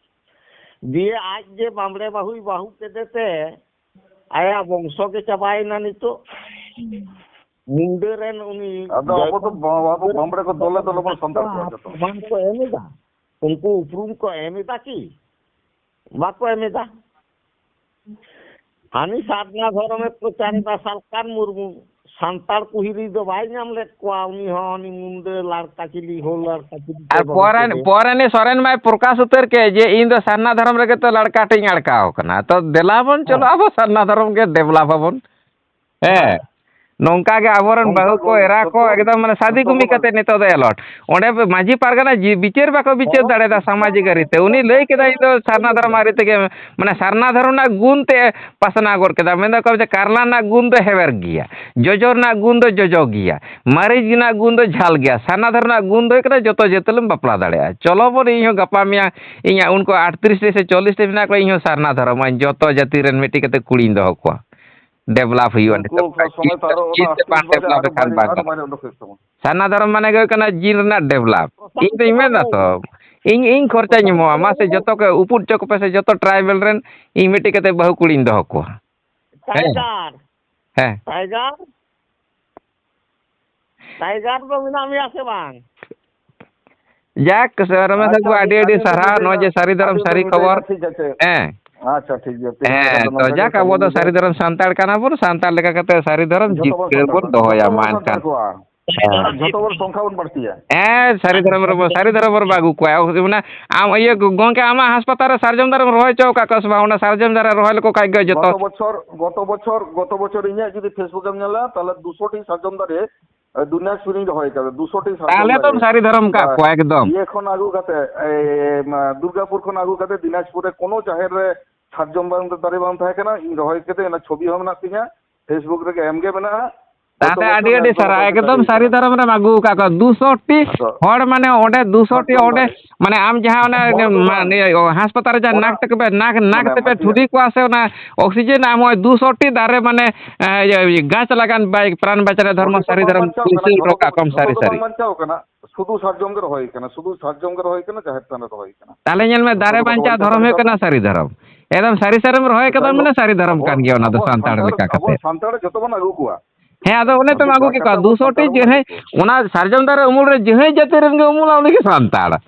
ᱫᱤᱭᱮ ᱟᱡ ᱜᱮ ᱵᱟᱢᱲᱮ ᱵᱟᱹᱦᱩᱭ ᱵᱟᱹᱦᱩ ᱠᱮᱫᱮ ᱛᱮ ᱟᱭᱟᱜ ᱵᱚᱝᱥᱚ ᱜᱮ ᱪᱟᱵᱟᱭᱮᱱᱟ ᱱᱤᱛᱚᱜ᱾ ᱢᱩᱱᱰᱟᱹ ᱨᱮᱱ ᱩᱱᱤ ᱟᱫᱚ ᱟᱵᱚ ᱫᱚ ᱡᱚᱭᱯᱟᱞ ᱵᱟ-, ᱟᱵᱚ ᱵᱟᱢᱵᱽᱲᱮ ᱠᱚ ᱫᱚᱞᱮ ᱫᱚᱞᱮ ᱵᱚᱱ ᱥᱟᱱᱛᱟᱲ ᱠᱚᱣᱟ ᱡᱚᱛᱚ᱾ ᱯᱨᱚᱢᱟᱱ ᱠᱚ ᱮᱢ ᱮᱫᱟ, ᱩᱱᱠᱩ ᱩᱯᱨᱩᱢ ᱠᱚ ᱮᱢ ᱮᱫᱟ ᱠᱤ? ᱵᱟᱠᱚ ᱮᱢ ᱮᱫᱟ᱾ ᱦᱟᱹᱱᱤ ᱥᱟᱨᱱᱟ ᱫᱷᱚᱨᱚᱢᱮ ᱯᱨᱚᱪᱟᱨ ᱮᱫᱟ ᱥᱟᱞᱠᱷᱟᱱ ᱢᱩᱨᱢᱩ, ᱥᱟᱱᱛᱟᱲ ᱠᱩᱦᱤᱨᱤ ᱫᱚ ᱵᱟᱭ ᱧᱟᱢ ᱞᱮᱫ ᱠᱚᱣᱟ, ᱩᱱᱤ ᱦᱚᱸ ᱦᱟᱹᱱᱤ ᱢᱩᱱᱰᱟᱹ ᱞᱟᱲᱠᱟ ᱪᱤᱞᱤ ᱦᱚᱲ ᱞᱟᱲᱠᱟ ᱪᱤᱞᱤ ᱟᱨ ᱛᱮ ᱵᱟᱹᱦᱩ ᱯᱚᱨᱮ ᱠᱮᱫᱮ᱾ ᱯᱚᱨᱮᱱᱤ ᱥᱚᱨᱮᱱ ᱢᱟᱭ ᱯᱨᱚᱠᱟᱥ ᱩᱛᱟᱹᱨ ᱠᱮᱫ ᱡᱮ ᱤᱧ ᱫᱚ ᱥᱟᱨᱱᱟ ᱫᱷᱚᱨᱚᱢ ᱨᱮᱜᱮ ᱛᱚ ᱞᱟᱲᱠᱟ ᱴᱷᱮᱡ ᱤᱧ ᱟᱲᱠᱟᱣ ᱠᱟᱱᱟ, ᱛᱚ ᱫᱮᱞᱟ ᱵᱚᱱ ᱪᱚᱞᱚ ᱦᱮᱸ᱾ ᱟᱵᱚ ᱥᱟᱨᱱᱟ ᱫᱷᱚᱨᱚᱢ ᱜᱮ ᱰᱮᱵᱷᱞᱚᱯ ᱟᱵᱚᱱ᱾ ᱦᱮᱸ, ᱦᱮᱸ᱾ ᱱᱚᱝᱠᱟ ᱜᱮ ᱟᱵᱚᱨᱮᱱ ᱵᱟᱹᱦᱩ ᱚᱱᱠᱟ ᱠᱚ, ᱫᱚ ᱮᱨᱟ ᱠᱚ, ᱡᱚᱛᱚ, ᱮᱠᱫᱚᱢ ᱢᱟᱱᱮ ᱥᱟᱫᱤ ᱡᱚᱛᱚ ᱜᱩᱢᱤ ᱠᱚ ᱵᱟᱝ᱾ ᱠᱟᱛᱮ ᱱᱤᱛᱚᱜ ᱫᱚ ᱮᱞᱚᱴ᱾ ᱚᱸᱰᱮ ᱢᱟᱹᱡᱷᱤ ᱯᱟᱨᱜᱟᱱᱟ ᱡᱤ-, ᱵᱤᱪᱟᱹᱨ ᱵᱟᱠᱚ ᱵᱤᱪᱟᱹᱨ ᱦᱚᱲ ᱫᱟᱲᱮᱭᱟᱫᱟ ᱥᱟᱢᱟᱡᱤᱠ ᱟᱹᱨᱤᱛᱮ᱾ ᱩᱱᱤ ᱞᱟᱹᱭ ᱠᱮᱫᱟᱭ, "ᱤᱧ ᱫᱚ ᱥᱟᱨᱱᱟ ᱫᱷᱚᱨᱚᱢ ᱟᱹᱨᱤ ᱛᱮᱜᱮ, ᱢᱟᱱᱮ, ᱥᱟᱨᱱᱟ ᱫᱷᱚᱨᱚᱢ ᱨᱮᱱᱟᱜ ᱜᱩᱱ ᱛᱮ ᱯᱟᱥᱱᱟᱣ ᱜᱚᱫ ᱠᱮᱫᱟ᱾" ᱢᱮᱱᱫᱟ ᱠᱚ ᱡᱮ, "ᱠᱟᱨᱞᱟ ᱨᱮᱱᱟᱜ ᱜᱩᱱ ᱫᱚ ᱦᱮᱣᱮᱨ ᱜᱮᱭᱟ, ᱡᱚᱡᱚ ᱨᱮᱱᱟᱜ ᱜᱩᱱ ᱫᱚ ᱡᱚᱡᱚ ᱜᱮᱭᱟ, ᱢᱟᱹᱨᱤᱪ ᱨᱮᱱᱟᱜ ᱜᱩᱱ ᱫᱚ ᱡᱷᱟᱞ ᱜᱮᱭᱟ, ᱥᱟᱨᱱᱟ ᱫᱷᱚᱨᱚᱢ ᱨᱮᱱᱟᱜ ᱜᱩᱱ ᱫᱚ ᱦᱩᱭᱩᱜ ᱠᱟᱱᱟ ᱡᱚᱛᱚ ᱡᱟᱹᱛ ᱛᱩᱞᱩᱡ ᱮᱢ ᱵᱟᱯᱞᱟ ᱫᱟᱲᱮᱭᱟᱜᱼᱟ᱾ ᱪᱚᱞᱚ ᱵᱚᱱ, ᱤᱧ ᱦᱚᱸ ᱜᱟᱯᱟ ᱢᱮᱭᱟᱝ ᱤᱧᱟᱹᱜ ᱩᱱᱠᱩ ᱟᱴᱛᱨᱤᱥ ᱨᱮ ᱥᱮ ᱪᱚᱞᱞᱤᱥ ᱨᱮ ᱢᱮᱱᱟᱜ ᱠᱚᱣᱟ, ᱤᱧ ᱦᱚᱸ ᱥᱟᱨᱱᱟ ᱫᱷᱚᱨᱚᱢ ᱟᱹᱧ, ᱡᱚᱛᱚ ᱡᱟᱹᱛᱤ ᱨᱮᱱ ᱢᱤᱫᱴᱤᱡ ᱠᱟᱛᱮ ᱠᱩᱲᱤᱧ ᱫᱚᱦᱚ ᱠᱚᱣᱟ, ᱰᱮᱵᱷᱞᱚᱯ ᱦᱩᱭᱩᱜᱼᱟ ᱩᱱᱠᱩ ᱱᱤᱛᱚᱜ ᱠᱷᱚᱱ ᱠᱷᱚᱱᱟᱜ ᱥᱚᱢᱚᱭ ᱛᱚ ᱟᱨᱚ ᱚᱱᱟ ᱪᱮᱫ ᱛᱮ ᱵᱟᱝ ᱟᱴᱛᱨᱤᱥ ᱵᱟᱡᱮ ᱰᱮᱵᱷᱞᱚᱯ ᱟᱨᱚ ᱞᱮᱠᱷᱟᱱ ᱵᱟᱭᱨᱮ, ᱵᱟᱝ ᱟᱨᱚ ᱜᱟᱱᱚᱜᱼᱟ?" ᱵᱟᱭᱨᱮ ᱩᱰᱩᱠ ᱦᱩᱭᱩᱜ ᱛᱟᱵᱚᱱᱟ᱾ ᱥᱟᱨᱱᱟ ᱫᱷᱚᱨᱚᱢ ᱢᱟᱱᱮ ᱜᱮ ᱦᱩᱭᱩᱜ ᱠᱟᱱᱟ ᱡᱤᱱ ᱨᱮᱱᱟᱜ ᱰᱮᱵᱷᱞᱚᱯ᱾ ᱤᱧ ᱫᱚᱧ ᱢᱮᱱᱫᱟ ᱛᱚ, ᱤᱧ, ᱤᱧ ᱠᱷᱚᱨᱪᱟᱧ ᱮᱢᱚᱜᱼᱟ, ᱢᱟᱥᱮ ᱡᱚᱛᱚ ᱠᱚ ᱩᱯᱩᱫ ᱦᱚᱪᱚ ᱠᱚᱯᱮ ᱥᱮ, ᱡᱚᱛᱚ ᱴᱨᱟᱭᱵᱮᱞ ᱨᱮᱱ ᱤᱧ ᱢᱤᱫᱴᱤᱡ ᱠᱟᱛᱮ ᱵᱟᱹᱦᱩ ᱠᱩᱲᱤᱧ ᱫᱚᱦᱚ ᱠᱚᱣᱟ᱾ ᱦᱮᱸ᱾ ᱴᱟᱭᱜᱟᱨ᱾ ᱦᱮᱸ᱾ ᱴᱟᱭᱜᱟᱨ᱾ ᱴᱟᱭᱜᱟᱨ ᱫᱚ ᱢᱮᱱᱟᱜ ᱢᱮᱭᱟ ᱥᱮ ᱵᱟᱝ? ᱡᱟᱠ, ᱥᱮ ᱨᱚᱢᱮᱥ ᱟᱪᱪᱷᱟ, ᱵᱟᱹᱵᱩ, ᱟᱹᱰᱤ, ᱟᱹᱰᱤ ᱟᱹᱰᱤ, ᱥᱟᱨᱦᱟᱣ᱾ ᱟᱹᱰᱤ, ᱱᱚᱜᱼᱚᱭ ᱡᱮ ᱥᱟᱹᱨᱤ ᱫᱷᱚᱨᱚᱢ ᱟᱹᱰᱤ ᱥᱟᱹᱨᱤ ᱵᱮᱥ, ᱠᱷᱚᱵᱚᱨ᱾ ᱴᱷᱤᱠ ᱟᱪᱷᱮ᱾ ᱦᱮᱸ᱾ ᱟᱪᱪᱷᱟ, ᱴᱷᱤᱠ ᱜᱮᱭᱟ᱾ ᱛᱮᱦᱮᱧ ᱦᱮᱸ, ᱠᱟᱛᱷᱟ ᱫᱚ ᱛᱚ ᱱᱚᱝᱠᱟ ᱜᱮ ᱡᱟᱠ, ᱟᱵᱚ ᱫᱚ ᱠᱟᱹᱢᱤ ᱥᱟᱹᱨᱤ ᱫᱷᱚᱨᱚᱢ ᱥᱟᱱᱛᱟᱲ ᱠᱟᱱᱟ ᱵᱚᱱ, ᱥᱟᱱᱛᱟᱲ ᱞᱮᱠᱟ ᱠᱟᱛᱮ ᱥᱟᱹᱨᱤ ᱫᱷᱚᱨᱚᱢ ᱡᱚᱛᱚ ᱵᱚᱱ ᱡᱤᱛᱠᱟᱹᱨ ᱵᱚᱱ ᱥᱟᱱᱛᱟᱲ, ᱫᱚᱦᱚᱭᱟ, ᱡᱚᱛᱚ ᱢᱟ ᱵᱚᱱ ᱥᱟᱱᱛᱟᱲ ᱮᱱᱠᱷᱟᱱ᱾ ᱠᱚᱣᱟ᱾ ᱦᱮᱸ᱾ ᱡᱚᱛᱚ ᱵᱚᱱ ᱥᱚᱝᱠᱷᱟ ᱵᱚᱱ ᱵᱟᱹᱲᱛᱤᱭᱟ᱾ ᱦᱮᱸ, ᱥᱟᱹᱨᱤ ᱫᱷᱚᱨᱚᱢ ᱨᱮᱵᱚ, ᱥᱟᱹᱨᱤ ᱫᱷᱚᱨᱚᱢ ᱨᱮᱵᱚ ᱟᱹᱜᱩ ᱠᱚᱣᱟ᱾ ᱚᱱᱟ, ᱟᱢ, ᱤᱭᱟᱹ, ᱜᱚᱝᱠᱮ, ᱟᱢᱟᱜ ᱦᱟᱥᱯᱟᱛᱟᱞ ᱨᱮ ᱥᱟᱨᱡᱚᱢ ᱫᱟᱨᱮᱢ ᱨᱚᱦᱚᱭ ᱦᱚᱪᱚ ᱟᱠᱟᱫ ᱠᱚᱣᱟ ᱥᱮ ᱵᱟᱝ? ᱚᱱᱟ ᱥᱟᱨᱡᱚᱢ ᱫᱟᱨᱮ ᱨᱚᱦᱚᱭ ᱞᱮᱠᱚ ᱠᱷᱟᱡ ᱜᱮ ᱡᱚᱛᱚ᱾ ᱜᱚᱛᱚ ᱵᱚᱪᱷᱚᱨ, ᱜᱚᱛᱚ ᱵᱚᱪᱷᱚᱨ, ᱜᱚᱛᱚ ᱵᱚᱪᱷᱚᱨ ᱤᱧᱟᱹᱜ ᱡᱩᱫᱤ Facebook ᱮᱢ ᱧᱮᱞᱟ, ᱛᱟᱦᱞᱮ ᱫᱩᱥᱚ ᱴᱤ ᱥᱟᱨᱡᱚᱢ ᱫᱟᱨᱮ ᱫᱤᱱᱟᱡᱽᱯᱩᱨᱤᱧ ᱨᱚᱦᱚᱭ ᱠᱟᱫᱟ, ᱫᱩᱥᱚ ᱴᱤ ᱥᱟᱨᱡᱚᱢ ᱛᱟᱦᱞᱮ ᱫᱚᱢ ᱫᱟᱨᱮ᱾ ᱥᱟᱹᱨᱤ ᱫᱷᱚᱨᱚᱢ ᱠᱟᱜ ᱵᱟ-, ᱠᱚᱣᱟ ᱮᱠᱫᱚᱢ᱾ ᱤᱭᱟᱹ ᱠᱷᱚᱱ ᱟᱹᱜᱩ ᱠᱟᱛᱮ, ᱮ, ᱢᱟ, ᱫᱩᱨᱜᱟᱯᱩᱨ ᱠᱷᱚᱱ ᱟᱹᱜᱩ ᱠᱟᱛᱮ ᱫᱤᱱᱟᱡᱽᱯᱩᱨ ᱨᱮ ᱠᱳᱱᱳ ᱡᱟᱦᱮᱨ ᱨᱮ ᱥᱟᱨᱡᱚᱢ ᱵᱟᱝ, ᱫᱟᱨᱮ ᱵᱟᱝ ᱛᱟᱦᱮᱸ ᱠᱟᱱᱟ᱾ ᱤᱧ ᱨᱚᱦᱚᱭ ᱠᱟᱛᱮ ᱚᱱᱟ ᱪᱷᱚᱵᱤ ᱦᱚᱸ ᱢᱮᱱᱟᱜ ᱛᱤᱧᱟ, Facebook ᱨᱮᱜᱮ ᱮᱢ ᱜᱮ ᱢᱮᱱᱟᱜᱼᱟ᱾ ᱛᱟᱛᱮ ᱜᱚᱛᱚ ᱵᱚᱪᱷᱚᱨ ᱟᱹᱰᱤ ᱚᱱᱟ ᱟᱹᱰᱤ ᱮᱠᱫᱚᱢ ᱥᱟᱨᱦᱟᱣ, ᱨᱚᱦᱚᱭ ᱠᱟᱛᱮ ᱮᱠᱫᱚᱢ ᱦᱩᱭ ᱥᱟᱹᱨᱤ ᱠᱟᱱᱟ᱾ ᱫᱷᱚᱨᱚᱢ ᱨᱮᱢ ᱟᱹᱜᱩ ᱟᱠᱟᱫ ᱠᱚᱣᱟ᱾ ᱫᱩᱥᱚ ᱴᱤ ᱟᱫᱚ ᱦᱚᱲ, ᱢᱟᱱᱮ, ᱚᱸᱰᱮ ᱫᱩᱥᱚ ᱴᱤ ᱥᱟᱨᱡᱚᱢ ᱚᱸᱰᱮ, ᱫᱟᱨᱮ᱾ ᱢᱟᱱᱮ, ᱟᱢ ᱡᱟᱦᱟᱸ ᱚᱱᱮ, ᱦᱚᱲ ᱫᱚ ᱢᱟ-, ᱵᱟᱝ᱾ ᱤᱭᱟᱹ, ᱦᱟᱥᱯᱟᱛᱟᱞ ᱨᱮ ᱡᱟᱦᱟᱸ ᱢᱟᱱᱮ ᱱᱟᱠ ᱛᱮᱯᱮ, ᱱᱟᱠ, ᱱᱟᱠ ᱢᱟᱱᱮ ᱛᱮᱯᱮ ᱢᱟᱹᱡᱷᱤ ᱴᱷᱩᱰᱤ ᱠᱚᱣᱟ ᱥᱮ ᱚᱱᱟ ᱚᱠᱥᱤᱡᱮᱱ ᱟᱢ ᱦᱚᱸᱜᱼᱚᱭ ᱫᱩᱥᱚ ᱴᱤ ᱫᱟᱨᱮ, ᱢᱟᱱᱮ, ᱮ, ᱤᱭᱟᱹ, ᱜᱟᱪᱷ ᱞᱟᱜᱟᱱ ᱵᱟᱭ ᱯᱨᱟᱱ ᱵᱟᱪᱟᱨᱮ ᱫᱷᱚᱨᱢᱚ ᱡᱷᱚᱛᱚ ᱫᱚ ᱥᱟᱹᱨᱤ ᱵᱟᱝ ᱫᱷᱚᱨᱚᱢ ᱵᱟᱧᱪᱟᱣ ᱠᱟᱱᱟ, ᱯᱩᱭᱥᱟᱹ ᱡᱷᱚᱛᱚ ᱦᱚᱴᱚ ᱫᱚ ᱠᱟᱜ ᱵᱟᱝ ᱠᱚᱢ ᱥᱟᱹᱨᱤ ᱵᱟᱧᱪᱟᱣ ᱥᱟᱹᱨᱤ᱾ ᱠᱟᱱᱟ, ᱥᱩᱫᱷᱩ ᱥᱟᱨᱡᱚᱢ ᱜᱮ ᱨᱚᱦᱚᱭ ᱠᱟᱱᱟ, ᱥᱩᱫᱷᱩ ᱥᱟᱨᱡᱚᱢ ᱜᱮ ᱨᱚᱦᱚᱭ ᱠᱟᱱᱟ, ᱡᱟᱦᱮᱨ ᱛᱷᱟᱱ ᱨᱮ ᱨᱚᱦᱚᱭ ᱠᱟᱱᱟ᱾ ᱛᱟᱦᱞᱮ ᱧᱮᱞ ᱢᱮ, ᱫᱟᱨᱮ ᱡᱷᱚᱛᱚ ᱫᱚ ᱵᱟᱧᱪᱟᱣ ᱵᱟᱧᱪᱟᱣ ᱫᱷᱚᱨᱚᱢ ᱠᱟᱱᱟ, ᱦᱩᱭᱩᱜ ᱡᱷᱚᱛᱚ ᱠᱟᱱᱟ ᱥᱟᱹᱨᱤ ᱫᱷᱚᱨᱚᱢ᱾ ᱮᱠᱫᱚᱢ ᱥᱟᱹᱨᱤ ᱥᱟᱹᱨᱤᱢ ᱨᱚᱦᱚᱭ ᱠᱟᱫᱟ, ᱡᱟᱭᱦᱳᱠ, ᱢᱟᱱᱮ ᱥᱟᱹᱨᱤ ᱫᱷᱚᱨᱚᱢ ᱟᱵᱚ, ᱠᱟᱱ ᱜᱮᱭᱟ ᱚᱱᱟ ᱫᱚ ᱟᱵᱚ ᱥᱟᱱᱛᱟᱲ ᱥᱟᱱᱛᱟᱲ, ᱞᱮᱠᱟ ᱟᱵᱚ ᱠᱟᱛᱮ᱾ ᱥᱟᱱᱛᱟᱲ ᱡᱚᱛᱚ ᱵᱚᱱ ᱟᱹᱜᱩ ᱠᱚᱣᱟ᱾ ᱦᱮᱸ, ᱟᱫᱚ ᱚᱱᱮ ᱛᱚᱢ ᱟᱹᱜᱩ ᱠᱮᱫ ᱠᱚᱣᱟ, ᱫᱩᱥᱚ ᱴᱤ ᱡᱟᱦᱟᱸᱭ, ᱚᱱᱟ ᱥᱟᱨᱡᱚᱢ ᱫᱟᱨᱮ ᱩᱢᱩᱞ ᱨᱮ ᱡᱟᱦᱟᱸᱭ ᱡᱟᱹᱛᱤ ᱨᱮᱱ ᱜᱮ ᱩᱢᱩᱞᱟ, ᱩᱱᱤ ᱜᱮ ᱥᱟᱱᱛᱟᱲ᱾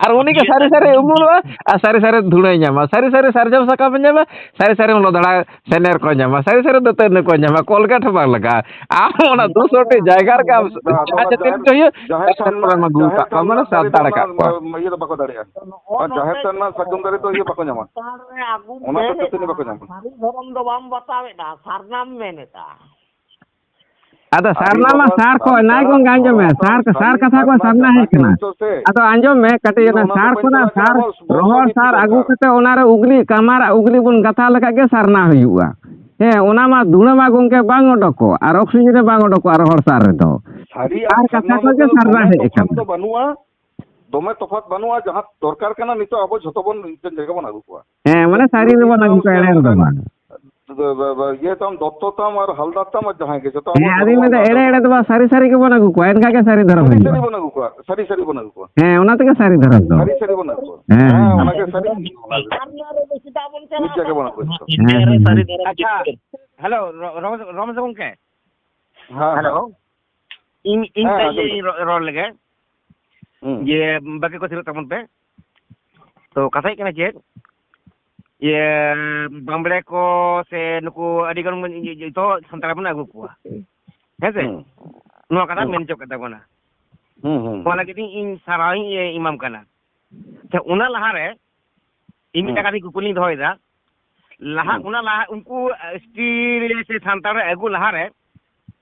ᱟᱨ ᱩᱱᱤ ᱜᱮ ᱥᱟᱹᱨᱤ ᱥᱟᱹᱨᱤ ᱩᱢᱩᱞᱚᱜᱼᱟ ᱟᱨ ᱥᱟᱹᱨᱤ ᱥᱟᱹᱨᱤ ᱫᱷᱩᱲᱟᱹᱭ ᱧᱟᱢᱟ, ᱥᱟᱹᱨᱤ ᱥᱟᱹᱨᱤ ᱥᱟᱨᱡᱚᱢ ᱥᱟᱠᱟᱢᱮ ᱧᱟᱢᱟ, ᱥᱟᱹᱨᱤ ᱥᱟᱹᱨᱤ ᱞᱚᱫᱷᱲᱟ ᱥᱮᱱᱮᱨ ᱠᱚ ᱧᱟᱢᱟ, ᱥᱟᱹᱨᱤ ᱥᱟᱹᱨᱤ ᱫᱟᱹᱛᱟᱹᱱᱤ ᱠᱚ ᱧᱟᱢᱟ, ᱠᱚᱞᱜᱮᱴ ᱦᱚᱸ ᱵᱟᱝ ᱞᱟᱜᱟᱜᱼᱟ᱾ ᱟᱢ ᱚᱱᱟ ᱫᱩᱥᱚ ᱴᱤ ᱡᱟᱭᱜᱟ ᱨᱮᱜᱮ ᱟᱢ ᱡᱟᱦᱟᱸ ᱡᱟᱦᱟᱸ ᱡᱟᱹᱛᱤ ᱨᱮᱱ ᱜᱮ ᱦᱩᱭᱩᱜ, ᱡᱟᱦᱮᱨ ᱥᱟᱱᱛᱟᱲ ᱛᱷᱟᱱ ᱨᱮᱱ ᱟᱹᱜᱩ ᱨᱮᱱᱟᱜ, ᱟᱠᱟᱫ ᱡᱟᱦᱮᱨ ᱠᱚᱣᱟ, ᱢᱟᱱᱮ ᱛᱷᱟᱱ ᱨᱮᱱᱟᱜ ᱥᱟᱱᱛᱟᱲ ᱫᱟᱨᱮ ᱟᱠᱟᱫ ᱠᱚᱣᱟ᱾ ᱫᱚ ᱤᱭᱟᱹ ᱫᱚ ᱵᱟᱠᱚ ᱫᱟᱲᱮᱭᱟᱜᱼᱟ᱾ ᱱᱚᱜᱼᱚ ᱟᱨ ᱡᱟᱦᱮᱨ ᱱᱚᱰᱮ ᱛᱷᱟᱱ ᱨᱮᱱᱟᱜ ᱥᱟᱨᱡᱚᱢ ᱫᱟᱨᱮ ᱫᱚ ᱤᱭᱟᱹ ᱵᱟᱠᱚ ᱧᱟᱢᱟ᱾ ᱥᱟᱱᱛᱟᱲ ᱨᱮ ᱟᱹᱜᱩ ᱚᱱᱟ ᱫᱚ ᱢᱮᱱᱮᱫᱼᱟ, ᱪᱟᱹᱛᱟᱹᱱᱤ ᱵᱟᱠᱚ ᱧᱟᱢᱟ᱾ ᱥᱟᱹᱨᱤ ᱫᱷᱚᱨᱚᱢ ᱫᱚ ᱵᱟᱢ ᱵᱟᱛᱟᱣᱮᱫᱼᱟ, ᱥᱟᱨᱱᱟᱢ ᱢᱮᱱᱮᱫᱼᱟ᱾ ᱟᱫᱚ ᱟᱹᱰᱤ ᱥᱟᱨᱱᱟ ᱢᱟ ᱵᱟᱵᱟ ᱥᱟᱨ ᱠᱚ, ᱱᱟᱭ ᱥᱟᱱᱛᱟᱲ ᱜᱚᱝᱠᱮ ᱟᱸᱡᱚᱢ ᱢᱮ, ᱱᱚᱣᱟ ᱫᱚ ᱥᱟᱨ, ᱥᱟᱨ ᱠᱷᱟᱹᱞᱤ ᱠᱟᱛᱷᱟ ᱠᱚ ᱥᱟᱨᱱᱟ ᱥᱟᱨᱱᱟ ᱡᱟᱦᱟᱸ ᱦᱮᱡ ᱜᱮ ᱠᱟᱱᱟ᱾ ᱦᱩᱭ ᱦᱚᱪᱚ ᱥᱮ, ᱟᱫᱚ ᱟᱸᱡᱚᱢ ᱢᱮ ᱠᱟᱹᱴᱤᱡ, ᱤᱧ ᱫᱚ ᱚᱱᱟ ᱚᱱᱟ ᱫᱚ ᱥᱟᱨ ᱵᱟᱹᱧ ᱠᱷᱚᱱᱟᱜ ᱪᱟᱞᱟᱜ ᱠᱟᱱᱟ, ᱥᱟᱨ ᱟᱵᱚ ᱵᱚᱝᱥᱚ ᱨᱚᱦᱚᱲ ᱵᱤᱫᱷᱤ ᱥᱟᱨ ᱠᱚ ᱟᱹᱜᱩ ᱠᱟᱱᱟ᱾ ᱠᱟᱛᱮ ᱚᱱᱟᱨᱮ ᱩᱜᱽᱞᱤ, ᱠᱟᱢᱟᱨᱟᱜ ᱩᱜᱽᱞᱤ ᱵᱚᱱ ᱜᱟᱛᱷᱟ ᱞᱮᱠᱷᱟᱡ ᱜᱮ ᱥᱟᱨᱱᱟ ᱦᱩᱭᱩᱜᱼᱟ᱾ ᱦᱮᱸ, ᱚᱱᱟ ᱢᱟ ᱫᱷᱩᱲᱟᱹ ᱢᱟ ᱜᱚᱝᱠᱮ ᱵᱟᱝ ᱚᱰᱚᱠᱚᱜ, ᱟᱨ ᱚᱠᱥᱤᱡᱮᱱ ᱦᱚᱸ ᱵᱟᱝ ᱚᱰᱚᱠᱚᱜᱼᱟ ᱨᱚᱦᱚᱲ ᱥᱟᱨ ᱨᱮᱫᱚ᱾ ᱥᱟᱹᱨᱤ ᱟᱨ ᱥᱟᱨᱱᱟ ᱠᱟᱛᱷᱟ ᱠᱷᱚᱱ ᱢᱚᱛᱚ ᱜᱮ ᱫᱚ ᱥᱟᱨᱱᱟ ᱫᱚᱢᱮ ᱦᱮᱡ ᱛᱚᱯᱷᱟᱛ ᱟᱠᱟᱱᱟ᱾ ᱫᱚ ᱵᱟᱹᱱᱩᱜᱼᱟ, ᱫᱚᱢᱮ ᱛᱚᱯᱷᱟᱛ ᱵᱟᱹᱱᱩᱜᱼᱟ᱾ ᱡᱟᱦᱟᱸ ᱫᱚᱨᱠᱟᱨ ᱠᱟᱱᱟ ᱱᱤᱛᱚᱜ ᱟᱵᱚ ᱡᱷᱚᱛᱚ ᱵᱚᱱ ᱢᱤᱫᱴᱮᱱ ᱡᱟᱭᱜᱟ ᱵᱚᱱ ᱟᱹᱜᱩ ᱠᱚᱣᱟ᱾ ᱦᱮᱸ, ᱢᱟᱱᱮ ᱥᱟᱹᱨᱤ ᱜᱮᱵᱚᱱ ᱟᱹᱜᱩ ᱠᱚᱣᱟ, ᱮᱲᱮ ᱫᱚ ᱵᱟᱝ᱾ ᱤᱭᱟᱹ ᱛᱟᱢ, ᱫᱚᱛᱛᱚ ᱛᱟᱢ ᱟᱨ ᱦᱟᱞᱫᱟᱨ ᱛᱟᱢ ᱟᱨ ᱡᱟᱦᱟᱸᱭ ᱜᱮ, ᱡᱚᱛᱚ ᱦᱮᱸ, ᱟᱹᱞᱤᱧ ᱢᱮᱱᱫᱟ ᱮᱲᱮ ᱮᱲᱮ ᱫᱚ ᱵᱟᱝ, ᱥᱟᱹᱨᱤ ᱥᱟᱹᱨᱤ ᱜᱮᱵᱚᱱ ᱟᱹᱜᱩ ᱠᱚᱣᱟ, ᱮᱱᱠᱷᱟᱡ ᱜᱮ ᱥᱟᱹᱨᱤ ᱫᱷᱚᱨᱚᱢ ᱥᱟᱹᱨᱤ ᱦᱩᱭᱩᱜᱼᱟ᱾ ᱥᱟᱹᱨᱤ ᱵᱚᱱ ᱟᱹᱜᱩ ᱠᱚᱣᱟ, ᱥᱟᱹᱨᱤ ᱥᱟᱹᱨᱤ ᱵᱚᱱ ᱟᱹᱜᱩ ᱠᱚᱣᱟ᱾ ᱦᱮᱸ, ᱚᱱᱟ ᱛᱮᱜᱮ ᱥᱟᱹᱨᱤ ᱫᱷᱚᱨᱚᱢ ᱫᱚ᱾ ᱥᱟᱹᱨᱤ ᱥᱟᱹᱨᱤ ᱵᱚᱱ ᱟᱹᱜᱩ ᱠᱚᱣᱟ᱾ ᱦᱮᱸ, ᱦᱮᱸ, ᱦᱮᱸ, ᱦᱮᱸ᱾ ᱚᱱᱟ ᱜᱮ ᱥᱟᱹᱨᱤ᱾ ᱟᱨ ᱱᱚᱣᱟ ᱨᱮ ᱫᱚ ᱪᱮᱫᱟᱜ ᱵᱚᱱ ᱪᱟᱞᱟᱜ ᱠᱟᱱᱟ? ᱦᱮᱸ, ᱦᱮᱸ, ᱦᱮᱸ᱾ ᱟᱪᱪᱷᱟ, ᱦᱮᱞᱳ, ᱨᱚ-, ᱨᱚᱢᱮᱥ, ᱨᱚᱢᱮᱥ ᱜᱚᱢᱠᱮ᱾ ᱦᱮᱸ, ᱦᱮᱞᱳ᱾ ᱦᱮᱸ᱾ ᱤᱧ, ᱤᱧ ᱦᱮᱸ, ᱛᱮ ᱟᱸᱡᱚᱢ ᱤᱧ ᱫᱟᱹᱧ᱾ ᱨᱚ-, ᱨᱚᱲ ᱞᱮᱜᱮ᱾ ᱦᱩᱸ᱾ ᱡᱮ ᱵᱟᱹᱠᱤ ᱠᱚ ᱛᱷᱤᱨᱚᱜ ᱛᱟᱵᱚᱱ ᱯᱮ᱾ ᱛᱚ, ᱠᱟᱛᱷᱟ ᱦᱩᱭᱩᱜ ᱠᱟᱱᱟ ᱪᱮᱫ? ᱤᱭᱟᱹ, ᱵᱟᱢᱵᱽᱲᱮ ᱠᱚ ᱥᱮ ᱱᱩᱠᱩ ᱟᱹᱰᱤ ᱜᱟᱱ ᱵᱚᱱ, ᱤᱭᱟᱹ, ᱡᱚᱛᱚ ᱥᱟᱱᱛᱟᱲ ᱵᱚᱱ ᱟᱹᱜᱩ ᱠᱚᱣᱟ᱾ ᱦᱮᱸ ᱥᱮ? ᱦᱩᱸ᱾ ᱱᱚᱣᱟ ᱠᱟᱛᱷᱟ ᱦᱩᱸ᱾ ᱢᱮᱱ ᱦᱚᱪᱚ ᱠᱮᱫ ᱛᱟᱵᱚᱱᱟ᱾ ᱦᱩᱸ, ᱦᱩᱸ, ᱱᱚᱣᱟ ᱦᱩᱸ᱾ ᱞᱟᱹᱜᱤᱫ ᱤᱧ, ᱤᱧ ᱥᱟᱨᱦᱟᱣ ᱤᱧ ᱮᱢᱟᱢ ᱠᱟᱱᱟ᱾ ᱟᱪᱪᱷᱟ, ᱚᱱᱟ ᱞᱟᱦᱟᱨᱮ ᱤᱧ ᱦᱩᱸ᱾ ᱢᱤᱫᱴᱟᱝ ᱠᱟᱛᱷᱟ ᱠᱩᱠᱞᱤᱧ ᱫᱚᱦᱚᱭᱮᱫᱟ᱾ ᱞᱟᱦᱟ, ᱦᱩᱸ᱾ ᱚᱱᱟ ᱞᱟᱦᱟ ᱩᱱᱠᱩ, ᱮᱥ ᱴᱤ ᱨᱮ ᱥᱮ ᱥᱟᱱᱛᱟᱲ ᱨᱮ ᱟᱹᱜᱩ ᱞᱟᱦᱟᱨᱮ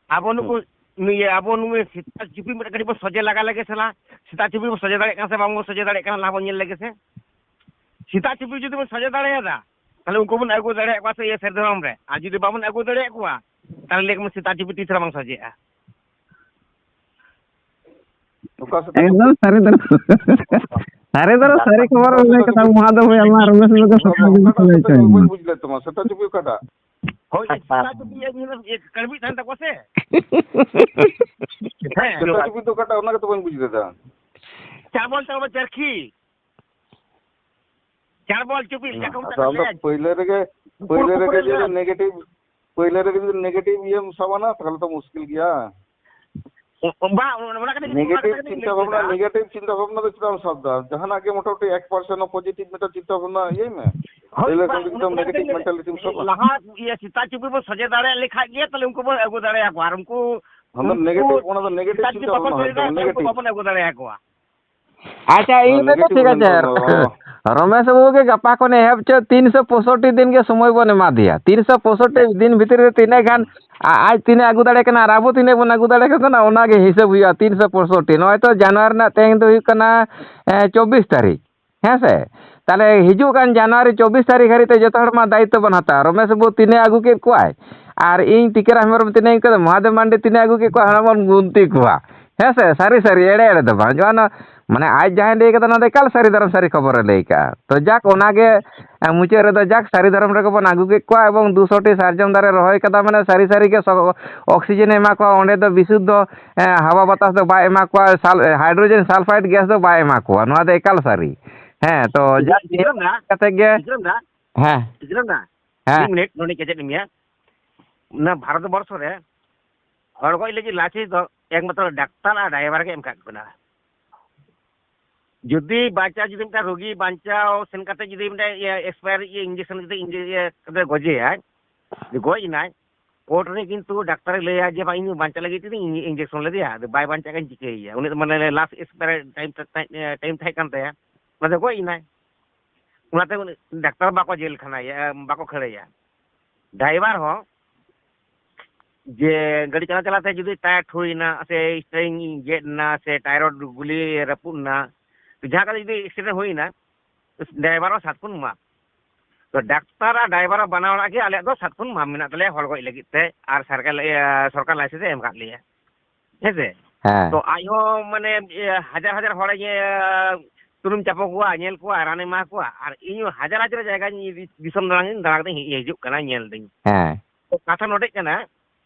ᱟᱵᱚ ᱦᱩᱸ᱾ ᱱᱩᱠᱩ, ᱱᱩᱭ, ᱟᱵᱚ ᱱᱩᱭ ᱥᱮᱛᱟ ᱪᱩᱯᱤ ᱢᱤᱫᱴᱟᱝ ᱠᱟᱹᱴᱤᱡ ᱵᱚᱱ ᱥᱚᱡᱷᱮ ᱞᱟᱜᱟ ᱞᱮᱜᱮ ᱥᱮ ᱞᱟᱦᱟ᱾ ᱥᱮᱛᱟ ᱪᱩᱯᱤ ᱵᱚᱱ ᱥᱚᱡᱷᱮ ᱫᱟᱲᱮᱭᱟᱜ ᱠᱟᱱᱟ ᱥᱮ ᱵᱟᱝ ᱵᱚᱱ ᱥᱚᱡᱷᱮ ᱫᱟᱲᱮᱭᱟᱜ ᱠᱟᱱᱟ, ᱞᱟᱦᱟ ᱵᱚᱱ ᱧᱮᱞ ᱞᱮᱜᱮ ᱥᱮ᱾ ᱥᱮᱛᱟ ᱪᱩᱯᱤ ᱡᱩᱫᱤ ᱵᱚᱱ ᱥᱚᱡᱷᱮ ᱫᱟᱲᱮᱭᱟᱫᱟ, ᱛᱟᱦᱞᱮ ᱩᱱᱠᱩ ᱵᱚᱱ ᱟᱹᱜᱩ ᱫᱟᱲᱮᱭᱟᱜ ᱠᱚᱣᱟ ᱥᱮ ᱤᱭᱟᱹ ᱥᱟᱹᱨᱤ ᱫᱷᱚᱨᱚᱢ ᱨᱮ᱾ ᱟᱨ ᱡᱩᱫᱤ ᱵᱟᱵᱚᱱ ᱟᱹᱜᱩ ᱫᱟᱲᱮᱭᱟᱜ ᱠᱚᱣᱟ, ᱛᱟᱦᱞᱮ ᱞᱟᱹᱭ ᱟᱠᱚ ᱥᱮᱛᱟ ᱪᱩᱯᱤ ᱛᱤᱥ ᱨᱮ ᱵᱟᱝ ᱥᱚᱡᱷᱮᱜᱼᱟ᱾ ᱚᱠᱟ ᱥᱮᱛᱟ ᱪᱩᱯᱤ? ᱮᱠᱫᱚᱢ ᱥᱟᱹᱨᱤ ᱫᱚ᱾ ᱥᱟᱹᱨᱤ ᱫᱚ ᱥᱟᱹᱨᱤ ᱠᱷᱚᱵᱚᱨ ᱚᱠᱟ ᱞᱟᱹᱭ ᱥᱮᱛᱟ ᱠᱟᱛᱷᱟ ᱪᱩᱯᱤ? ᱢᱚᱦᱟᱫᱮᱵ ᱦᱩᱭ ᱟᱞᱟᱝ ᱨᱚᱢᱮᱥ ᱞᱮᱠᱟ ᱵᱟᱵᱟ, ᱥᱟᱹᱨᱤ ᱜᱮ ᱚᱠᱟᱴᱟᱜ ᱞᱟᱹᱭ ᱥᱮᱛᱟ ᱪᱩᱯᱤ ᱦᱚᱪᱚᱭᱮᱱᱟ᱾ ᱵᱟᱹᱧ ᱵᱩᱡᱽ ᱞᱮᱫ ᱛᱟᱢᱟ? ᱥᱮᱛᱟ ᱪᱩᱯᱤ ᱚᱠᱟᱴᱟᱜ? ᱦᱳᱭ, ᱥᱮᱛᱟ ᱪᱩᱯᱤ ᱤᱭᱟᱹ ᱠᱟᱹᱲᱢᱤ ᱛᱟᱦᱮᱱ ᱛᱟᱠᱚᱣᱟ ᱥᱮ? ᱦᱮᱸ᱾ ᱥᱮᱛᱟ ᱪᱩᱯᱤ ᱫᱚ ᱚᱠᱟᱴᱟᱜ? ᱚᱱᱟ ᱜᱮᱛᱚ ᱵᱟᱹᱧ ᱵᱩᱡᱽ ᱞᱮᱫᱟ᱾ ᱪᱟᱲᱵᱚᱞ, ᱪᱟᱲᱵᱚᱞ ᱪᱟᱨᱠᱷᱤ᱾ ᱪᱟᱲᱵᱚᱞ ᱪᱩᱯᱤ, ᱦᱮᱸ, ᱪᱟᱠᱚᱢ ᱟᱫᱚ ᱛᱟᱠᱚ ᱟᱢ ᱫᱚ ᱥᱮ? ᱯᱟᱹᱭᱞᱟᱹ ᱨᱮᱜᱮ, ᱯᱩᱨ ᱯᱟᱹᱭᱞᱟᱹ ᱨᱮᱜᱮ ᱯᱩᱨ ᱡᱩᱫᱤ ᱨᱮ᱾ negative, ᱯᱳᱭᱞᱳ ᱨᱮ ᱡᱩᱫᱤ ᱱᱮᱜᱮᱴᱤᱵᱷ ᱤᱭᱟᱹᱢ ᱥᱟᱵ ᱟᱱᱟ, ᱛᱟᱦᱚᱞᱮ ᱛᱚ ᱢᱩᱥᱠᱤᱞ ᱜᱮᱭᱟ᱾ ᱚ, ᱚ, ᱵᱟᱝ, ᱚᱱᱟ, ᱚᱱᱟ ᱠᱟᱛᱷᱟ ᱜᱮ, ᱚᱱᱟ ᱱᱮᱜᱮᱴᱤᱵᱷ ᱠᱟᱛᱷᱟ ᱜᱮ ᱪᱤᱱᱛᱟᱹ ᱞᱟᱹᱭ ᱵᱷᱟᱵᱽᱱᱟ, ᱦᱚᱪᱚᱭᱮᱫᱟ᱾ ᱱᱮᱜᱮᱴᱤᱵᱷ ᱪᱤᱱᱛᱟᱹ ᱵᱷᱟᱵᱽᱱᱟ ᱫᱚ ᱪᱮᱫᱟᱜ ᱮᱢ ᱥᱟᱵ ᱫᱟ? ᱡᱟᱦᱟᱱᱟᱜ ᱜᱮ ᱢᱚᱴᱟᱢᱩᱴᱤ ᱮᱠ ᱯᱟᱨᱥᱮᱱᱴ ᱦᱚᱸ ᱯᱚᱡᱤᱴᱤᱵᱷ ᱢᱤᱫᱴᱟᱝ ᱪᱤᱱᱛᱟᱹ ᱵᱷᱟᱵᱽᱱᱟ ᱤᱭᱟᱹᱭ ᱢᱮ᱾ ᱦᱳᱭ, ᱛᱟᱦᱞᱮ ᱵᱟᱝ, ᱠᱷᱟᱱ ᱫᱚ ᱚᱱᱟ ᱮᱠᱫᱚᱢ ᱠᱟᱛᱷᱟ ᱜᱮ ᱱᱮᱜᱮᱴᱤᱵᱷ ᱞᱟᱹᱭ, ᱢᱮᱱᱴᱟᱞᱤᱴᱤᱢ ᱥᱟᱵᱟ᱾ ᱞᱟᱦᱟ ᱤᱭᱟᱹ ᱥᱮᱛᱟ ᱪᱩᱯᱤ ᱵᱚᱱ ᱥᱚᱡᱷᱮ ᱫᱟᱲᱮᱭᱟᱜ ᱞᱮᱠᱷᱟᱡ ᱜᱮ, ᱛᱟᱦᱞᱮ ᱩᱱᱠᱩ ᱵᱚᱱ ᱟᱹᱜᱩ ᱫᱟᱲᱮᱭᱟᱠᱚᱣᱟ᱾ ᱟᱨ ᱩᱱᱠᱩ, ᱚᱱᱟ ᱫᱚ ᱩᱱᱠᱩ ᱱᱮᱜᱮᱴᱤᱵᱷ, ᱚᱱᱟ ᱫᱚ ᱱᱮᱜᱮᱴᱤᱵᱷ ᱥᱮᱛᱟ ᱪᱩᱯᱤ ᱪᱤᱱᱛᱟᱹ ᱵᱟᱠᱚ ᱵᱷᱟᱵᱽᱱᱟ, ᱥᱚᱡᱷᱮ ᱮᱠᱫᱚᱢ ᱫᱟᱲᱮᱭᱟᱜ ᱞᱮᱠᱷᱟᱡ ᱩᱱᱠᱩ ᱱᱮᱜᱮᱴᱤᱵᱷ᱾ ᱵᱟᱵᱚᱱ ᱟᱹᱜᱩ ᱫᱟᱲᱮᱭᱟᱠᱚᱣᱟ᱾ ᱟᱪᱪᱷᱟ, ᱤᱧ ᱚᱱᱟ ᱞᱟᱹᱭ ᱫᱚ ᱱᱮᱜᱮᱴᱤᱵᱷ ᱴᱷᱤᱠ ᱚᱱᱟ ᱟᱪᱷᱮ᱾ ᱫᱚ ᱨᱚᱢᱮᱥ ᱵᱟᱹᱵᱩ ᱜᱮ ᱜᱟᱯᱟ ᱠᱷᱚᱱ ᱮᱦᱚᱵ ᱪᱚ, ᱛᱤᱱᱥᱚ ᱯᱚᱸᱭᱥᱚᱴᱴᱤ ᱫᱤᱱ ᱜᱮ ᱥᱚᱢᱚᱭ ᱵᱚᱱ ᱮᱢᱟ ᱫᱮᱭᱟ᱾ ᱛᱤᱱᱥᱚ ᱯᱚᱸᱭᱥᱚᱴᱴᱤ ᱫᱤᱱ ᱵᱷᱤᱛᱨᱤ ᱨᱮ ᱛᱤᱱᱟᱹᱜ ᱜᱟᱱ ᱟ-, ᱟᱡ ᱛᱤᱱᱟᱹᱜ ᱟᱹᱜᱩ ᱫᱟᱲᱮ ᱠᱟᱱᱟ ᱟᱨ ᱟᱵᱚ ᱛᱤᱱᱟᱹᱜ ᱵᱚᱱ ᱟᱹᱜᱩ ᱫᱟᱲᱮ ᱠᱚ ᱠᱟᱱᱟ, ᱚᱱᱟ ᱜᱮ ᱦᱤᱥᱟᱹᱵ ᱦᱩᱭᱩᱜᱼᱟ᱾ ᱛᱤᱱᱥᱚ ᱯᱚᱸᱭᱥᱚᱴᱴᱤ, ᱱᱚᱜᱼᱚᱭ ᱛᱚ ᱡᱟᱱᱩᱣᱟᱨᱤ ᱨᱮᱱᱟᱜ ᱛᱮᱦᱮᱧ ᱫᱚ ᱦᱩᱭᱩᱜ ᱠᱟᱱᱟ, ᱮ, ᱪᱚᱵᱵᱤᱥ ᱛᱟᱹᱨᱤᱠᱷ, ᱦᱮᱸ ᱥᱮ? ᱛᱟᱦᱞᱮ ᱦᱤᱡᱩᱜ ᱠᱟᱱ ᱡᱟᱱᱩᱣᱟᱨᱤ ᱪᱚᱵᱵᱤᱥ ᱛᱟᱹᱨᱤᱠᱷ ᱦᱟᱹᱨᱤᱡ ᱛᱮ ᱡᱚᱛᱚ ᱦᱚᱲ ᱢᱟ ᱫᱟᱭᱤᱛᱛᱚ ᱵᱚᱱ ᱦᱟᱛᱟᱣᱟ᱾ ᱨᱚᱢᱮᱥ ᱵᱟᱹᱵᱩ ᱛᱤᱱᱟᱹᱜ ᱟᱹᱜᱩ ᱠᱮᱫ ᱠᱚᱣᱟᱭ ᱟᱨ ᱤᱧ ᱴᱤᱠᱟᱹᱨᱟᱢ ᱦᱮᱢᱵᱨᱚᱢ ᱛᱤᱱᱟᱹᱜ ᱤᱧ ᱟᱹᱜᱩ ᱠᱮᱫᱟ, ᱢᱚᱦᱟᱫᱮᱵ ᱢᱟᱱᱰᱤ ᱛᱤᱱᱟᱹᱜ ᱟᱹᱜᱩ ᱠᱮᱫ ᱠᱚᱣᱟ, ᱦᱚᱲ ᱵᱚᱱ ᱜᱩᱱᱛᱤ ᱠᱚᱣᱟ᱾ ᱦᱮᱸ ᱥᱮ? ᱥᱟᱹᱨᱤ ᱥᱟᱹᱨᱤ, ᱮᱲᱮ ᱮᱲᱮ ᱫᱚ ᱵᱟᱝ᱾ ᱡᱚᱦᱟᱱ, ᱢᱟᱱᱮ, ᱟᱡ ᱡᱟᱦᱟᱸᱭ ᱞᱟᱹᱭ ᱠᱟᱫᱟ, ᱚᱱᱟ ᱫᱚ ᱮᱠᱟᱞ ᱥᱟᱹᱨᱤ ᱫᱷᱚᱨᱚᱢ ᱥᱟᱹᱨᱤ ᱠᱷᱚᱵᱚᱨᱮ ᱞᱟᱹᱭ ᱠᱟᱜᱼᱟ᱾ ᱛᱚ ᱡᱟᱠ, ᱚᱱᱟᱜᱮ, ᱮ, ᱢᱩᱪᱟᱹᱫ ᱨᱮᱫᱚ ᱡᱟᱠ, ᱥᱟᱹᱨᱤ ᱫᱷᱚᱨᱚᱢ ᱨᱮᱜᱮ ᱵᱚᱱ ᱟᱹᱜᱩ ᱠᱮᱫ ᱠᱚᱣᱟ ᱮᱵᱚᱝ ᱫᱩᱥᱚ ᱴᱤ ᱥᱟᱨᱡᱚᱢ ᱫᱟᱨᱮ ᱨᱚᱦᱚᱭ ᱠᱟᱫᱟ, ᱢᱟᱱᱮ, ᱥᱟᱹᱨᱤ ᱥᱟᱹᱨᱤ ᱜᱮ ᱥᱚ-, ᱚᱠᱥᱤᱡᱮᱱ ᱮ ᱮᱢᱟ ᱠᱚᱣᱟ, ᱚᱸᱰᱮ ᱫᱚ ᱵᱤᱥᱩᱫᱽᱫᱷᱚ, ᱮ, ᱦᱟᱣᱟ ᱵᱟᱛᱟᱥ ᱫᱚ ᱵᱟᱭ ᱮᱢᱟ ᱠᱚᱣᱟ, ᱥᱟᱞ-, ᱮ, ᱦᱟᱭᱰᱨᱳᱡᱮᱱ ᱥᱟᱞᱯᱷᱟᱭᱤᱰ ᱜᱮᱥ ᱫᱚ ᱵᱟᱭ ᱮᱢᱟ ᱠᱚᱣᱟ᱾ ᱱᱚᱣᱟ ᱫᱚ ᱮᱠᱟᱞ ᱥᱟᱹᱨᱤ᱾ ᱦᱮᱸ, ᱛᱚ ᱤᱥᱞᱟᱢ, ᱡᱟᱠ, ᱤᱥᱞᱟᱢ ᱫᱟ, ᱠᱟᱛᱮ ᱜᱮ, ᱤᱥᱞᱟᱢ ᱫᱟ, ᱦᱮᱸ, ᱤᱥᱞᱟᱢ ᱫᱟ, ᱦᱮᱸ᱾ ᱢᱤᱫ ᱢᱤᱱᱤᱴ, ᱱᱚᱰᱮ ᱠᱮᱪᱮᱫ ᱢᱮᱭᱟ᱾ ᱚᱱᱟ ᱵᱷᱟᱨᱚᱛ ᱵᱚᱨᱥᱚ ᱨᱮ ᱦᱚᱲ ᱜᱚᱡ ᱞᱟᱹᱜᱤᱫ ᱞᱟᱹᱥᱤᱥ ᱫᱚ ᱮᱠᱢᱟᱛᱨᱚ ᱰᱟᱠᱛᱟᱨ ᱟᱨ ᱰᱟᱭᱵᱟᱨ ᱜᱮ ᱮᱢ ᱠᱟᱜ ᱠᱚ ᱠᱟᱱᱟ᱾ ᱡᱩᱫᱤ ᱵᱟᱧᱪᱟᱣ, ᱡᱩᱫᱤ ᱢᱤᱫᱴᱟᱝ ᱨᱩᱜᱤ ᱵᱟᱧᱪᱟᱣ ᱥᱮᱱ ᱠᱟᱛᱮ ᱡᱩᱫᱤ ᱢᱤᱫᱴᱟᱝ ᱤᱭᱟᱹ expire ᱤᱭᱟᱹ injection ᱡᱩᱫᱤ ᱤᱭᱟᱹ ᱠᱟᱛᱮ ᱜᱚᱡᱮᱭᱟᱭ, ᱜᱚᱡ ᱮᱱᱟᱭ, ᱠᱳᱨᱴ ᱨᱮ ᱠᱤᱱᱛᱩ ᱰᱟᱠᱛᱟᱨᱮ ᱞᱟᱹᱭᱟ ᱡᱮ, "ᱵᱟᱝ, ᱤᱧ ᱵᱟᱧᱪᱟᱜ ᱞᱟᱹᱜᱤᱫ ᱛᱮ ᱤᱧ injection ᱞᱮᱫᱮᱭᱟ, ᱟᱫᱚ ᱵᱟᱭ ᱵᱟᱧᱪᱟᱜ ᱠᱷᱟᱱ ᱪᱤᱠᱟᱹᱭᱮᱭᱟ?" ᱩᱱᱤ ᱫᱚ ᱢᱟᱱᱮ last expire time, time ᱛᱟᱦᱮᱸ ᱠᱟᱱ ᱛᱟᱭᱟ, ᱚᱱᱟ ᱫᱚ ᱜᱚᱡ ᱮᱱᱟᱭ᱾ ᱚᱱᱟᱛᱮ ᱩᱱᱤ ᱰᱟᱠᱛᱟᱨ ᱵᱟᱠᱚ ᱡᱮᱞ ᱠᱷᱟᱱᱟᱭᱟ, ᱵᱟᱠᱚ ᱠᱷᱟᱹᱲᱮᱭᱟ᱾ ᱰᱟᱭᱵᱟᱨ ᱦᱚᱸ ᱡᱮ ᱜᱟᱹᱰᱤ ᱪᱟᱞᱟᱣ ᱪᱟᱞᱟᱣ ᱛᱮ ᱡᱩᱫᱤ ᱴᱟᱭᱟᱨ ᱴᱷᱩᱭᱮᱱᱟ ᱥᱮ steering ᱜᱮᱫ ᱮᱱᱟ ᱥᱮ ᱴᱟᱭᱟᱨ ᱨᱚᱰ ᱜᱩᱞᱤ ᱨᱟᱹᱯᱩᱫ ᱮᱱᱟ, ᱡᱟᱦᱟᱸ ᱠᱟᱛᱮ ᱡᱩᱫᱤ accident ᱦᱩᱭᱮᱱᱟ, ᱰᱟᱭᱵᱟᱨ ᱦᱚᱸ ᱥᱟᱛ ᱠᱷᱚᱱ ᱢᱟᱯ᱾ ᱛᱚ ᱰᱟᱠᱛᱟᱨ ᱟᱨ ᱰᱟᱭᱵᱟᱨ ᱵᱟᱱᱟ ᱦᱚᱲᱟᱜ ᱜᱮ ᱟᱞᱮᱭᱟᱜ ᱫᱚ ᱥᱟᱛ ᱠᱷᱚᱱ ᱢᱟᱯ ᱢᱮᱱᱟᱜ ᱛᱟᱞᱮᱭᱟ ᱦᱚᱲ ᱜᱚᱡ ᱞᱟᱹᱜᱤᱫ ᱛᱮ, ᱟᱨ ᱥᱚᱨᱠᱟᱨ, ᱤᱭᱟᱹ, ᱥᱚᱨᱠᱟᱨ license ᱮ ᱮᱢ ᱟᱠᱟᱫ ᱞᱮᱭᱟ᱾ ᱦᱮᱸ ᱥᱮ? ᱦᱮᱸ᱾ ᱛᱚ ᱟᱡ ᱦᱚᱸ ᱢᱟᱱᱮ, ᱤᱭᱟᱹ, ᱦᱟᱡᱟᱨ ᱦᱟᱡᱟᱨ ᱦᱚᱲᱮ, ᱤᱭᱟᱹ, ᱥᱩᱱᱩᱢ ᱪᱟᱯᱚ ᱠᱚᱣᱟ, ᱧᱮᱞ ᱠᱚᱣᱟ, ᱨᱟᱱᱮ ᱮᱢᱟ ᱠᱚᱣᱟ, ᱟᱨ ᱤᱧ ᱦᱚᱸ ᱦᱟᱡᱟᱨ ᱦᱟᱡᱟᱨ ᱡᱟᱭᱜᱟᱧ ᱫᱤᱥᱚᱢ ᱫᱟᱬᱟᱱᱤᱧ ᱫᱟᱬᱟ ᱠᱟᱛᱮᱧ ᱦᱮᱡ ᱦᱤᱡᱩᱜ ᱠᱟᱱᱟ, ᱧᱮᱞ ᱫᱟᱹᱧ᱾ ᱦᱮᱸ᱾ ᱛᱚ ᱠᱟᱛᱷᱟ ᱱᱚᱰᱮ ᱠᱟᱱᱟ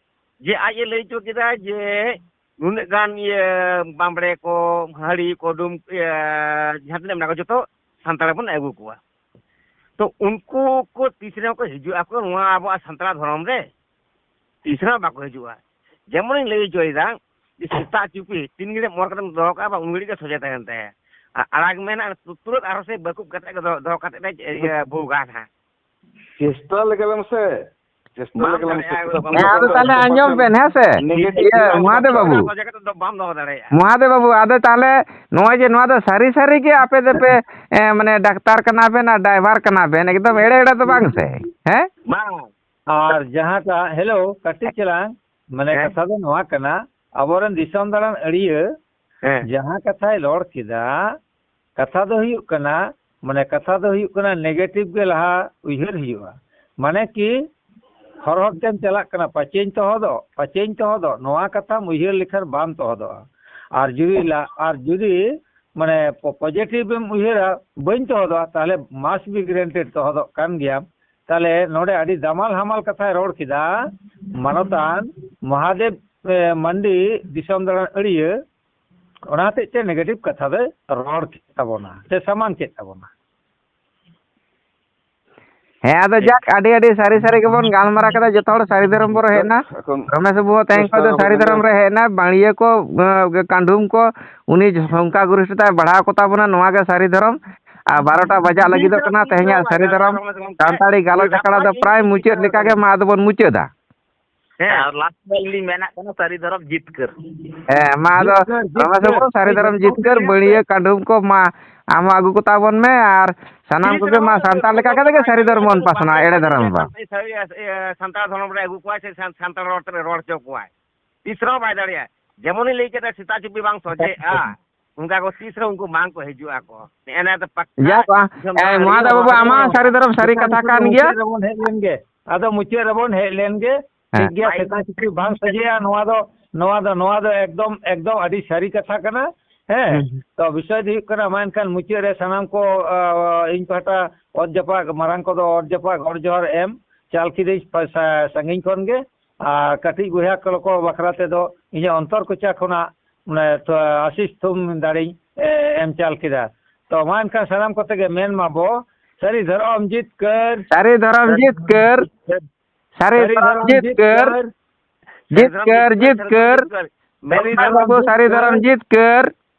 ᱡᱮ ᱟᱡ ᱮ ᱞᱟᱹᱭ ᱦᱚᱪᱚ ᱠᱮᱫᱟ ᱡᱮ ᱱᱩᱱᱟᱹᱜ ᱜᱟᱱ, ᱤᱭᱟᱹ, ᱵᱟᱢᱵᱽᱲᱮ ᱠᱚ, ᱦᱟᱺᱲᱤ ᱠᱚ, ᱰᱩᱢ, ᱤᱭᱟᱹ, ᱡᱟᱦᱟᱸ ᱛᱤᱱᱟᱹᱜ ᱢᱮᱱᱟᱜ ᱠᱚ, ᱡᱚᱛᱚ ᱥᱟᱱᱛᱟᱲ ᱵᱚᱱ ᱟᱹᱜᱩ ᱠᱚᱣᱟ᱾ ᱛᱚ ᱩᱱᱠᱩ ᱠᱚ ᱛᱤᱥ ᱨᱮᱦᱚᱸ ᱠᱚ ᱦᱤᱡᱩᱜ ᱟᱠᱚ ᱱᱚᱣᱟ ᱟᱵᱚᱣᱟᱜ ᱥᱟᱱᱛᱟᱲ ᱫᱷᱚᱨᱚᱢ ᱨᱮ? ᱛᱤᱥ ᱨᱮᱦᱚᱸ ᱵᱟᱠᱚ ᱦᱤᱡᱩᱜᱼᱟ᱾ ᱡᱮᱢᱚᱱᱤᱧ ᱞᱟᱹᱭ ᱦᱚᱪᱚᱭᱮᱫᱟ, ᱡᱮ ᱥᱮᱛᱟ ᱪᱩᱯᱤ ᱛᱤᱱ ᱜᱷᱟᱹᱲᱤᱡ ᱚᱨ ᱠᱟᱛᱮᱢ ᱫᱚᱦᱚ ᱠᱟᱜᱼᱟ, ᱵᱟᱝ, ᱩᱱ ᱜᱷᱟᱹᱲᱤᱡ ᱜᱮ ᱥᱚᱡᱷᱮ ᱛᱟᱦᱮᱱ ᱛᱟᱭᱟ᱾ ᱟᱨ ᱟᱲᱟᱜᱽ ᱢᱮ ᱱᱟᱜ, ᱛᱩ-, ᱛᱩᱨᱟᱹᱛ ᱟᱨᱦᱚᱸ ᱥᱮ ᱵᱟᱹᱠᱩᱵ ᱠᱟᱛᱮ ᱜᱮ ᱫᱚᱦᱚ, ᱫᱚᱦᱚ ᱠᱟᱛᱮ ᱮ, ᱤᱭᱟᱹ, ᱵᱷᱩᱜᱟ ᱱᱟᱜ᱾ ᱪᱮᱥᱴᱟ ᱞᱮᱜᱮ ᱞᱮᱢ ᱥᱮ, ᱪᱮᱥᱴᱟ ᱵᱟᱝ ᱞᱮᱜᱮ ᱞᱮᱢ ᱥᱮ᱾ ᱫᱟᱲᱮᱭᱟᱜᱼᱟ, ᱪᱮᱥᱴᱟ ᱵᱟᱝ ᱞᱮᱜᱮ ᱫᱟᱲᱮᱭᱟᱜᱼᱟ᱾ ᱦᱮᱸ, ᱟᱫᱚ ᱛᱟᱦᱞᱮ ᱟᱸᱡᱚᱢ ᱵᱮᱱ, ᱦᱮᱸ ᱥᱮ? negative ᱤᱭᱟᱹ, ᱢᱚᱦᱟᱫᱮᱵ ᱵᱟᱹᱵᱩ᱾ ᱥᱚᱡᱷᱮ ᱠᱟᱛᱮ ᱫᱚ ᱵᱟᱢ ᱫᱚᱦᱚ ᱫᱟᱲᱮᱭᱟᱜᱼᱟ᱾ ᱢᱚᱦᱟᱫᱮᱵ ᱵᱟᱹᱵᱩ, ᱟᱫᱚ ᱛᱟᱦᱞᱮ ᱱᱚᱜᱼᱚᱭ ᱡᱮ ᱱᱚᱣᱟ ᱫᱚ ᱥᱟᱹᱨᱤ ᱥᱟᱹᱨᱤ ᱜᱮ ᱟᱯᱮ ᱫᱚᱯᱮ, ᱮ, ᱢᱟᱱᱮ ᱰᱟᱠᱛᱟᱨ ᱠᱟᱱᱟ ᱵᱮᱱ ᱟᱨ driver ᱠᱟᱱᱟ ᱵᱮᱱ, ᱮᱠᱫᱚᱢ ᱮᱲᱮ ᱮᱲᱮ ᱫᱚ ᱵᱟᱝ ᱥᱮ? ᱦᱮᱸ? ᱵᱟᱝ᱾ ᱟᱨ ᱡᱟᱦᱟᱸᱴᱟᱜ, ᱦᱮᱞᱳ, ᱠᱟᱹᱴᱤᱡ ᱪᱮᱞᱟᱝ, ᱢᱟᱱᱮ, ᱦᱮᱸ᱾ ᱠᱟᱛᱷᱟ ᱫᱚ ᱱᱚᱣᱟ ᱠᱟᱱᱟ, ᱟᱵᱚᱨᱮᱱ ᱫᱤᱥᱚᱢ ᱫᱟᱬᱟᱱ ᱟᱹᱲᱤᱭᱟᱹ ᱦᱮᱸ᱾ ᱡᱟᱦᱟᱸ ᱠᱟᱛᱷᱟᱭ ᱨᱚᱲ ᱠᱮᱫᱟ, ᱠᱟᱛᱷᱟ ᱫᱚ ᱦᱩᱭᱩᱜ ᱠᱟᱱᱟ, ᱢᱟᱱᱮ, ᱠᱟᱛᱷᱟ ᱫᱚ ᱦᱩᱭᱩᱜ ᱠᱟᱱᱟ, negative ᱜᱮ ᱞᱟᱦᱟ ᱩᱭᱦᱟᱹᱨ ᱦᱩᱭᱩᱜᱼᱟ᱾ ᱢᱟᱱᱮ ᱠᱤ, ᱦᱚᱨ ᱦᱚᱨ ᱛᱮᱢ ᱪᱟᱞᱟᱜ ᱠᱟᱱᱟ, ᱯᱟᱪᱮᱧ ᱛᱚᱦᱚᱫᱚᱜ, ᱯᱟᱪᱮᱧ ᱛᱚᱦᱚᱫᱚᱜ, ᱱᱚᱣᱟ ᱠᱟᱛᱷᱟᱢ ᱩᱭᱦᱟᱹᱨ ᱞᱮᱠᱷᱟᱱ ᱵᱟᱢ ᱛᱚᱦᱚᱫᱚᱜᱼᱟ᱾ ᱟᱨ ᱡᱩᱫᱤ ᱞᱟ-, ᱟᱨ ᱡᱩᱫᱤ, ᱢᱟᱱᱮ, ᱯᱚ-, positive ᱮᱢ ᱩᱭᱦᱟᱹᱨᱟ, ᱵᱟᱹᱧ ᱛᱚᱦᱚᱫᱚᱜᱼᱟ, ᱛᱟᱦᱞᱮ must be granted ᱛᱚᱦᱚᱫᱚᱜ ᱠᱟᱱ ᱜᱮᱭᱟᱢ᱾ ᱛᱟᱦᱞᱮ ᱱᱚᱰᱮ ᱟᱹᱰᱤ ᱫᱟᱢᱟᱞ ᱦᱟᱢᱟᱞ ᱠᱟᱛᱷᱟᱭ ᱨᱚᱲ ᱠᱮᱫᱟ ᱢᱟᱱᱚᱛᱟᱱ ᱢᱚᱦᱟᱫᱮᱵ, ᱮ, ᱢᱟᱱᱰᱤ, ᱫᱤᱥᱚᱢ ᱫᱟᱬᱟᱱ ᱟᱹᱲᱤᱭᱟᱹ, ᱚᱱᱟ ᱦᱚᱛᱮᱡ ᱛᱮ negative ᱠᱟᱛᱷᱟ ᱫᱚᱭ ᱨᱚᱲ ᱠᱮᱫ ᱛᱟᱵᱚᱱᱟ ᱥᱮ ᱥᱟᱢᱟᱝ ᱠᱮᱫ ᱛᱟᱵᱚᱱᱟ᱾ ᱦᱮᱸ, ᱟᱫᱚ ᱴᱷᱤᱠ᱾ ᱡᱟᱠ, ᱟᱹᱰᱤ ᱟᱹᱰᱤ ᱥᱟᱹᱨᱤ ᱥᱟᱹᱨᱤ ᱜᱮᱵᱚᱱ ᱜᱟᱞᱢᱟᱨᱟᱣ ᱠᱮᱫᱟ, ᱡᱚᱛᱚ ᱦᱚᱲ ᱥᱟᱹᱨᱤ ᱫᱷᱚᱨᱚᱢ ᱵᱚᱱ ᱦᱮᱡ ᱮᱱᱟ᱾ ᱮᱠᱷᱚᱱ ᱨᱚᱢᱮᱥ ᱵᱟᱹᱵᱩ ᱦᱚᱸ ᱛᱮᱦᱮᱧ ᱠᱷᱚᱱ ᱫᱚ ᱥᱟᱹᱨᱤ ᱫᱷᱚᱨᱚᱢ ᱨᱮ ᱦᱮᱡ ᱮᱱᱟ, ᱵᱟᱹᱲᱤᱭᱟᱹ ᱠᱚ, ᱮ, ᱠᱟᱸᱰᱩᱢ ᱠᱚ, ᱩᱱᱤ ᱥᱚᱝᱠᱷᱟ ᱜᱚᱨᱤᱥᱴᱷᱚᱛᱟᱭ ᱵᱟᱲᱦᱟᱣ ᱠᱚᱛᱟ ᱵᱚᱱᱟ, ᱱᱚᱣᱟ ᱜᱮ ᱥᱟᱹᱨᱤ ᱫᱷᱚᱨᱚᱢ᱾ ᱟᱨ ᱵᱟᱨᱚᱴᱟ ᱵᱟᱡᱟᱜ ᱞᱟᱹᱜᱤᱫᱚᱜ ᱠᱟᱱᱟ, ᱛᱮᱦᱮᱧᱟᱜ ᱥᱟᱹᱨᱤ ᱫᱷᱚᱨᱚᱢ ᱥᱟᱱᱛᱟᱲᱤ ᱜᱟᱞᱚᱪ ᱟᱠᱷᱲᱟ ᱫᱚ ᱯᱨᱟᱭ ᱢᱩᱪᱟᱹᱫ ᱞᱮᱠᱟ ᱜᱮ, ᱢᱟ ᱟᱫᱚ ᱵᱚᱱ ᱢᱩᱪᱟᱹᱫᱟ᱾ ᱦᱮᱸ, ᱟᱨ last ᱨᱮ ᱤᱧ ᱢᱮᱱᱟᱜ ᱠᱟᱱᱟ, ᱥᱟᱹᱨᱤ ᱫᱷᱚᱨᱚᱢ ᱡᱤᱛᱠᱟᱹᱨ᱾ ᱦᱮᱸ, ᱢᱟ ᱟᱫᱚ ᱡᱤᱛᱠᱟᱹᱨ, ᱨᱚᱢᱮᱥ ᱵᱟᱹᱵᱩ, ᱡᱤᱛᱠᱟᱹᱨ, ᱥᱟᱹᱨᱤ ᱫᱷᱚᱨᱚᱢ ᱡᱤᱛᱠᱟᱹᱨ, ᱡᱤᱛᱠᱟᱹᱨ᱾ ᱵᱟᱹᱲᱤᱭᱟᱹ ᱠᱟᱸᱰᱩᱢ ᱠᱚ ᱢᱟ ᱟᱢ ᱦᱚᱸ ᱟᱹᱜᱩ ᱠᱚᱛᱟ ᱵᱚᱱ ᱢᱮ, ᱟᱨ ᱥᱟᱱᱟᱢ ᱠᱚᱜᱮ ᱢᱟ ᱥᱟᱱᱛᱟᱲ ᱞᱮᱠᱟ ᱠᱟᱛᱮ ᱜᱮ ᱥᱟᱹᱨᱤ ᱫᱷᱚᱨᱚᱢ ᱵᱚᱱ ᱯᱟᱥᱱᱟᱣᱟ, ᱮᱲᱮ ᱫᱷᱚᱨᱚᱢ ᱫᱚ ᱵᱟᱝ᱾ ᱥᱟᱹᱨᱤ, ᱮ, ᱥᱟᱱᱛᱟᱲ ᱫᱷᱚᱨᱚᱢ ᱨᱮ ᱟᱹᱜᱩ ᱠᱚᱣᱟᱭ ᱥᱮ ᱥᱟᱱ-, ᱥᱟᱱᱛᱟᱲ ᱨᱚᱲ ᱛᱮ ᱨᱚᱲ ᱦᱚᱪᱚ ᱠᱚᱣᱟᱭ᱾ ᱛᱤᱥ ᱨᱮᱦᱚᱸ ᱵᱟᱭ ᱫᱟᱲᱮᱭᱟᱜᱼᱟ᱾ ᱡᱮᱢᱚᱱᱤᱧ ᱞᱟᱹᱭ ᱠᱮᱫᱟ, ᱥᱮᱛᱟ ᱪᱩᱯᱤ ᱵᱟᱝ ᱥᱚᱡᱷᱮᱜᱼᱟ, ᱚᱱᱠᱟ ᱠᱚ ᱛᱤᱥ ᱨᱮᱦᱚᱸ ᱩᱱᱠᱩ ᱵᱟᱝ ᱠᱚ ᱦᱤᱡᱩᱜᱼᱟ ᱠᱚ᱾ ᱱᱮᱜᱼᱮ ᱱᱮᱜᱼᱮ ᱫᱚ ᱯᱟᱠᱠᱟ ᱡᱟᱠ, ᱟ, ᱫᱤᱥᱚᱢ ᱮ, ᱫᱟᱬᱟᱱ ᱢᱚᱦᱟᱫᱮᱵ ᱨᱮᱭᱟᱜ ᱵᱟᱹᱵᱩ, ᱟᱢᱟᱜ ᱥᱟᱹᱨᱤ ᱫᱷᱚᱨᱚᱢ ᱥᱟᱹᱨᱤ ᱠᱟᱛᱷᱟ ᱠᱟᱱ ᱜᱮᱭᱟ᱾ ᱢᱩᱪᱟᱹᱫ ᱨᱮᱵᱚᱱ ᱦᱮᱡ ᱞᱮᱱ ᱜᱮ᱾ ᱟᱫᱚ ᱢᱩᱪᱟᱹᱫ ᱨᱮᱵᱚᱱ ᱦᱮᱡ ᱞᱮᱱ ᱜᱮ᱾ ᱴᱷᱤᱠ ᱦᱮᱸ᱾ ᱜᱮᱭᱟ, ᱥᱮᱛᱟ ᱪᱩᱯᱤ ᱵᱟᱝ ᱥᱚᱡᱷᱮᱜᱼᱟ, ᱱᱚᱣᱟ ᱫᱚ, ᱱᱚᱣᱟ ᱫᱚ, ᱱᱚᱣᱟ ᱫᱚ ᱮᱠᱫᱚᱢ, ᱮᱠᱫᱚᱢ ᱟᱹᱰᱤ ᱥᱟᱹᱨᱤ ᱠᱟᱛᱷᱟ ᱠᱟᱱᱟ᱾ ᱦᱮᱸ, ᱦᱩᱸ᱾ ᱛᱚ ᱵᱤᱥᱚᱭ ᱫᱚ ᱦᱩᱭᱩᱜ ᱠᱟᱱᱟ, ᱢᱟ ᱮᱱᱠᱷᱟᱱ ᱢᱩᱪᱟᱹᱫ ᱨᱮ ᱥᱟᱱᱟᱢ ᱠᱚ, ᱟ, ᱤᱧ ᱯᱟᱦᱴᱟ ᱚᱛ ᱡᱟᱯᱟᱜ, ᱢᱟᱨᱟᱝ ᱠᱚᱫᱚ ᱚᱛ ᱡᱟᱯᱟᱜ ᱜᱚᱰ ᱡᱚᱦᱟᱨ ᱮᱢ ᱪᱟᱞ ᱠᱤᱫᱟᱹᱧ ᱯᱟ-, ᱥᱟ-, ᱥᱟᱺᱜᱤᱧ ᱠᱷᱚᱱ ᱜᱮ᱾ ᱟᱨ ᱠᱟᱹᱴᱤᱡ ᱵᱚᱭᱦᱟ ᱠᱚ ᱵᱟᱠᱷᱨᱟ ᱛᱮᱫᱚ ᱤᱧᱟᱹᱜ ᱚᱱᱛᱚᱨ ᱠᱚᱪᱟ ᱠᱷᱚᱱᱟᱜ, ᱢᱟᱱᱮ, ᱛᱚ, ᱟᱥᱤᱥ ᱛᱷᱩᱢ ᱫᱟᱲᱮᱧ, ᱮ, ᱮᱢ ᱪᱟᱞ ᱠᱮᱫᱟ᱾ ᱛᱚ ᱢᱟ ᱮᱱᱠᱷᱟᱱ ᱥᱟᱱᱟᱢ ᱠᱚᱛᱮ ᱜᱮ ᱢᱮᱱ ᱢᱟᱵᱚ, ᱥᱟᱹᱨᱤ ᱫᱷᱚᱨᱚᱢ ᱡᱤᱛᱠᱟᱹᱨ᱾ ᱥᱟᱹᱨᱤ ᱫᱷᱚᱨᱚᱢ ᱡᱤᱛᱠᱟᱹᱨ᱾ ᱥᱟᱹᱨᱤ ᱫᱷᱚᱨᱚᱢ ᱡᱤᱛᱠᱟᱹᱨ᱾ ᱡᱤᱛᱠᱟᱹᱨ, ᱡᱤᱛᱠᱟᱹᱨ᱾ ᱥᱟᱹᱨᱤ ᱫᱷᱚᱨᱚᱢ ᱡᱤᱛᱠᱟᱹᱨ᱾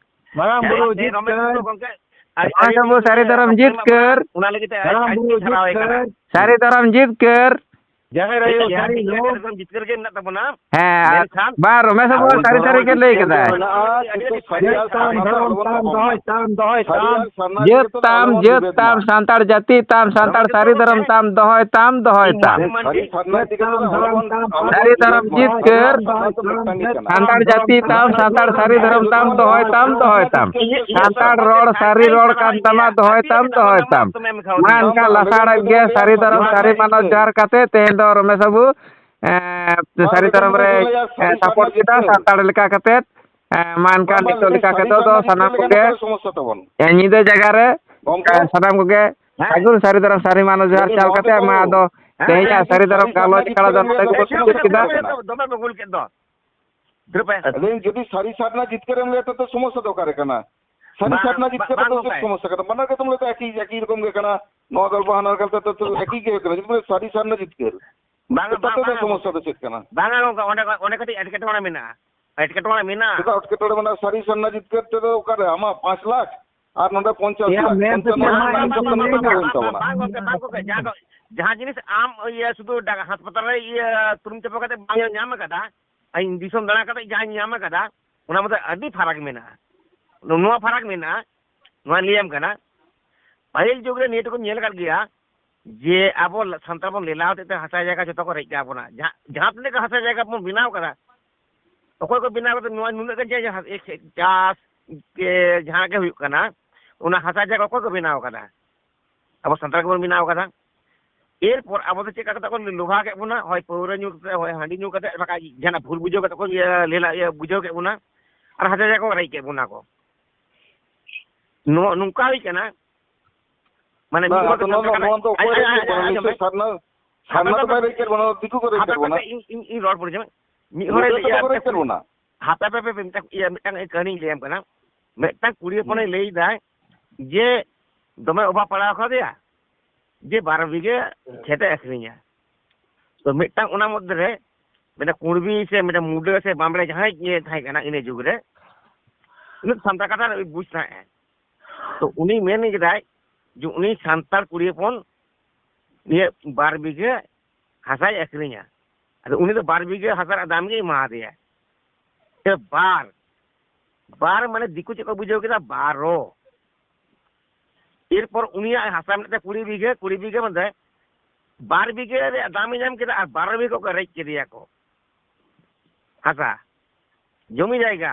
ᱢᱟᱨᱟᱝ ᱵᱩᱨᱩ ᱡᱤᱛᱠᱟᱹᱨ᱾ ᱢᱟᱨᱟᱝ ᱵᱩᱨᱩ ᱡᱤᱛᱠᱟᱹᱨ᱾ ᱨᱚᱢᱮᱥ ᱵᱟᱹᱵᱩ ᱜᱚᱢᱠᱮ, ᱟᱨ ᱨᱚᱢᱮᱥ ᱵᱟᱹᱵᱩ ᱥᱟᱹᱨᱤ ᱫᱷᱚᱨᱚᱢ ᱡᱤᱛᱠᱟᱹᱨ᱾ ᱚᱱᱟ ᱞᱟᱹᱜᱤᱫ ᱛᱮ ᱢᱟᱨᱟᱝ ᱵᱩᱨᱩ ᱡᱤᱛᱠᱟᱹᱨ᱾ ᱥᱟᱹᱨᱤ ᱫᱷᱚᱨᱚᱢ ᱡᱤᱛᱠᱟᱹᱨ᱾ ᱡᱟᱦᱮᱨ ᱟᱭᱳ ᱡᱟᱦᱮᱨ ᱥᱟᱹᱨᱤ ᱟᱭᱳ ᱫᱷᱚᱨᱚᱢ᱾ ᱡᱤᱛᱠᱟᱹᱨ ᱜᱮ ᱢᱮᱱᱟᱜ ᱛᱟᱵᱚᱱᱟ᱾ ᱦᱮᱸ, ᱟᱨ ᱢᱮᱱᱠᱷᱟᱱ ᱵᱟᱝ, ᱨᱚᱢᱮᱥ ᱵᱟᱹᱵᱩ ᱟᱵᱚ ᱥᱟᱹᱨᱤ ᱥᱟᱹᱨᱤ ᱫᱷᱚᱨᱚᱢ ᱜᱮ ᱞᱟᱹᱭ ᱡᱤᱛᱠᱟᱹᱨ ᱠᱟᱫᱟᱭ᱾ ᱢᱮᱱᱟᱜᱼᱟ, ᱠᱤᱱᱛᱩ ᱥᱟᱹᱨᱤ ᱟᱨ ᱥᱟᱨᱱᱟ ᱫᱚ ᱟᱞᱚᱵᱚᱱ ᱛᱟᱵᱚᱱᱟ᱾ ᱫᱚᱦᱚᱭ ᱛᱟᱢ, ᱫᱚᱦᱚᱭ ᱥᱟᱹᱨᱤ ᱛᱟᱢ᱾ ᱟᱨ ᱥᱟᱨᱱᱟ ᱡᱟᱹᱛ ᱱᱤᱭᱮ ᱛᱮᱫᱚ ᱛᱟᱢ, ᱟᱞᱚᱵᱚᱱ ᱡᱟᱹᱛ ᱵᱤᱵᱮᱫ ᱛᱟᱢ, ᱢᱟ᱾ ᱥᱟᱱᱛᱟᱲ ᱡᱟᱹᱛᱤ ᱛᱟᱢ, ᱥᱟᱱᱛᱟᱲ ᱥᱟᱹᱨᱤ ᱫᱷᱚᱨᱚᱢ ᱛᱟᱢ, ᱫᱚᱦᱚᱭ ᱛᱟᱢ, ᱫᱚᱦᱚᱭ ᱛᱟᱢ᱾ ᱤᱧ ᱢᱟᱹᱱ-, ᱥᱟᱹᱨᱤ ᱥᱟᱨᱱᱟ ᱤᱫᱤ ᱠᱟᱛᱮ ᱫᱚ ᱟᱞᱚᱵᱚᱱ, ᱟᱞᱚᱵᱚᱱ ᱥᱟᱹᱨᱤ ᱫᱷᱚᱨᱚᱢ ᱵᱤᱵᱟᱹᱫ ᱢᱟ᱾ ᱡᱤᱛᱠᱟᱹᱨ᱾ ᱥᱟᱨᱱᱟ ᱫᱚ ᱢᱤᱫᱴᱟᱝ ᱜᱮ ᱠᱟᱱᱟ᱾ ᱥᱟᱱᱛᱟᱲ ᱡᱟᱹᱛᱤ ᱛᱟᱢ, ᱥᱟᱱᱛᱟᱲ ᱥᱟᱹᱨᱤ ᱫᱷᱚᱨᱚᱢ ᱛᱟᱢ, ᱫᱚᱦᱚᱭ ᱛᱟᱢ, ᱫᱚᱦᱚᱭ ᱛᱟᱢ᱾ ᱥᱟᱱᱛᱟᱲ ᱨᱚᱲ, ᱥᱟᱹᱨᱤ ᱨᱚᱲ ᱠᱟᱱ ᱛᱟᱢᱟ, ᱫᱚᱦᱚᱭ ᱛᱟᱢ, ᱫᱚᱦᱚᱭ ᱛᱟᱢ᱾ ᱢᱟ ᱮᱱᱠᱷᱟᱱ ᱞᱟᱥᱟᱲᱦᱮᱫ ᱜᱮ ᱥᱟᱹᱨᱤ ᱫᱷᱚᱨᱚᱢ ᱥᱟᱹᱨᱤ ᱢᱟᱱᱚᱛ ᱡᱚᱦᱟᱨ ᱠᱟᱛᱮ ᱛᱮᱦᱮᱧ ᱫᱚ ᱨᱚᱢᱮᱥ ᱵᱟᱹᱵᱩ, ᱮᱸ, ᱥᱟᱹᱨᱤ ᱫᱷᱚᱨᱚᱢ ᱨᱮ, ᱮᱸ, ᱥᱟᱯᱳᱨᱴ ᱠᱮᱫᱟ ᱥᱟᱱᱛᱟᱲ ᱞᱮᱠᱟ ᱠᱟᱛᱮ᱾ ᱮᱸ, ᱢᱟ ᱮᱱᱠᱷᱟᱱ ᱱᱤᱛᱚᱜ ᱞᱮᱠᱟ ᱠᱟᱛᱮ ᱫᱚ ᱥᱟᱱᱟᱢ ᱠᱚᱜᱮ, ᱮᱸ, ᱧᱤᱫᱟᱹ ᱡᱟᱭᱜᱟ ᱨᱮ, ᱮᱸ, ᱥᱟᱹᱜᱩᱱ ᱥᱟᱹᱨᱤ ᱫᱷᱚᱨᱚᱢ ᱥᱟᱹᱨᱤ ᱢᱟᱱᱚᱛ ᱡᱚᱦᱟᱨ ᱪᱟᱞ ᱠᱟᱛᱮ ᱢᱟ ᱟᱫᱚ ᱛᱮᱦᱮᱧᱟᱜ ᱥᱟᱹᱨᱤ ᱫᱷᱚᱨᱚᱢ ᱜᱟᱞᱚᱪ ᱟᱠᱷᱲᱟ ᱫᱚ ᱱᱚᱰᱮ ᱜᱮᱵᱚᱱ ᱢᱩᱪᱟᱹᱫ ᱠᱮᱫᱟ᱾ ᱫᱚᱢᱮ ᱵᱚ ᱜᱳᱞ ᱠᱮᱫ ᱫᱚ᱾ ᱫᱷᱩᱨ ᱵᱟᱭ᱾ ᱟᱫᱚ ᱡᱩᱫᱤ ᱥᱟᱹᱨᱤ ᱥᱟᱨᱱᱟ ᱡᱤᱛᱠᱟᱹᱨᱮᱢ ᱞᱟᱹᱭᱟ, ᱛᱚ, ᱛᱚ ᱥᱚᱢᱚᱥᱥᱟ ᱫᱚ ᱚᱠᱟᱨᱮ ᱠᱟᱱᱟ? ᱥᱟᱹᱨᱤ ᱵᱟᱝ, ᱥᱟᱨᱱᱟ ᱵᱟᱝ, ᱡᱤᱛᱠᱟᱹᱨ ᱵᱟᱝ ᱨᱮᱫᱚ ᱪᱮᱫ ᱜᱚᱢᱠᱮ᱾ ᱥᱚᱢᱚᱥᱥᱟ ᱠᱟᱱᱟ? ᱵᱟᱱᱟᱨ ᱜᱮᱛᱚᱢ ᱞᱟᱹᱭ ᱫᱟ ᱮᱠᱤ, ᱮᱠᱤ ᱨᱚᱠᱚᱢ ᱜᱮ ᱠᱟᱱᱟ᱾ ᱱᱚᱣᱟ ᱫᱚ ᱵᱟᱦᱟᱱᱟ ᱠᱟᱛᱮ ᱛᱚ, ᱛᱚ ᱮᱠᱤ ᱜᱮ ᱦᱩᱭᱩᱜ ᱠᱟᱱᱟ᱾ ᱡᱩᱫᱤ ᱵᱚᱞᱮ ᱥᱟᱹᱨᱤ ᱥᱟᱨᱱᱟ ᱡᱤᱛᱠᱟᱹᱨ, ᱵᱟᱝᱟ, ᱛᱚ ᱵᱟᱝ, ᱛᱟᱛᱮ ᱫᱚ ᱵᱟᱝᱟ, ᱥᱚᱢᱚᱥᱥᱟ ᱫᱚ ᱪᱮᱫ ᱠᱟᱱᱟ? ᱵᱟᱝᱟ ᱜᱚᱢᱠᱮ, ᱚᱸᱰᱮ, ᱚᱸᱰᱮ ᱠᱟᱹᱴᱤᱡ ᱮᱴᱠᱮᱴᱚᱬᱮ ᱢᱮᱱᱟᱜᱼᱟ᱾ ᱮᱴᱠᱮᱴᱚᱬᱮ ᱢᱮᱱᱟᱜᱼᱟ᱾ ᱪᱮᱫᱟᱜ ᱮᱴᱠᱮᱴᱚᱬᱮ ᱢᱮᱱᱟᱜᱼᱟ? ᱥᱟᱹᱨᱤ ᱥᱟᱨᱱᱟ ᱡᱤᱛᱠᱟᱹᱨ ᱛᱮᱫᱚ ᱚᱠᱟᱨᱮ ᱟᱢᱟᱜ ᱯᱟᱸᱪ ᱞᱟᱠᱷ ᱟᱨ ᱱᱚᱰᱮ ᱯᱚᱧᱪᱟᱥ ᱤᱭᱟᱹ, ᱞᱟᱠᱷ, ᱢᱮᱱ ᱯᱚᱧᱪᱟᱱᱱᱚ ᱥᱮᱴᱢᱟ ᱞᱟᱠᱷ ᱨᱮᱱᱟᱜ ᱮᱢ ᱦᱤᱥᱟᱹᱵ ᱛᱮ ᱞᱟᱹᱭ ᱱᱚᱰᱮ ᱫᱟ᱾ ᱦᱩᱭᱮᱱ ᱛᱟᱵᱚᱱᱟ᱾ ᱵᱟᱝ ᱜᱚᱢᱠᱮ, ᱵᱟᱝ ᱜᱚᱢᱠᱮ, ᱡᱟᱦᱟᱸ ᱫᱚ, ᱡᱟᱦᱟᱸ ᱡᱤᱱᱤᱥ ᱟᱢ ᱤᱭᱟᱹ ᱥᱩᱫᱷᱩ ᱰᱟ-, ᱦᱟᱥᱯᱟᱛᱟᱞ ᱨᱮ ᱤᱭᱟᱹ ᱛᱩᱨᱩᱢ ᱪᱟᱯᱟ ᱠᱟᱛᱮ ᱵᱟᱝ ᱧᱟᱢ ᱟᱠᱟᱫᱟ, ᱤᱧ ᱫᱤᱥᱚᱢ ᱫᱟᱬᱟ ᱠᱟᱛᱮ ᱡᱟᱦᱟᱸᱧ ᱧᱟᱢ ᱟᱠᱟᱫᱟ, ᱚᱱᱟ ᱢᱚᱫᱽᱫᱷᱮ ᱟᱹᱰᱤ ᱯᱷᱟᱨᱟᱠ ᱢᱮᱱᱟᱜᱼᱟ᱾ ᱱᱚᱣᱟ ᱯᱷᱟᱨᱟᱠ ᱢᱮᱱᱟᱜᱼᱟ, ᱱᱚᱣᱟ ᱞᱟᱹᱭᱟᱢ ᱠᱟᱱᱟ᱾ ᱯᱟᱹᱦᱤᱞ ᱡᱩᱜᱽ ᱨᱮ ᱱᱤᱭᱟᱹ ᱴᱩᱠᱩᱧ ᱧᱮᱞ ᱟᱠᱟᱫ ᱜᱮᱭᱟ ᱡᱮ ᱟᱵᱚ ᱥᱟᱱᱛᱟᱲ ᱵᱚᱱ ᱞᱮᱞᱟ ᱦᱚᱛᱮᱡ ᱛᱮ ᱦᱟᱥᱟ ᱡᱟᱭᱜᱟ ᱡᱚᱛᱚ ᱠᱚ ᱨᱮᱡ ᱠᱟᱜ ᱵᱚᱱᱟ᱾ ᱡᱟᱦᱟᱸ, ᱡᱟᱦᱟᱸ ᱛᱤᱱᱟᱹᱜ ᱜᱮ ᱦᱟᱥᱟ ᱡᱟᱭᱜᱟ ᱵᱚᱱ ᱵᱮᱱᱟᱣ ᱠᱟᱫᱟ, ᱚᱠᱚᱭ ᱠᱚ ᱵᱮᱱᱟᱣ ᱠᱟᱫᱟ, ᱱᱚᱣᱟ ᱱᱩᱱᱟᱹᱜ ᱜᱟᱱ ᱡᱟᱭᱜᱟ ᱡᱟᱦᱟᱸ ᱪᱟᱥ ᱠᱮ ᱡᱟᱦᱟᱸ ᱜᱮ ᱦᱩᱭᱩᱜ ᱠᱟᱱᱟ, ᱚᱱᱟ ᱦᱟᱥᱟ ᱡᱟᱭᱜᱟ ᱚᱠᱚᱭ ᱠᱚ ᱵᱮᱱᱟᱣ ᱠᱟᱫᱟ? ᱟᱵᱚ ᱥᱟᱱᱛᱟᱲ ᱜᱮᱵᱚᱱ ᱵᱮᱱᱟᱣ ᱠᱟᱫᱟ᱾ ᱮᱨᱯᱚᱨ ᱟᱵᱚ ᱫᱚ ᱪᱮᱫ ᱞᱮᱠᱟ ᱠᱟᱛᱮ ᱠᱚ ᱞᱚᱵᱷᱟ ᱠᱮᱫ ᱵᱚᱱᱟ, ᱦᱳᱭ ᱯᱟᱹᱣᱨᱟᱹ ᱧᱩ ᱠᱟᱛᱮ, ᱦᱳᱭ ᱦᱟᱺᱰᱤ ᱧᱩ ᱠᱟᱛᱮ, ᱵᱟᱠᱷᱟᱡ ᱡᱟᱦᱟᱱᱟᱜ ᱵᱷᱩᱞ ᱵᱩᱡᱷᱟᱹᱣ ᱠᱟᱛᱮ ᱠᱚ ᱤᱭᱟᱹ, ᱞᱮᱞᱟ, ᱤᱭᱟᱹ ᱵᱩᱡᱷᱟᱹᱣ ᱠᱮᱫ ᱵᱚᱱᱟ ᱟᱨ ᱦᱟᱥᱟ ᱡᱟᱭᱜᱟ ᱠᱚ ᱨᱮᱡ ᱠᱮᱫ ᱵᱚᱱᱟ ᱠᱚ᱾ ᱱᱚ-, ᱱᱚᱝᱠᱟ ᱦᱩᱭ ᱠᱟᱱᱟ, ᱢᱟᱱᱮ ᱵᱟᱝ, ᱢᱤᱫ ᱦᱚᱲ ᱟᱫᱚ ᱱᱚᱣᱟ ᱫᱚ, ᱠᱟᱛᱷᱟ ᱱᱚᱣᱟ ᱫᱚ ᱚᱠᱚᱭ ᱟᱸᱡᱚᱢ ᱨᱮᱡ ᱠᱮᱫ ᱵᱚᱱᱟ? ᱟᱸᱡᱚᱢ ᱱᱤᱥᱪᱚᱭ ᱥᱟᱨᱱᱟ, ᱦᱟᱯᱮ, ᱥᱟᱨᱱᱟ ᱫᱚ ᱦᱟᱯᱮ, ᱵᱟᱭ ᱨᱮᱡ ᱠᱮᱫ ᱵᱚᱱᱟ, ᱫᱤᱠᱩ ᱠᱚ ᱨᱮᱡ ᱦᱟᱯᱮ, ᱠᱮᱫ ᱵᱚᱱᱟ᱾ ᱦᱟᱯᱮ, ᱤᱧ, ᱤᱧ, ᱤᱧ ᱨᱚᱲ ᱯᱩᱨᱟᱹᱣ ᱦᱚᱪᱚᱭ ᱢᱮ᱾ ᱢᱤᱫ ᱦᱚᱲᱮ ᱱᱤᱥᱪᱚᱭ ᱞᱟᱹᱭᱟ, ᱫᱚᱠᱚ ᱨᱮᱡ ᱠᱮᱫ ᱵᱚᱱᱟ᱾ ᱦᱟᱯᱮ, ᱦᱟᱯᱮ, ᱦᱟᱯᱮ, ᱢᱤᱫᱴᱟᱝ, ᱤᱭᱟᱹ, ᱢᱤᱫᱴᱟᱝ ᱠᱟᱹᱦᱱᱤᱧ ᱞᱟᱹᱭᱟᱢ ᱠᱟᱱᱟ᱾ ᱢᱤᱫᱴᱟᱝ ᱠᱩᱲᱤ ᱦᱚᱯᱚᱱᱮ ᱦᱩᱸ᱾ ᱞᱟᱹᱭ ᱫᱟᱭ ᱡᱮ ᱫᱚᱢᱮ ᱚᱵᱷᱟᱵ ᱯᱟᱲᱟᱣ ᱠᱟᱫᱮᱭᱟ, ᱡᱮ ᱵᱟᱨᱚ ᱵᱤᱜᱷᱟᱹ ᱠᱷᱮᱛ ᱮ ᱟᱹᱠᱷᱨᱤᱧᱟ᱾ ᱛᱚ ᱢᱤᱫᱴᱟᱝ ᱚᱱᱟ ᱢᱚᱫᱽᱫᱷᱮ ᱨᱮ ᱢᱤᱫᱴᱟᱝ ᱠᱩᱬᱵᱤ ᱥᱮ ᱢᱤᱫᱴᱟᱝ ᱢᱩᱰᱟᱹ ᱥᱮ ᱵᱟᱢᱵᱽᱲᱮ ᱡᱟᱦᱟᱸᱭ ᱜᱮ ᱛᱟᱦᱮᱸ ᱠᱟᱱᱟ ᱤᱱᱟᱹ ᱡᱩᱜᱽ ᱨᱮ, ᱩᱱᱤ ᱥᱟᱱᱛᱟᱲ ᱠᱟᱛᱷᱟ ᱵᱩᱡᱽ ᱛᱟᱦᱮᱸᱜᱼᱟᱭ᱾ ᱛᱚ ᱩᱱᱤ ᱢᱮᱱ ᱠᱮᱫᱟᱭ ᱡᱮ ᱩᱱᱤ ᱥᱟᱱᱛᱟᱲ ᱠᱩᱲᱤ ᱦᱚᱯᱚᱱ ᱱᱤᱭᱟᱹ ᱵᱟᱨ ᱵᱤᱜᱷᱟᱹ ᱦᱟᱥᱟᱭ ᱟᱹᱠᱷᱨᱤᱧᱟ᱾ ᱟᱫᱚ ᱩᱱᱤ ᱫᱚ ᱵᱟᱨ ᱵᱤᱜᱷᱟᱹ ᱦᱟᱥᱟ ᱨᱮᱱᱟᱜ ᱫᱟᱢ ᱜᱮ ᱮᱢᱟ ᱫᱮᱭᱟ᱾ ᱥᱮ ᱵᱟᱨ, ᱵᱟᱨ ᱢᱟᱱᱮ ᱫᱤᱠᱩ ᱪᱮᱫ ᱠᱚ ᱵᱩᱡᱷᱟᱹᱣ ᱠᱮᱫᱟ? ᱵᱟᱨᱚ᱾ ᱮᱨᱯᱚᱨ ᱩᱱᱤᱭᱟᱜ ᱦᱟᱥᱟ ᱢᱮᱱᱟᱜ ᱛᱟᱭᱟ ᱠᱩᱲᱤ ᱵᱤᱜᱷᱟᱹ, ᱠᱩᱲᱤ ᱵᱤᱜᱷᱟᱹ ᱢᱟᱱᱮ ᱵᱟᱨ ᱵᱤᱜᱷᱟᱹ ᱨᱮᱭᱟᱜ ᱫᱟᱢᱮ ᱧᱟᱢ ᱠᱮᱫᱟ ᱟᱨ ᱵᱟᱨᱚ ᱵᱤᱜᱷᱟᱹ ᱠᱚ ᱨᱮᱡ ᱠᱮᱫᱮᱭᱟ ᱠᱚ ᱦᱟᱥᱟ, ᱡᱚᱢᱤ ᱡᱟᱭᱜᱟ᱾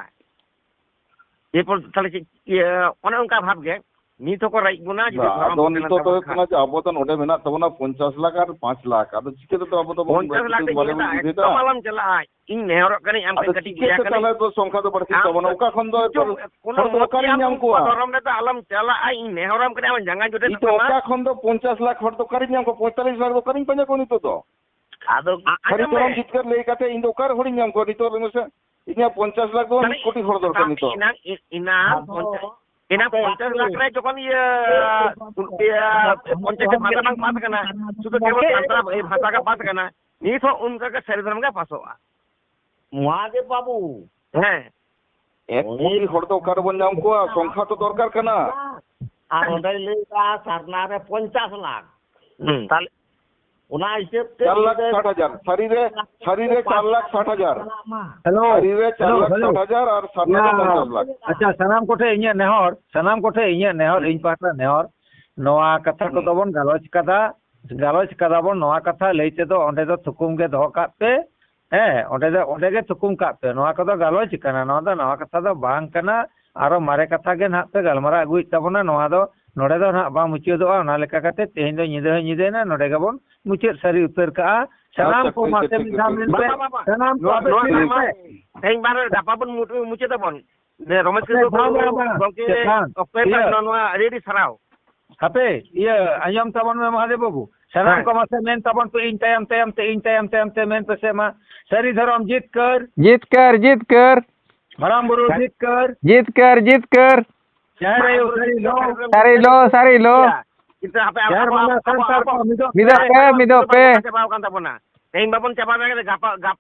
ᱮᱨᱯᱚᱨ ᱛᱟᱦᱞᱮ ᱪᱮᱫ ᱤᱭᱟᱹ, ᱚᱱᱮ ᱚᱱᱠᱟ ᱵᱷᱟᱵᱽ ᱜᱮ ᱱᱤᱛ ᱦᱚᱸᱠᱚ ᱨᱮᱡ ᱵᱚᱱᱟ ᱡᱩᱫᱤ ᱵᱟᱝ, ᱫᱷᱚᱨᱚᱢ ᱟᱫᱚ ᱠᱚ ᱱᱤᱛᱚᱜ ᱫᱚ ᱛᱟᱵᱚᱱ ᱦᱩᱭᱩᱜ ᱠᱷᱟᱱ᱾ ᱠᱟᱱᱟ ᱡᱮ ᱟᱵᱚ ᱫᱚ ᱱᱚᱰᱮ ᱢᱮᱱᱟᱜ ᱛᱟᱵᱚᱱᱟ ᱯᱚᱧᱪᱟᱥ ᱞᱟᱠᱷ ᱟᱨ ᱯᱟᱸᱪ ᱞᱟᱠᱷ, ᱟᱫᱚ ᱪᱤᱠᱟᱹ ᱛᱮᱫᱚ ᱟᱵᱚ ᱫᱚᱵᱚᱱ ᱯᱚᱧᱪᱟᱥ ᱞᱟᱠᱷ ᱫᱚ ᱵᱟᱹᱲᱛᱤ ᱪᱮᱫ ᱵᱚᱱ ᱞᱟᱹᱜᱤᱫ ᱵᱩᱡᱷᱟᱹᱣ ᱫᱟ? ᱮᱠᱫᱚᱢ ᱟᱞᱚᱢ ᱪᱟᱞᱟᱜᱼᱟ᱾ ᱤᱧ ᱱᱮᱦᱚᱨᱚᱜ ᱠᱟᱹᱱᱟᱹᱧ, ᱟᱢ ᱟᱫᱚ ᱴᱷᱮᱱ ᱠᱟᱹᱴᱤᱡ ᱪᱤᱠᱟᱹ ᱤᱭᱟᱹ ᱛᱮ ᱠᱟᱹᱱᱟᱹᱧ᱾ ᱛᱟᱦᱞᱮ ᱫᱚ ᱥᱚᱝᱠᱷᱟ ᱫᱚ ᱵᱟᱹᱲᱛᱤᱜ ᱟᱢ ᱛᱟᱵᱚᱱᱟ? ᱚᱠᱟ ᱠᱷᱚᱱ ᱫᱚ ᱠᱤᱪᱷᱩ ᱮᱨᱯᱚᱨ ᱠᱳᱱᱳ ᱦᱚᱲ ᱫᱚ ᱢᱚᱛᱤ ᱚᱠᱟᱨᱤᱧ ᱟᱢ ᱧᱟᱢ ᱠᱚᱣᱟ? ᱫᱷᱚᱨᱚᱢ ᱨᱮᱫᱚ ᱟᱞᱚᱢ ᱪᱟᱞᱟᱜᱼᱟ, ᱤᱧ ᱱᱮᱦᱚᱨᱟᱢ ᱠᱟᱹᱱᱟᱹᱧ, ᱟᱢᱟᱜ ᱡᱟᱸᱜᱟ ᱡᱚᱴᱮᱫ ᱱᱤᱛᱚᱜ ᱠᱟᱛᱟᱢᱟ᱾ ᱚᱠᱟ ᱠᱷᱚᱱ ᱫᱚ ᱯᱚᱧᱪᱟᱥ ᱞᱟᱠᱷ ᱦᱚᱲ ᱫᱚ ᱚᱠᱟᱨᱤᱧ ᱧᱟᱢ ᱠᱚᱣᱟ? ᱯᱚᱸᱭᱛᱟᱞᱤᱥ ᱞᱟᱠᱷ ᱫᱚ ᱚᱠᱟᱨᱤᱧ ᱯᱟᱸᱡᱟ ᱠᱚᱣᱟ ᱱᱤᱛᱚᱜ ᱫᱚ? ᱟᱫᱚ ᱟ-, ᱥᱟᱹᱨᱤ ᱟᱸᱡᱚᱢ ᱫᱷᱚᱨᱚᱢ ᱢᱮ᱾ ᱡᱤᱛᱠᱟᱹᱨ ᱞᱟᱹᱭ ᱠᱟᱛᱮ ᱤᱧ ᱫᱚ ᱚᱠᱟᱨᱮ ᱦᱚᱲᱤᱧ ᱧᱟᱢ ᱠᱚᱣᱟ ᱱᱤᱛᱚᱜ? ᱞᱟᱹᱭ ᱢᱮᱥᱮ, ᱤᱧᱟᱹᱜ ᱯᱚᱧᱪᱟᱥ ᱞᱟᱠᱷ ᱫᱚ ᱢᱤᱫ ᱠᱳᱴᱤ ᱦᱚᱲ ᱫᱚᱨᱠᱟᱨ ᱱᱤᱛᱚᱜ᱾ ᱮᱱᱟᱝ, ᱮᱱᱟᱝ ᱟᱫᱚ ᱯᱚᱧᱪᱟᱥ, ᱮᱱᱟᱝ ᱟᱯᱮ ᱯᱚᱧᱪᱟᱥ ᱟᱯᱮ ᱞᱟᱠᱷ ᱨᱮ ᱡᱚᱠᱷᱚᱱ ᱤᱭᱟᱹ ᱤᱭᱟᱹ ᱯᱚᱧᱪᱟᱭᱮᱛ ᱵᱷᱟᱥᱟ ᱵᱟᱝ ᱯᱟᱥ ᱠᱟᱱᱟ, ᱥᱩᱫᱷᱩ ᱠᱮᱵᱚᱞ ᱥᱟᱱᱛᱟᱲ ᱵᱷᱟᱥᱟ ᱜᱮ ᱯᱟᱥ ᱠᱟᱱᱟ, ᱱᱤᱛ ᱦᱚᱸ ᱚᱱᱠᱟ ᱜᱮ ᱥᱟᱹᱨᱤ ᱫᱷᱚᱨᱚᱢ ᱜᱮ ᱯᱟᱥᱚᱜᱼᱟ᱾ ᱱᱚᱣᱟ ᱜᱮ ᱵᱟᱹᱵᱩ, ᱦᱮᱸ᱾ ᱮᱠ ᱠᱳᱴᱤ ᱦᱚᱲ ᱫᱚ ᱚᱠᱟ ᱨᱮᱵᱚᱱ ᱧᱟᱢ ᱠᱚᱣᱟ? ᱥᱚᱝᱠᱷᱟ ᱛᱚ ᱫᱚᱨᱠᱟᱨ ᱠᱟᱱᱟ᱾ ᱟᱨ ᱚᱸᱰᱮᱭ ᱞᱟᱹᱭᱫᱟ ᱥᱟᱨᱱᱟ ᱨᱮ ᱯᱚᱧᱪᱟᱥ ᱞᱟᱠᱷ᱾ ᱦᱩᱸ᱾ ᱛᱟᱦᱞᱮ ᱚᱱᱟ ᱦᱤᱥᱟᱹᱵ ᱛᱮ ᱪᱟᱨ ᱞᱟᱠᱷ ᱥᱟᱴ ᱦᱟᱡᱟᱨ, ᱥᱟᱹᱨᱤ ᱨᱮ, ᱥᱟᱹᱨᱤ ᱨᱮ ᱪᱟᱨ ᱞᱟᱠᱷ ᱥᱟᱴ ᱦᱟᱡᱟᱨ᱾ ᱦᱮᱞᱳ, ᱥᱟᱹᱨᱤ ᱨᱮ ᱪᱟᱨ ᱞᱟᱠᱷ ᱥᱟᱴ ᱦᱟᱡᱟᱨ ᱟᱨ ᱥᱟᱨᱱᱟ ᱨᱮ ᱯᱚᱧᱪᱟᱥ ᱞᱟᱠᱷ᱾ ᱟᱪᱪᱷᱟ, ᱥᱟᱱᱟᱢ ᱠᱚᱴᱷᱮᱱ ᱤᱧᱟᱹᱜ ᱱᱮᱦᱚᱨ, ᱥᱟᱱᱟᱢ ᱠᱚᱴᱷᱮᱱ ᱤᱧᱟᱹᱜ ᱱᱮᱦᱚᱨ, ᱤᱧ ᱯᱟᱦᱴᱟ ᱱᱮᱦᱚᱨ, ᱱᱚᱣᱟ ᱠᱟᱛᱷᱟ ᱠᱚᱫᱚ ᱵᱚᱱ ᱜᱟᱞᱚᱪ ᱠᱟᱫᱟ, ᱜᱟᱞᱚᱪ ᱠᱟᱫᱟ ᱵᱚᱱ, ᱱᱚᱣᱟ ᱠᱟᱛᱷᱟ ᱞᱟᱹᱭ ᱛᱮᱫᱚ ᱚᱸᱰᱮ ᱫᱚ ᱛᱷᱩᱠᱩᱢ ᱜᱮ ᱫᱚᱦᱚ ᱠᱟᱜ ᱯᱮ᱾ ᱦᱮᱸ, ᱚᱸᱰᱮ ᱫᱚ, ᱚᱸᱰᱮ ᱜᱮ ᱛᱷᱩᱠᱩᱢ ᱠᱟᱜ ᱯᱮ᱾ ᱱᱚᱣᱟ ᱠᱚᱫᱚ ᱜᱟᱞᱚᱪ ᱠᱟᱱᱟ, ᱱᱚᱣᱟ ᱫᱚ ᱱᱟᱣᱟ ᱠᱟᱛᱷᱟ ᱫᱚ ᱵᱟᱝ ᱠᱟᱱᱟ᱾ ᱟᱨᱚ ᱢᱟᱨᱮ ᱠᱟᱛᱷᱟ ᱜᱮ ᱱᱟᱦᱟᱜ ᱯᱮ ᱜᱟᱞᱢᱟᱨᱟᱣ ᱟᱹᱜᱩᱭᱮᱫ ᱛᱟᱵᱚᱱᱟ, ᱱᱚᱣᱟ ᱫᱚ ᱱᱚᱰᱮ ᱫᱚ ᱱᱟᱦᱟᱜ ᱵᱟᱝ ᱢᱩᱪᱟᱹᱫᱚᱜᱼᱟ᱾ ᱚᱱᱟ ᱞᱮᱠᱟ ᱠᱟᱛᱮ ᱛᱮᱦᱮᱧ ᱫᱚ ᱧᱤᱫᱟᱹ ᱦᱚᱸ ᱧᱤᱫᱟᱹᱭᱮᱱᱟ, ᱱᱚᱰᱮ ᱜᱮᱵᱚᱱ ᱢᱩᱪᱟᱹᱫ ᱥᱟᱹᱨᱤ ᱩᱛᱟᱹᱨ ᱠᱟᱜᱼᱟ᱾ ᱥᱟᱱᱟᱢ ᱟᱪᱪᱷᱟ, ᱠᱚ ᱴᱷᱤᱠ ᱢᱟᱥᱮ ᱜᱮᱭᱟ, ᱢᱤᱫ ᱴᱷᱤᱠ ᱫᱷᱟᱣ ᱜᱮᱭᱟ, ᱢᱮᱱ ᱴᱷᱤᱠ ᱯᱮ, ᱜᱮᱭᱟ᱾ ᱵᱟᱝ, ᱵᱟᱝ, ᱵᱟᱝ᱾ ᱥᱟᱱᱟᱢ ᱠᱚ ᱱᱚᱣᱟ, ᱟᱫᱚ ᱱᱚᱣᱟ ᱴᱷᱤᱠ ᱢᱟ ᱜᱮᱭᱟ᱾ ᱛᱮᱦᱮᱧ ᱵᱟᱝ ᱨᱮ ᱜᱟᱯᱟ ᱵᱚᱱ ᱢᱩ-, ᱢᱩᱪᱟᱹᱫ ᱟᱵᱚᱱ᱾ ᱱᱮ ᱨᱚᱢᱮᱥ ᱟᱪᱪᱷᱟ, ᱠᱤᱥᱠᱩ ᱵᱟᱝ, ᱵᱟᱝ, ᱵᱟᱝ᱾ ᱜᱚᱢᱠᱮ ᱪᱮᱛᱟᱱ, ᱚᱠᱛᱚ ᱮᱢ ᱤᱭᱟᱹ᱾ ᱠᱟᱜ ᱱᱚᱣᱟ, ᱱᱚᱣᱟ ᱟᱹᱰᱤ ᱟᱹᱰᱤ ᱥᱟᱨᱦᱟᱣ᱾ ᱦᱟᱯᱮ, ᱤᱭᱟᱹ, ᱟᱸᱡᱚᱢ ᱛᱟᱵᱚᱱ ᱢᱮ ᱢᱚᱦᱟᱫᱮᱵ ᱵᱟᱹᱵᱩ᱾ ᱥᱟᱱᱟᱢ ᱦᱮᱸ᱾ ᱠᱚ ᱢᱟᱥᱮ ᱢᱮᱱ ᱛᱟᱵᱚᱱ ᱯᱮ, ᱤᱧ ᱛᱟᱭᱚᱢ, ᱛᱟᱭᱚᱢ ᱛᱮ, ᱤᱧ ᱛᱟᱭᱚᱢ, ᱛᱟᱭᱚᱢ ᱛᱮ ᱢᱮᱱ ᱯᱮᱥᱮ ᱢᱟ᱾ ᱥᱟᱹᱨᱤ ᱫᱷᱚᱨᱚᱢ ᱡᱤᱛᱠᱟᱹᱨ᱾ ᱡᱤᱛᱠᱟᱹᱨ, ᱡᱤᱛᱠᱟᱹᱨ᱾ ᱢᱟᱨᱟᱝ ᱵᱩᱨᱩ ᱡᱤᱛᱠᱟᱹᱨ᱾ ᱡᱤᱛᱠᱟᱹᱨ, ᱡᱤᱛᱠᱟᱹᱨ᱾ ᱡᱟᱦᱮᱨ ᱟᱭᱳ ᱥᱟᱹᱨᱤ ᱞᱚ᱾ ᱥᱟᱹᱨᱤ ᱞᱚ, ᱥᱟᱹᱨᱤ ᱞᱚ᱾ ᱠᱤᱱᱛᱩ ᱟᱯᱮ ᱟᱵᱚ, ᱡᱟᱦᱮᱨ ᱟᱵᱚ, ᱵᱚᱸᱜᱟ ᱟᱵᱚ, ᱥᱟᱱᱛᱟᱲ ᱟᱵᱚ, ᱠᱚ ᱢᱤᱫᱚᱜ ᱢᱤᱫᱚᱜ ᱯᱮ᱾ ᱯᱮ, ᱢᱤᱫᱚᱜ ᱯᱮ᱾ ᱪᱟᱵᱟᱣ ᱟᱠᱟᱱ ᱛᱟᱵᱚᱱᱟ᱾ ᱛᱮᱦᱮᱧ ᱵᱟᱵᱚᱱ ᱪᱟᱵᱟ ᱫᱟᱲᱮᱭᱟᱜᱼᱟ, ᱜᱟᱯᱟ, ᱜᱟᱯᱟ